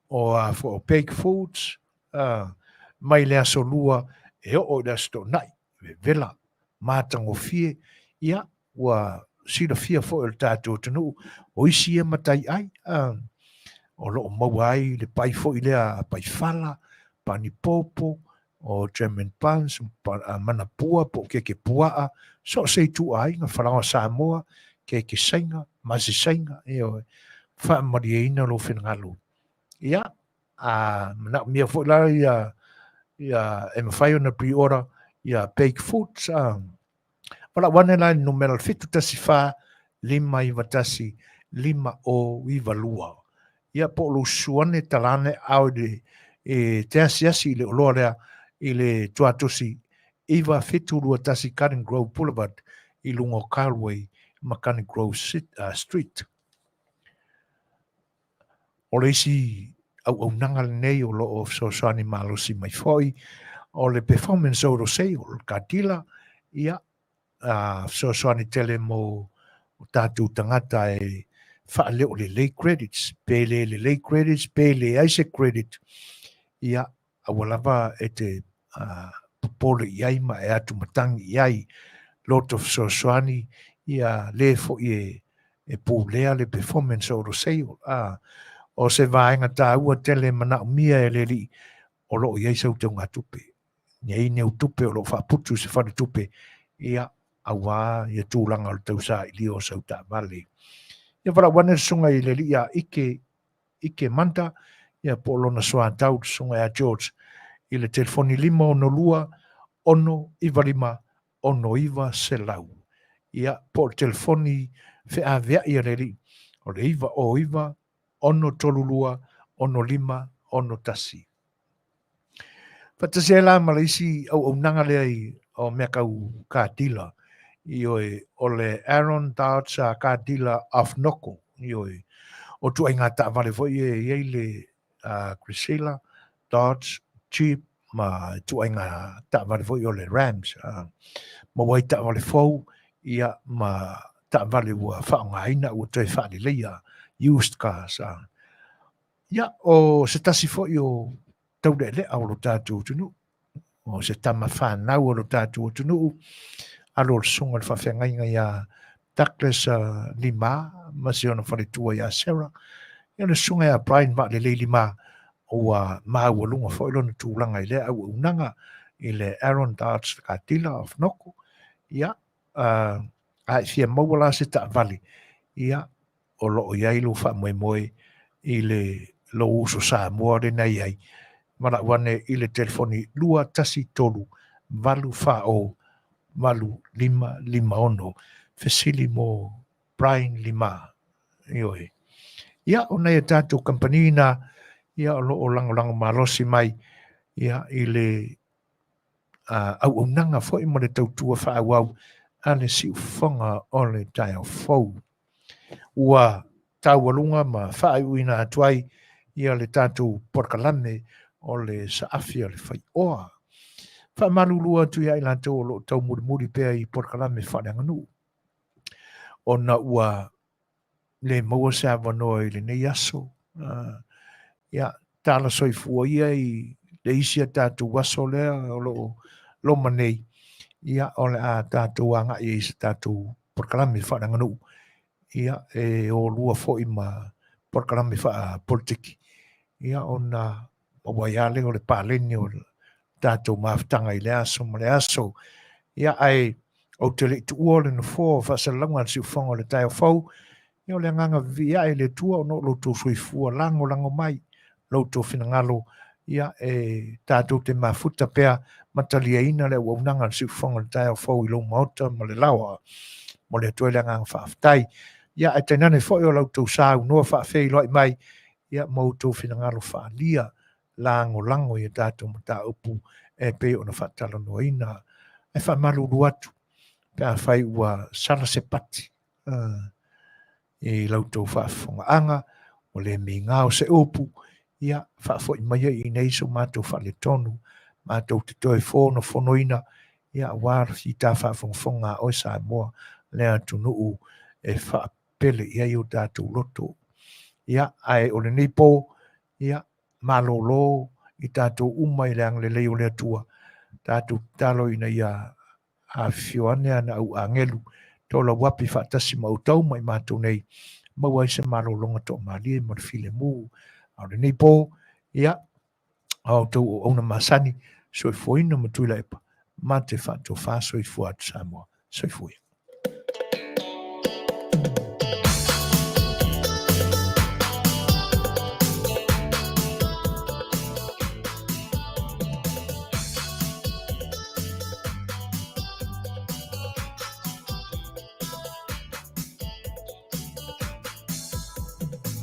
o a fo o Bake Foods mai le aso lua e oo i le aso toonai, vevela, matagofie, ia ua silafia foi e le tatou atunuu o isi ia mataiai o lo o maua ai le pai foi lea paifala, panipopo, o German buns, manapua po o keke puaa, so o se ituaiga, falaoa Samoa, keke Saina, masi Saina, ioe, faamalieina lou finagalo. Ia, a manaomia foi la ia ia e mafai ona pre-order ia baked foods, Valaau ane la i le numera 714 591 5092. Ia po o lou susu ane tala ane ao i le e te asiasi i le oloa lea i le tuatosi 9721 Garden Grove Boulevard i luga o Galway ma Garden Grove Street. O le isi auaunaga lenei o lo o fesoasoani malosi mai foi o le Performance Auto Sale, car dealer, ia, fesoasoani tele mo o tatou tagata e faaleo lelei credits, pe le lelei credits, pe leai se credit, ia, aua lava e te popole i ai ma e atumatagi i ai loto fesoasoani ia le foi e pulea le performance o lo sale. O se vaega taua tele manaomia e le alii o lo o i ai sau taugatupe. Nei neu tupe o lo o faaputu i se faletupe, ia, aua ia tulaga o le tausailia o sau taavale. Ia valaau ane le susuga i le alii a Ike Ike Manta, ia po o lona soatau le susuga ia George i le telefoni 562 695 6900. Ia po o le telefoni feaveai a le alii o le 909 632 6561. Faatasi ai la ma le isi auaunaga lea i o mea tau car dealer, ioe, o le Aaron Dodge Car Dealer of Noko, ioe, o ituaiga taavale foi e i ai le Chrysler, Dodge, Jeep ma ituaiga taavale foi o le Rams, maua ai taavale fou, ia, ma taavale ua faaaogaina ua toe faaleleia, used cars. Ia, o se tasi foi o taulealea o lo tatou atunuu, o se tama fanau o lo tatou atunuu, alo o le susuga i le faafeagaiga ia Douglas Lima ma si ona faletua ia Sarah, ia le susuga ia Brian Vaalelei Lima, ua maualuga foi lona tulaga i lea auaunaga i le Aaron Dodge Katila of Noko. Ia, a e fia maua la se taavale, ia, o lo o i ai lou faamoemoe i le lou uso Samoa lena e i ai, valaau ane i le telefoni 213 840 8556, fesili mo Brian Lima. Ioe. Ia, o nai a tatou kamupani na, ia, o lo o lagolago malosi mai, ia, i le auaunaga foi ma le tautua faaauau a le siufofoga o le taeao fou. Ua taualuga ma faaiuina atu ai ia le tatou polokalame o le saafi a le faioa. Faamalulu atu ia i latou o lo o taumulimuli pea i polokalame faaleaganuu, ona ua le maua se avanoa i lenei aso. Ia, tala soifua ia i le isi a tatou aso lea o lo o loma nei, ia, o le a tatou agai ai i se tatou polokalame faaleaganuu, ia, e o lua foi ma polokalame faapolitiki, ia, ona maua ai lava lea o le paleni o le tatou mafutaga i le aso ma le aso. Ia, ae ou te le i tuua le nofoa o faasalalauga a le siufofoga o le taeao fou, ia o le agaga vivii ae i le Atua ona o lo outou soifua lagolago mai lo outou finagalo, ia e tatou te mafuta pea ma taliaina le auaunaga a le siufofoga o le taeao fou i lou maota ma le laoa. Momoli atu ai le agaga faafetai. Ia, ae tainane foi o la outou saunoa faafeiloai mai, ia ma outou finagalo faaalia lagolago i a tatou mataupu e pei ona faatalanoaina. Ae faamalulu atu pe afai ua sala se pati i la outou faafofogaaga, ua le migao se upu, ia faafoi maia i inei so matou faaletonu matou te toe fonofonoina, ia, aua le fita faafogafoga a oe Samoa, le atunuu e faapele i ai o tatou loto. Ia, ae o lenei po, ia, malolo i tatou uma i le agalelei o le Atua, tatou tatalo ina ia afifio ane ana au agelu, tolauapi faatasi ma outou ma i matou nei, maua ai se malologa toamalie ma le filemu. A o lenei po, ia, a outou auauna masani, soifuaina ma Tuilaepa, ma te faatofa soifua atu Samoa. Soifua ia.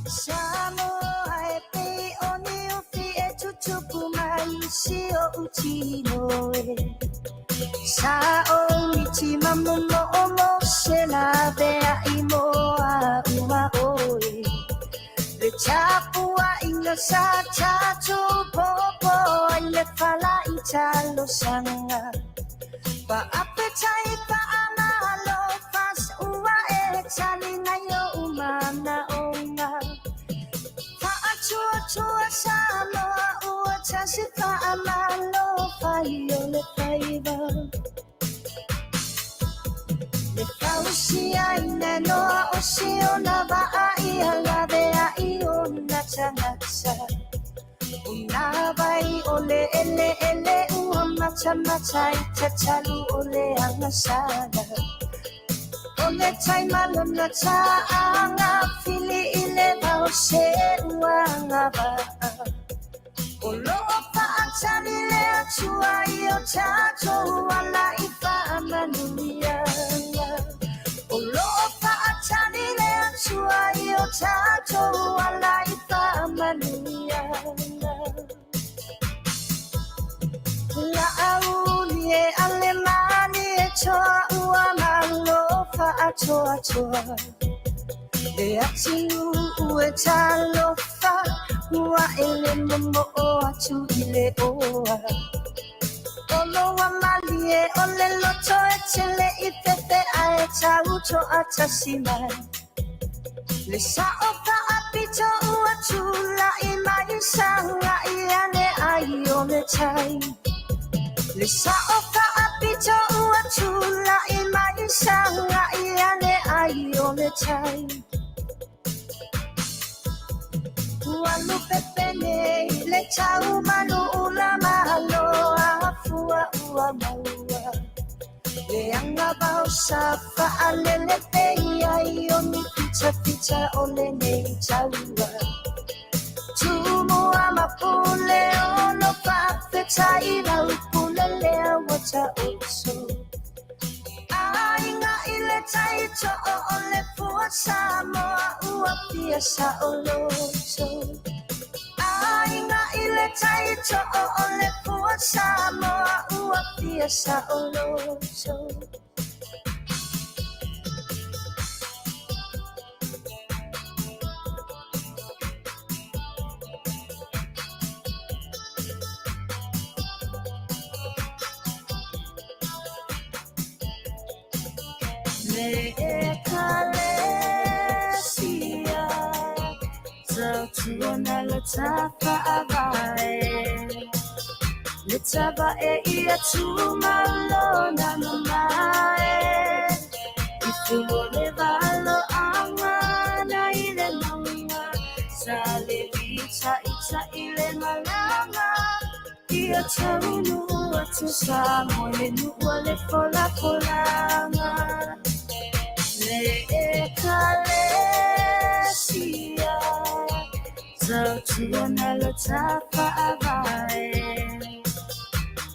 Samoa e pei o ni ufi e tutupu mai si oʻu tino e. Sa o miti ma momo o mo se laveaʻi mo a'u ma ʻoe. Le tapuaiga sa tatou popo ai le fala i talosaga. Faafetai faamalo fas ua e tali mai oʻu manaʻoga. Faatuatua Samoa ua tasi faamalo fai o le faiva. Le fausiaina noa o siona vaa ia laveaʻi ona tagata. Una vai o le eleele ua matamata i tatalu o le agasala. O le tai malona ta'aga fili i le vao se ua agava'a. O loo fa'atali le Atua i o tatou ala i fa'amanuiaga. O loo fa'atali le Atua i o tatou ala i fa'amanuiaga. La'auli e ale mani e toa ua malo fa'atoatoa. Le atinu'u e talofa ua e le momo'o atu i le oa. O loa malie o le loto e tele i fefe ae tau to'atasi mai. Le sa'o fa'apito ua tula'i mai saga'i ane ai o le tai. Le sa'o fa'apito ua tula'i mai saga'i ane ai o le tai. Ua lupepe nei le tau manu ula malo afua ua maua. Le agavao sa fa'alelepe ai o ni fitafita o lenei taua. Tumua ma pule ono fa'afetai lau pule lea ua ta'oto. Aiga i le tai to'o o le fua Samoa ua fia sa'oloto. Aiga i le tai to'o o le fua Samoa ua fia sa'oloto. Le ekalesia tautuana lo tafa'avae. Le tavae ia tumalona mamae. I fua le valoaga na i le mauga. Sa le itaita'i le malaga. Ia taunuu atu Samoa le nuu o le folafolaga. Le ekalesia tautuana lo tafa'avae.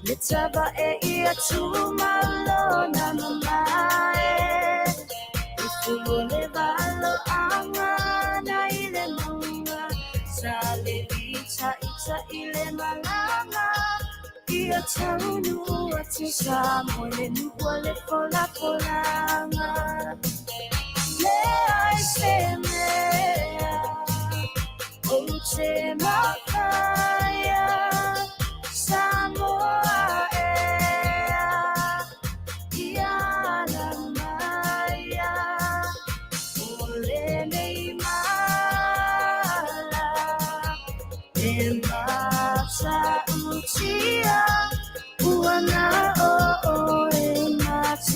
Le tavae ia tumalona mamae. I fua le valoaga na i le mauga. Sa le itaita'i le malaga. Ia taunuu atu Samoa le nuu o le folafolaga. Leai se mea o te mafaia Samoa.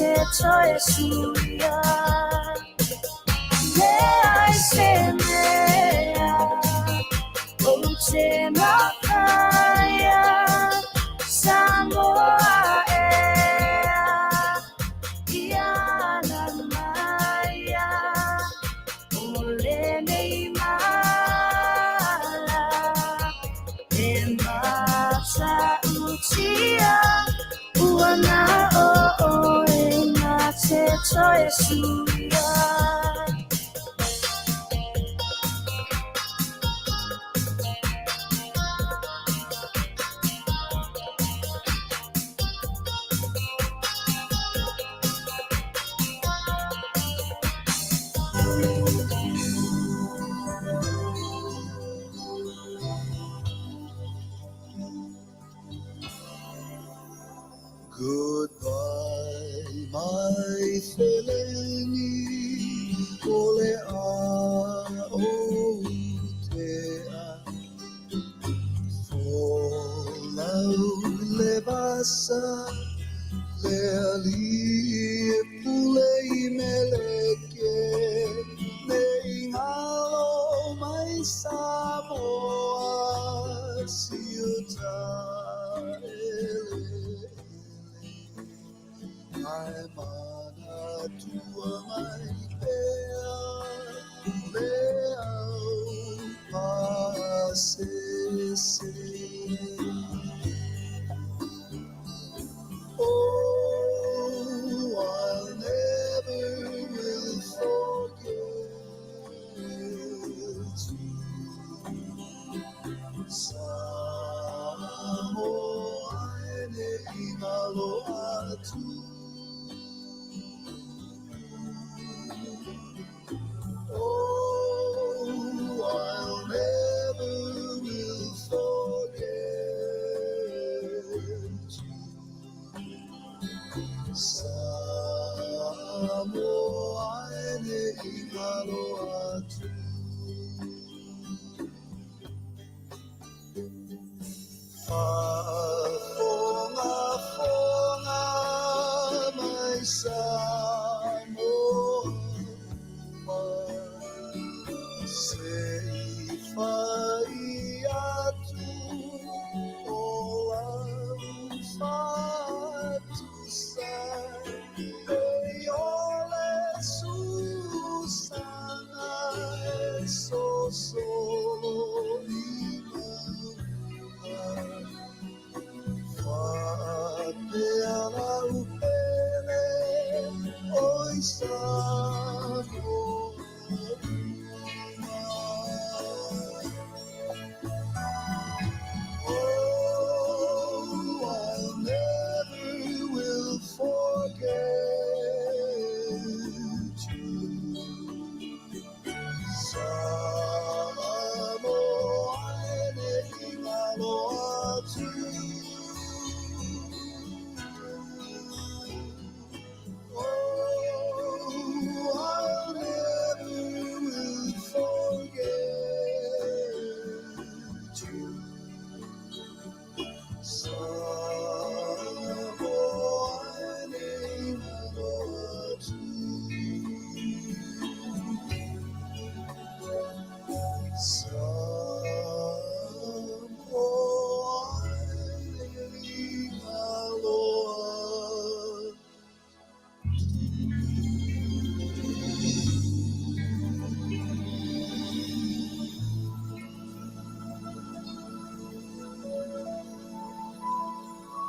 te toe suia. Leai se mea ou te mafaia, Samoa ea, ia ala maia, o lenei mala e matautia, ua na o oe na te toe suia. Goodbye, my feleni, o le a o tea. Folau le vasa, le alii e pule i meleke, ne i ngalo mai Samoa, siuta ele. Ae manatua mai pea le au pasese. Oh, I'll never will forget you. Samoa e ne i ngalo atu. Oh, I'll never will forget you. Samoa e ne i ngalo atu. Faafogafoga mai Samoa, se i fai atu o lau faatusa, e o le susaga e sosolo i